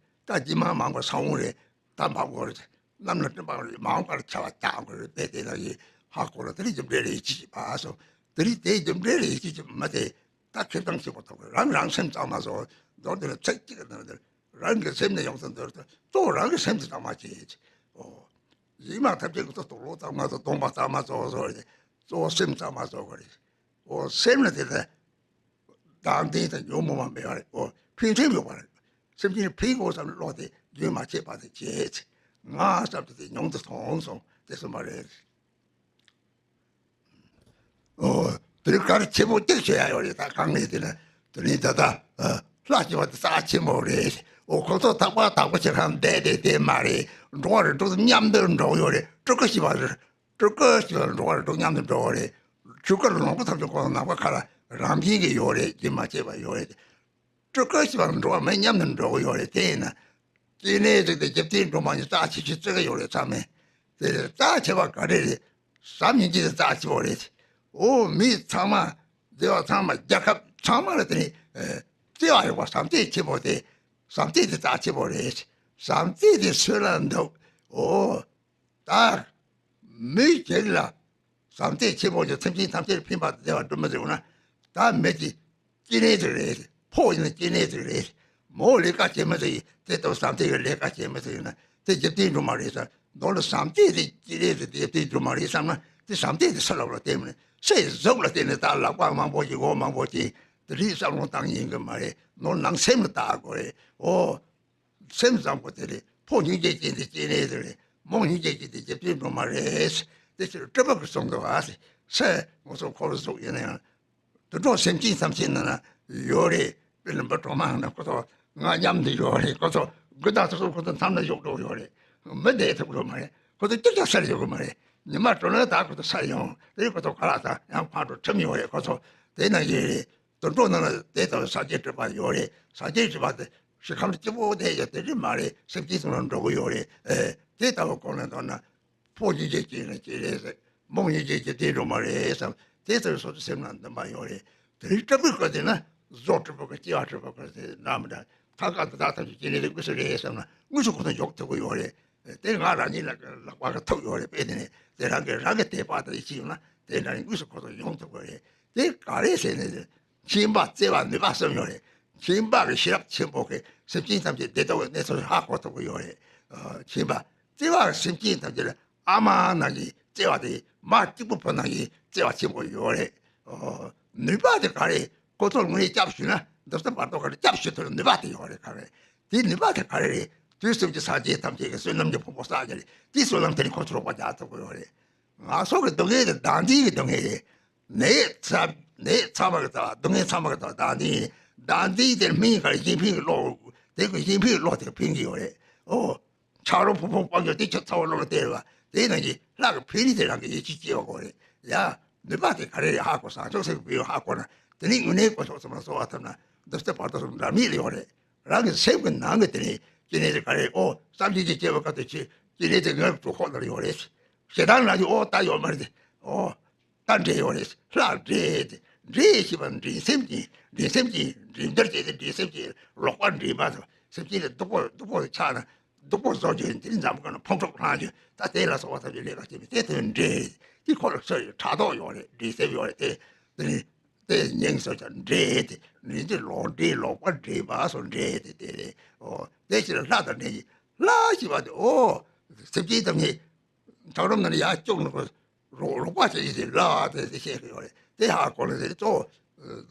ད་རྗེས་མ་མང་པོ་ས་བོན་རེད། ད་འབབ་དགོས་རེད། གནམ་ལ་སྤྲིན་པ་རེད། མ་འོངས་པར་ཆར་པ་རྒྱག་དགོས་རེད། དཔེ་དེ་ལ་ཡི་ཧ་གོ་ལ་དེ་རིང་རྒྱུ་འབྲས་ལ་ཡིད་ཆེས་བྱེད་པ་སོ། དེ་རིང་དེའི་རྒྱུ་འབྲས་ལ་ཡིད་ཆེས་བྱེད་མ་དེ། ད་ཁེ་བཟང་ཆེན་པོ་ཐོབ་དགོས། རང་རང་སེམས་གཙང་མ་བཟོ། མདོར་དེ་ལ་ཚིག་གཅིག་གི་ནང་དུ་རང་གི་སེམས་ནི་ཡོངས་སུ་འདུལ་ཏེ་གཙོ་བོ་རང་གི་སེམས་དེ་གཙང་མ་བྱེད། ཨོ། ཡིད་མ་ཐམས་ཅད་ཀྱི་གཙོ་དུག་ལོག་གཙང་མ་བཟོ། གདོང་པ་གཙང་མ་བཟོ་བཟོ་རེད། གཙོ་བོ་སེམས་གཙང་མ་བཟོ་དགོས་རེད། ཨོ་སེམས་ལ་དེ་ལྟར་བདག་འཛིན་དང་ཉོན་མོངས་པ་མེད་པ་རེད། ཨོ་ཕན་སེམས་ཡོད་པ་རེད། སེམས་ཅན་ཕན་དགོས་བསམ་བློ་དེ་རྒྱུན་མ་ཆད་པ་དེ་བྱེད། ང་བསམ་དུ་དེ་མྱོང་དུ་ཐོང་སོང་དེ་གསུངས་པ་རེད། ཨོ་དེ་རིང་གར་ཆེན་པོ་གཅིག་ཞུ་ཡ་ཡོད་རེད། ད་གང་ངེས་དེ་ན་དེ་རིང་ད་ལྟ་ལྷ་ཞེས་པ་དེ་རྩ་ཆེན་པོ་རེད། ཨོ་ཁོ་ཚོ་ཐག་པ་དག་པོ་བྱེད་ཁང་བསྡད་དེ་དེ་མ་རེད། འགྲོ་བ་རིགས་དྲུག་མཉམ་དུ་འགྲོ་གི་ཡོད་རེད། སྤྲུལ་སྐུ་ཞེས་པ་རེད། སྤྲུལ་སྐུ་ཞེས་པ་འགྲོ་བ་རིགས་དྲུག་མཉམ་དུ་འགྲོ་གི་རེད། ཆོས་སྐུ་ལ་ལོངས་སྐུ་ཐམས་ཅད་ཁོ་ན་ནམ་མཁའ་ཁ་ལ་རང་བཞིན་གྱིས་ཡོད་རེད། རྒྱུན་མ་ཆད་པ་ཡོད་རེད། སྤྲུལ་སྐུ་ཞེས་པ་འགྲོ་བ་མི་མཉམ་དུ་འགྲོ་གི་ཡོད་རེད། དེ་ཡིན་ན། སྐྱེ་གནས་རིགས་དེ་རྒྱུ་རྐྱེན་སྒྲོ་མ་ཉིད་རྩ་ཆེ་ཤོས་བརྩི་གི་ཡོད་རེད་ཚང་མས། དེ་རྩ་ཆེ་བ་ག་རེ་རེད། བྱམས་སྙིང་རྗེ་དེ་རྩ་ཆེ་བོ་རེད། འོ་མི་ཚང་མ། སྡེ་བ་ཚང་མ་རྒྱལ་ཁབ་ཚང་མ་ལ་དེ་ནི། བརྩེ་བ་ཡོད་པ་བྱམས་བརྩེ་ཆེ་བོ་དེ། བྱམས་བརྩེ་དེ་རྩ་ཆེ་བོ་རེད། བྱམས་བརྩེ་དེ་སུ་ལ་འདུག་ཨོ། ད། མི་གཅིག་ལ་བྱམས་བརྩེ་ཆེན་པོ་ཞིག་སེམས་ཅན་ཐམས་ཅད་ཕན་པ་བདེ་བ་སྒྲུབ་མི་ཟེར་ན། ད་མི་དེ་སྐྱེ་གནས་ཅིག་རེད། ཕོ་ཡིན་ན་སྐྱེ་གནས་ཅིག་རེད། མོ་ལས་ཀ་བྱེད་མི་ཟེར་དེ་ལྟ་བུ་བྱམས་བརྩེ་གི་ལས་ཀ་བྱེད་མི་ཟེར་ན་དེ་རྒྱུ་མཚན་སྒྲུབ་མ་རེད་བསམ། མདོར་ན་བྱམས་བརྩེ་དེ་སྐྱེ་གནས་དེ་རྒྱུ་མཚན་སྒྲུབ་མ་རེད་བསམ་ན་དེ་བྱམས་བརྩེ་དེ་སུ་ལ་ལ་བརྟེན་མི་ནས་སའི་གཟུགས་ལ་བརྟེན་ནས་ད་ལག་པ་མང་པོ་ཞིག་མགོ་མང་པོ་ཞིག་དེ་རིགས་བསམ་བློ་བཏང་ཡིན་གི་མ་རེད། ནོར་ནང་སེམས་ལ་བལྟ་དགོས་རེད། ཨོ། སེམས་བཟང་པོ་དེ་རེད། ཕོ་སྙིང་རྗེ་ཅན་དེ་སྐྱེ་གནས་དེ་རེད། མོ་སྙིང་རྗེ་ཅན་དེ་རྒྱུ་མཚན་སྒྲུབ་མ་རེད། དེ་ཕྱིར་སྤྲུལ་པ་གིས་གསུངས་འདུག་ཨ། སེ་ངོ་སོ་འཁོར་གཟུགས་ཡིན་ན་ཡང་། དུད་འགྲོ་སེམས་ཅན་ཐམས་ཅད་ནང་ན་ཡོད་རེད། དཔེར་ན་འབུ་གྲོག་མ་ཡང་ན་ཁོ་ཚོ་ང་མཉམ་དུ་ཡོད་རེད། ཁོ་ཚོ་དགུན་དང་ཚེ་སྲོག་ཁོ་ཚོ་མཚམས་ལ་ཡོད་འགྲོ་ཡོད་རེད། མི་བསྡད་ཐུབ་ཡོད་མ་རེད། ཁོ་ཚོ་གཅིག་ཀྱང་སར་ཡོད་གི་མ་རེད། ཉི་མ་དྲོ་ན་ད་ཁོ་ཚོ་སར་ཡོང་དེ་རེད། ཁོ་ཚོ་ཁ་ལག་དང་ཡང་ཕར་འགྲོ་ཁྲིམས་ཡོད་རེད། ཁོ་ཚོ་དེ་ནང་བཞིན་རེད། དུད་འགྲོ་ནང་ལ་དེ་ལྟ་བུ་སངས་རྒྱས་སྒྲུབ་པ་ཡོད་རེད། སངས་རྒྱས་སྒྲུབ་པ་དེ་ཞིང་ཁམས་སྐྱིད་པོ་དེ་ཡོད་དེ་རེད་མ་རེད། སེམས་ཅན་ཚོ་ལ་འགྲོ་གི་ཡོད་རེད། ཨེ། དེ་ལྟ་བུ་གོང་ནས་མདོར་ན། ཕོ་སྙིང་རྗེ་ཅན་ནི་སྐྱེ་རེད་ཟེར། མོ་སྙིང་རྗེ་ཅན་དེ་འགྲོ་མ་རེད་བསམ། དེ་ལྟར་སོ་སོའི་སེམས་ནང་འདུན་པ་ཡོད་རེད། དེ་རིང་སྐྲག་པའི་སྐབས་དེ་ན་བཟོ་སྐྲག་པོ་གི་སྐྱེ་བ་སྐྲག་པོ་གི་དེ་འདྲ་མི་འདྲ། ཐབས་གང་དུ་བདག་ཐམས་ཅད་སྐྱེ་གནས་དེ་དངོས་སུ་རེད་བསམ་ན་དངོས་སུ་ཁོ་ཚོ་འཇོག་ཐུབ་ཀྱི་ཡོད་རེད། དེ་ང་རང་ཉིད་ལ་ལག་པ་གི་ཐུག་ཡོད་རེད། དཔེ་དེ་ནས་དེ་རང་གི་རང་གི་དད་པ་དང་ཡིད་ཆེས་ཡོད་ན་དེ་འདྲ་ནི་དངོས་སུ་ཁོ་ཚོ་ཡོང་ཐུབ་ཀྱི་རེད། དེ་ག་རེ་ཟེར་ནས་མཁྱེན་པ་བརྩེ་བ་ནུས་པ་གསུམ་ཡོད་རེད། མཁྱེན་པ་གི་ཤེས་རབ་ཆེན་པོ་གིས་སེམས་ཅན་ཐམས་ཅད་བདེ་ཐོག་གི་གནས་ཚུལ་ཧ་གོ་ཐུབ་ཀྱི་ཡོད་རེད། ཨ། མཁྱེན་པ། བརྩེ་བ་གིས་སེམས་ཅན་ཐམས་ཅད་ལ་ཨ་མ་ནང་གི་བརྩེ་བ་དེ་མ་གཅིག་པུ་བུ་ནང་གི་བརྩེ་བ་ཆེན་པོ་ཡོད་རེད། ཨོ། ནུས་པ་དེ་ག་རེ། ཁོ་ཚོར་དངོས་གནས་སྐྱབས་ཞུས་ན་འདི་ལྟར་བར་དོ་ག་རེ་སྐྱབས་ཞུ་ཐུབ་ནུས་པ་དེ་ཡོད་རེད། ག་རེ། དེ་ནུས་པ་དེ་ག་རེ་རེད། དུས་གསུམ་གྱི་སངས་རྒྱས་ཐམས་ཅད་ཀྱི་བསོད་ནམས་ཀྱི་ཕུང་པོ་བསགས་ཀྱི་རེད། དེའི་བསོད་ནམས་དེ་ནི་ཁོ་ཚོར་རོགས་པ་རྒྱག་ཐུབ་ཀྱི་ཡོད་རེད། ང་ཚོ་གི་སྡུག་བསྔལ་དེ་བདག་འཛིན་གྱི་སྡུག་བསྔལ་རེད། ནད་ཚ། ནད་ཚ་བ་གི་ཚ་བ། སྡུག་བསྔལ་ཚ་བ་གི་ཚ་བ་བདག་འཛིན་རེད། བདག་འཛིན་དེ་སྨན་ག་རེ་གཞན་ཕན་གྱི་གློག་དེ་གི་གཞན་ཕན་གྱི་གློག་དེ་ཕན་གྱི་ཡོད་རེད། ཨོ། ཆ་རོགས་ཕུང་པོ་སྤང་རྒྱུ་དེ་ཆུ་ཚ་བོ་གློག་ལ་བལྟས་པ་དེ་ནང་གི་ལྷ་གི་ཕན་ནུས་དེ་རང་གི་ཡིད་ཆེས་སྐྱེ་བ་དགོས་རེད་ཡ། ནུས་པ་དེ་ག་རེ་རེད་ཧ་གོ། བྱང་ཆུབ་སེམས་ཀྱི་ཕན་ཡོན་ཧ་གོ་ན་དེ་ནི་དངོས་གནས་དཀོན་མཆོག་གསུམ་ལ་གསོལ་བ་བཏབ་ན་འདི་ལྟར་བར་དོ་གསུམ་འདྲ་མེད་ལ་ཡོད་རེད། རང་གི་སེམས་ཀྱི་ནང་གི་དེ་ནི་སྐྱེ་གནས་དེ་ག་རེ། ཨོ། བསམ་གཏན་གྱི་སྐྱེ་བ་སྐབས་དེ་ཆེ་སྐྱེ་གནས་དེ་ངའི་གྲོད་ཁོག་ནང་ལ་ཡོད་རེད། ཞེ་སྡང་ནང་གི་ཨོ་ད་ཡོད་མ་རེད་དེ། ཨོ། ད་འདྲེ་ཡོད་རེད། ལྷ་འདྲེ་དེ་འདྲེ་ཞེས་པ་འདྲེ་སེམས་ཅན། འདྲེ་སེམས་ཅན་འདྲེ་འདར་བྱས་ཏེ་འདྲེ་སེམས་ཅན་ལོག་པར་འདྲེས་པ་དང་སེམས་ཅན་ལ་སྡུག་པོ་སྡུག་པོ་ཆགས་ན་སྡུག་པོ་བཟོ་རྒྱུ་དེ་འཛམ་བུ་གླིང་ན་ཕུང་དཀྲུག་བསླང་རྒྱུ་ད་དེ་ལ་སོགས་པ་ཐམས་ཅད་ལས་ཀ་བྱེད་པའི་དེ་དོན་འདྲེ་དེ་ཁོ་ལ་ཕྲག་དོག་ཡོད་རེད། འདྲེ་སེམས་ཡོད་རེད། དེ་དེ་ནི་དེ་ཉིང་སོ་ཀྱང་འདྲེ་དེ་ནི་དེ་ལོག་འདྲེ་ལོག་པར་འདྲེས་པ་སོགས་འདྲེ་དེ་དེ་རེད། ཨོ། དེ་ཕྱིར་ལྷ་དང་འདྲེ་ཡི་ལྷ་ཞེས་པ་དེ་ཨོ། སེམས་ཅན་ཐམས་ཅད་ཆགས་རུམ་ནང་ནས་ཡར་བཅུག་ནས་རོགས་རོགས་པ་བྱེད་ཀྱི་ལ་དེ་དེ་བཤད་ཀྱི་ཡོད་རེད། དེ་ཧ་གོ་ནས་དེ་གཙོ་བོ་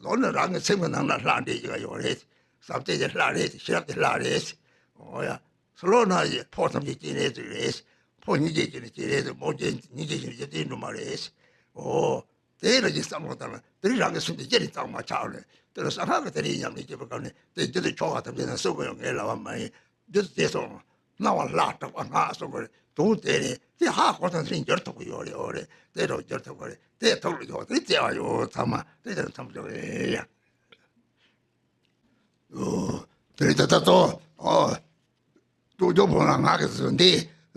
ལོ་ནི་རང་གི་སེམས་ཀྱི་ནང་ན་ལྷ་འདྲེ་ཞིག་ཡོད་རེད། བསམ་གཏན་དེ་ལྷ་རེད། ཤེས་རབ་དེ་ལྷ་རེད། འོ་ཡ། སུ་ལོ་ན་ཡི་ཕོ་ཐམས་ཅད་སྐྱེ་གནས་ཅིག་རེད། ཕོ་སྙིང་རྗེ་ཅན་ནི་སྐྱེ་རེད། མོ་སྐྱེ་སྙིང་རྗེ་ཅན་ནི་སྐྱེ་དེ་འགྲོ་མ་རེད། འོ། དེ་ལ་ཅིག་བསམ་བློ་བཏང་ན་དེ་རིང་རང་གི་སེམས་དེ་ཅི་རིགས་གཙང་མ་ཆགས་རེད། དེ་ལ་ས་ཁ་གི་དེ་རིང་ཉམས་ལེན་བྱེད་པའི་སྐབས་ནས་དེ་རྒྱུ་དེ་ཆོ་ག་ཐམས་ཅད་ན་གསུང་གི་ཡོད་ངའི་ལབ་པ་མ་ཡིན། རྒྱུ་དེ་སོང་། སྣང་བ་ལྷ་གྲགས་པ་སྔགས་གསུང་གི་རེད། དུང་དེ་རེད། དེ་ཧ་གོ་ཐང་ཐིང་འགྱུར་ཐུབ་ཀྱི་ཡོད་རེད། འོ་རེད། དེ་རུ་འགྱུར་ཐུབ་ཀྱི་རེད། དེ་ཐུགས་ལ་ཡོད་དེ་བརྩེ་བ་ཡོད་ཚང་མ་དེ་དེ་མཚམས་འཇོག་རེད་ཡ། འོ། དེ་རེད་ད་ད་ཚོ། འོ། ཅོ་ཅོ་བོ་ལ་ང་གི་བཟོ་འདི་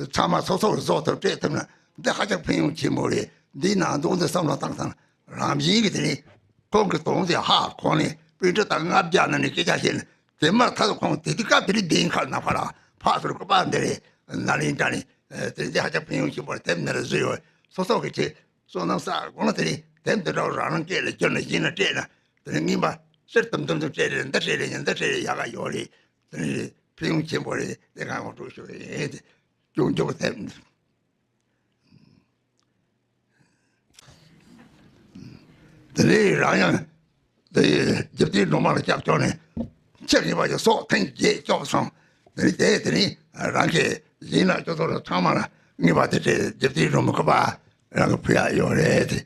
ཚང་མ་སོ་སོ་གི་བཟོ་ཐུབ་སྤྲད་ཐུབ་ན་འདི་ཧ་ཅང་ཕན་ཡོན་ཆེན་པོ་རེད། འདི་ནང་དོན་འདི་བསམ་བློ་བཏང་ཐང་རང་བཞིན་གྱི་དེ་ནི་ཁོང་གི་དོན་དེ་ཧ་གོ་ནས་པཎ་ཌི་ཏ་ལྔ་བརྒྱ་ན་ནི་སྐད་ཆ་བཤད་ནས། དེ་མ་ཐག་ཏུ་ཁོང་དེ་དུས་སྐབས་དེ་རིང་གདན་ཁ་ན་ཕར་ཕར་ཚུར་སྐུ་པར་འདི་རེད། ན་ལིང་འདྲ་ནི་དེ་འདི་ཧ་ཅང་ཕན་ཡོན་ཆེན་པོ་རེད། དེབ་འདི་ལ་བཟོས་ཡོད། སོ་སོ་གི་ཆེད་བསོད་ནམས་བསགས་དགོས་ན་དེ་རིང་དེབ་འདི་འདྲ་བོ་རང་རང་སྐད་ལ་བསྒྱུར་ནས་གཞན་ལ་སྤྲད་ན་དེ་རིང་རྔན་པ་གསེར་དུམ་དུམ་དུ་སྤྲད་རེད། འདི་སྤྲད་རེད། ཉིན་འདི་སྤྲད་རེད། ཡག་ག་ཡོད་རེད། དེ་རིང་ཕན་ཡོན་ཆེན་པོ་རེད། དེ་གང་གང་སྤྲོད་ཞུ་གི་ཡིན། དེ་སྐྱོན་བརྗོད་དེབ་འདི། དེ་ནས་རང་ཡང་དེ་རྒྱུ་དེའི་སྒྲོལ་མ་ལ་སྐྱབས་བཅོལ་ནས་ཕྱིར་ཉེས་པ་ཡི་སྲོག་ཐེངས་བརྒྱད་སྐྱོབ་སོང་། དེ་ནས་དེ་དེ་ནས་རང་གི་ཡིན་ན་ཅོ་ཚོ་ལ་ཚང་མ་ལ་ངེས་པ་དེ་དེ་རྒྱུ་དེའི་སྒྲོལ་མ་ཁོ་པ་རང་གི་ཕུལ་ཡ་ཡོད་རེད། དེ་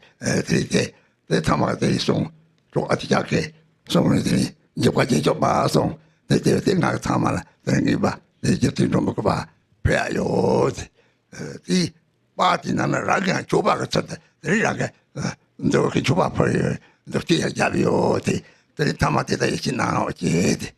དེ་དེ་དེ་ཚང་མ་དེ་གསུང་གྲོགས་ཨ་ཏི་ཅག་གིས་གསུང་ནས་དེ་ནས་ཉེས་པ་བརྒྱད་སྐྱོབ་པ་སོང་། དེ་དེ་དེ་ང་ཚང་མ་ལ་དེ་ངེས་པ་དེ་རྒྱུ་དེའི་སྒྲོལ་མ་ཁོ་པ་ཕུལ་ཡ་ཡོད། དེ། པ་དེ་ནང་ན་རང་གི་ཡང་མཆོད་པ་གི་ཚུལ་དུ་དེ་རིང་རང་གི་འདོད་ཀྱི་མཆོད་པ་ཕུལ་ཡོད། འདོད་སྐྱེ་ཡང་བརྒྱབ་ཡོད་དེ། དེ་རིང་ཐ་མ་དེ་ལྟ་ཡེ་ཤེས་གནང་རོགས་བྱེད་དེ།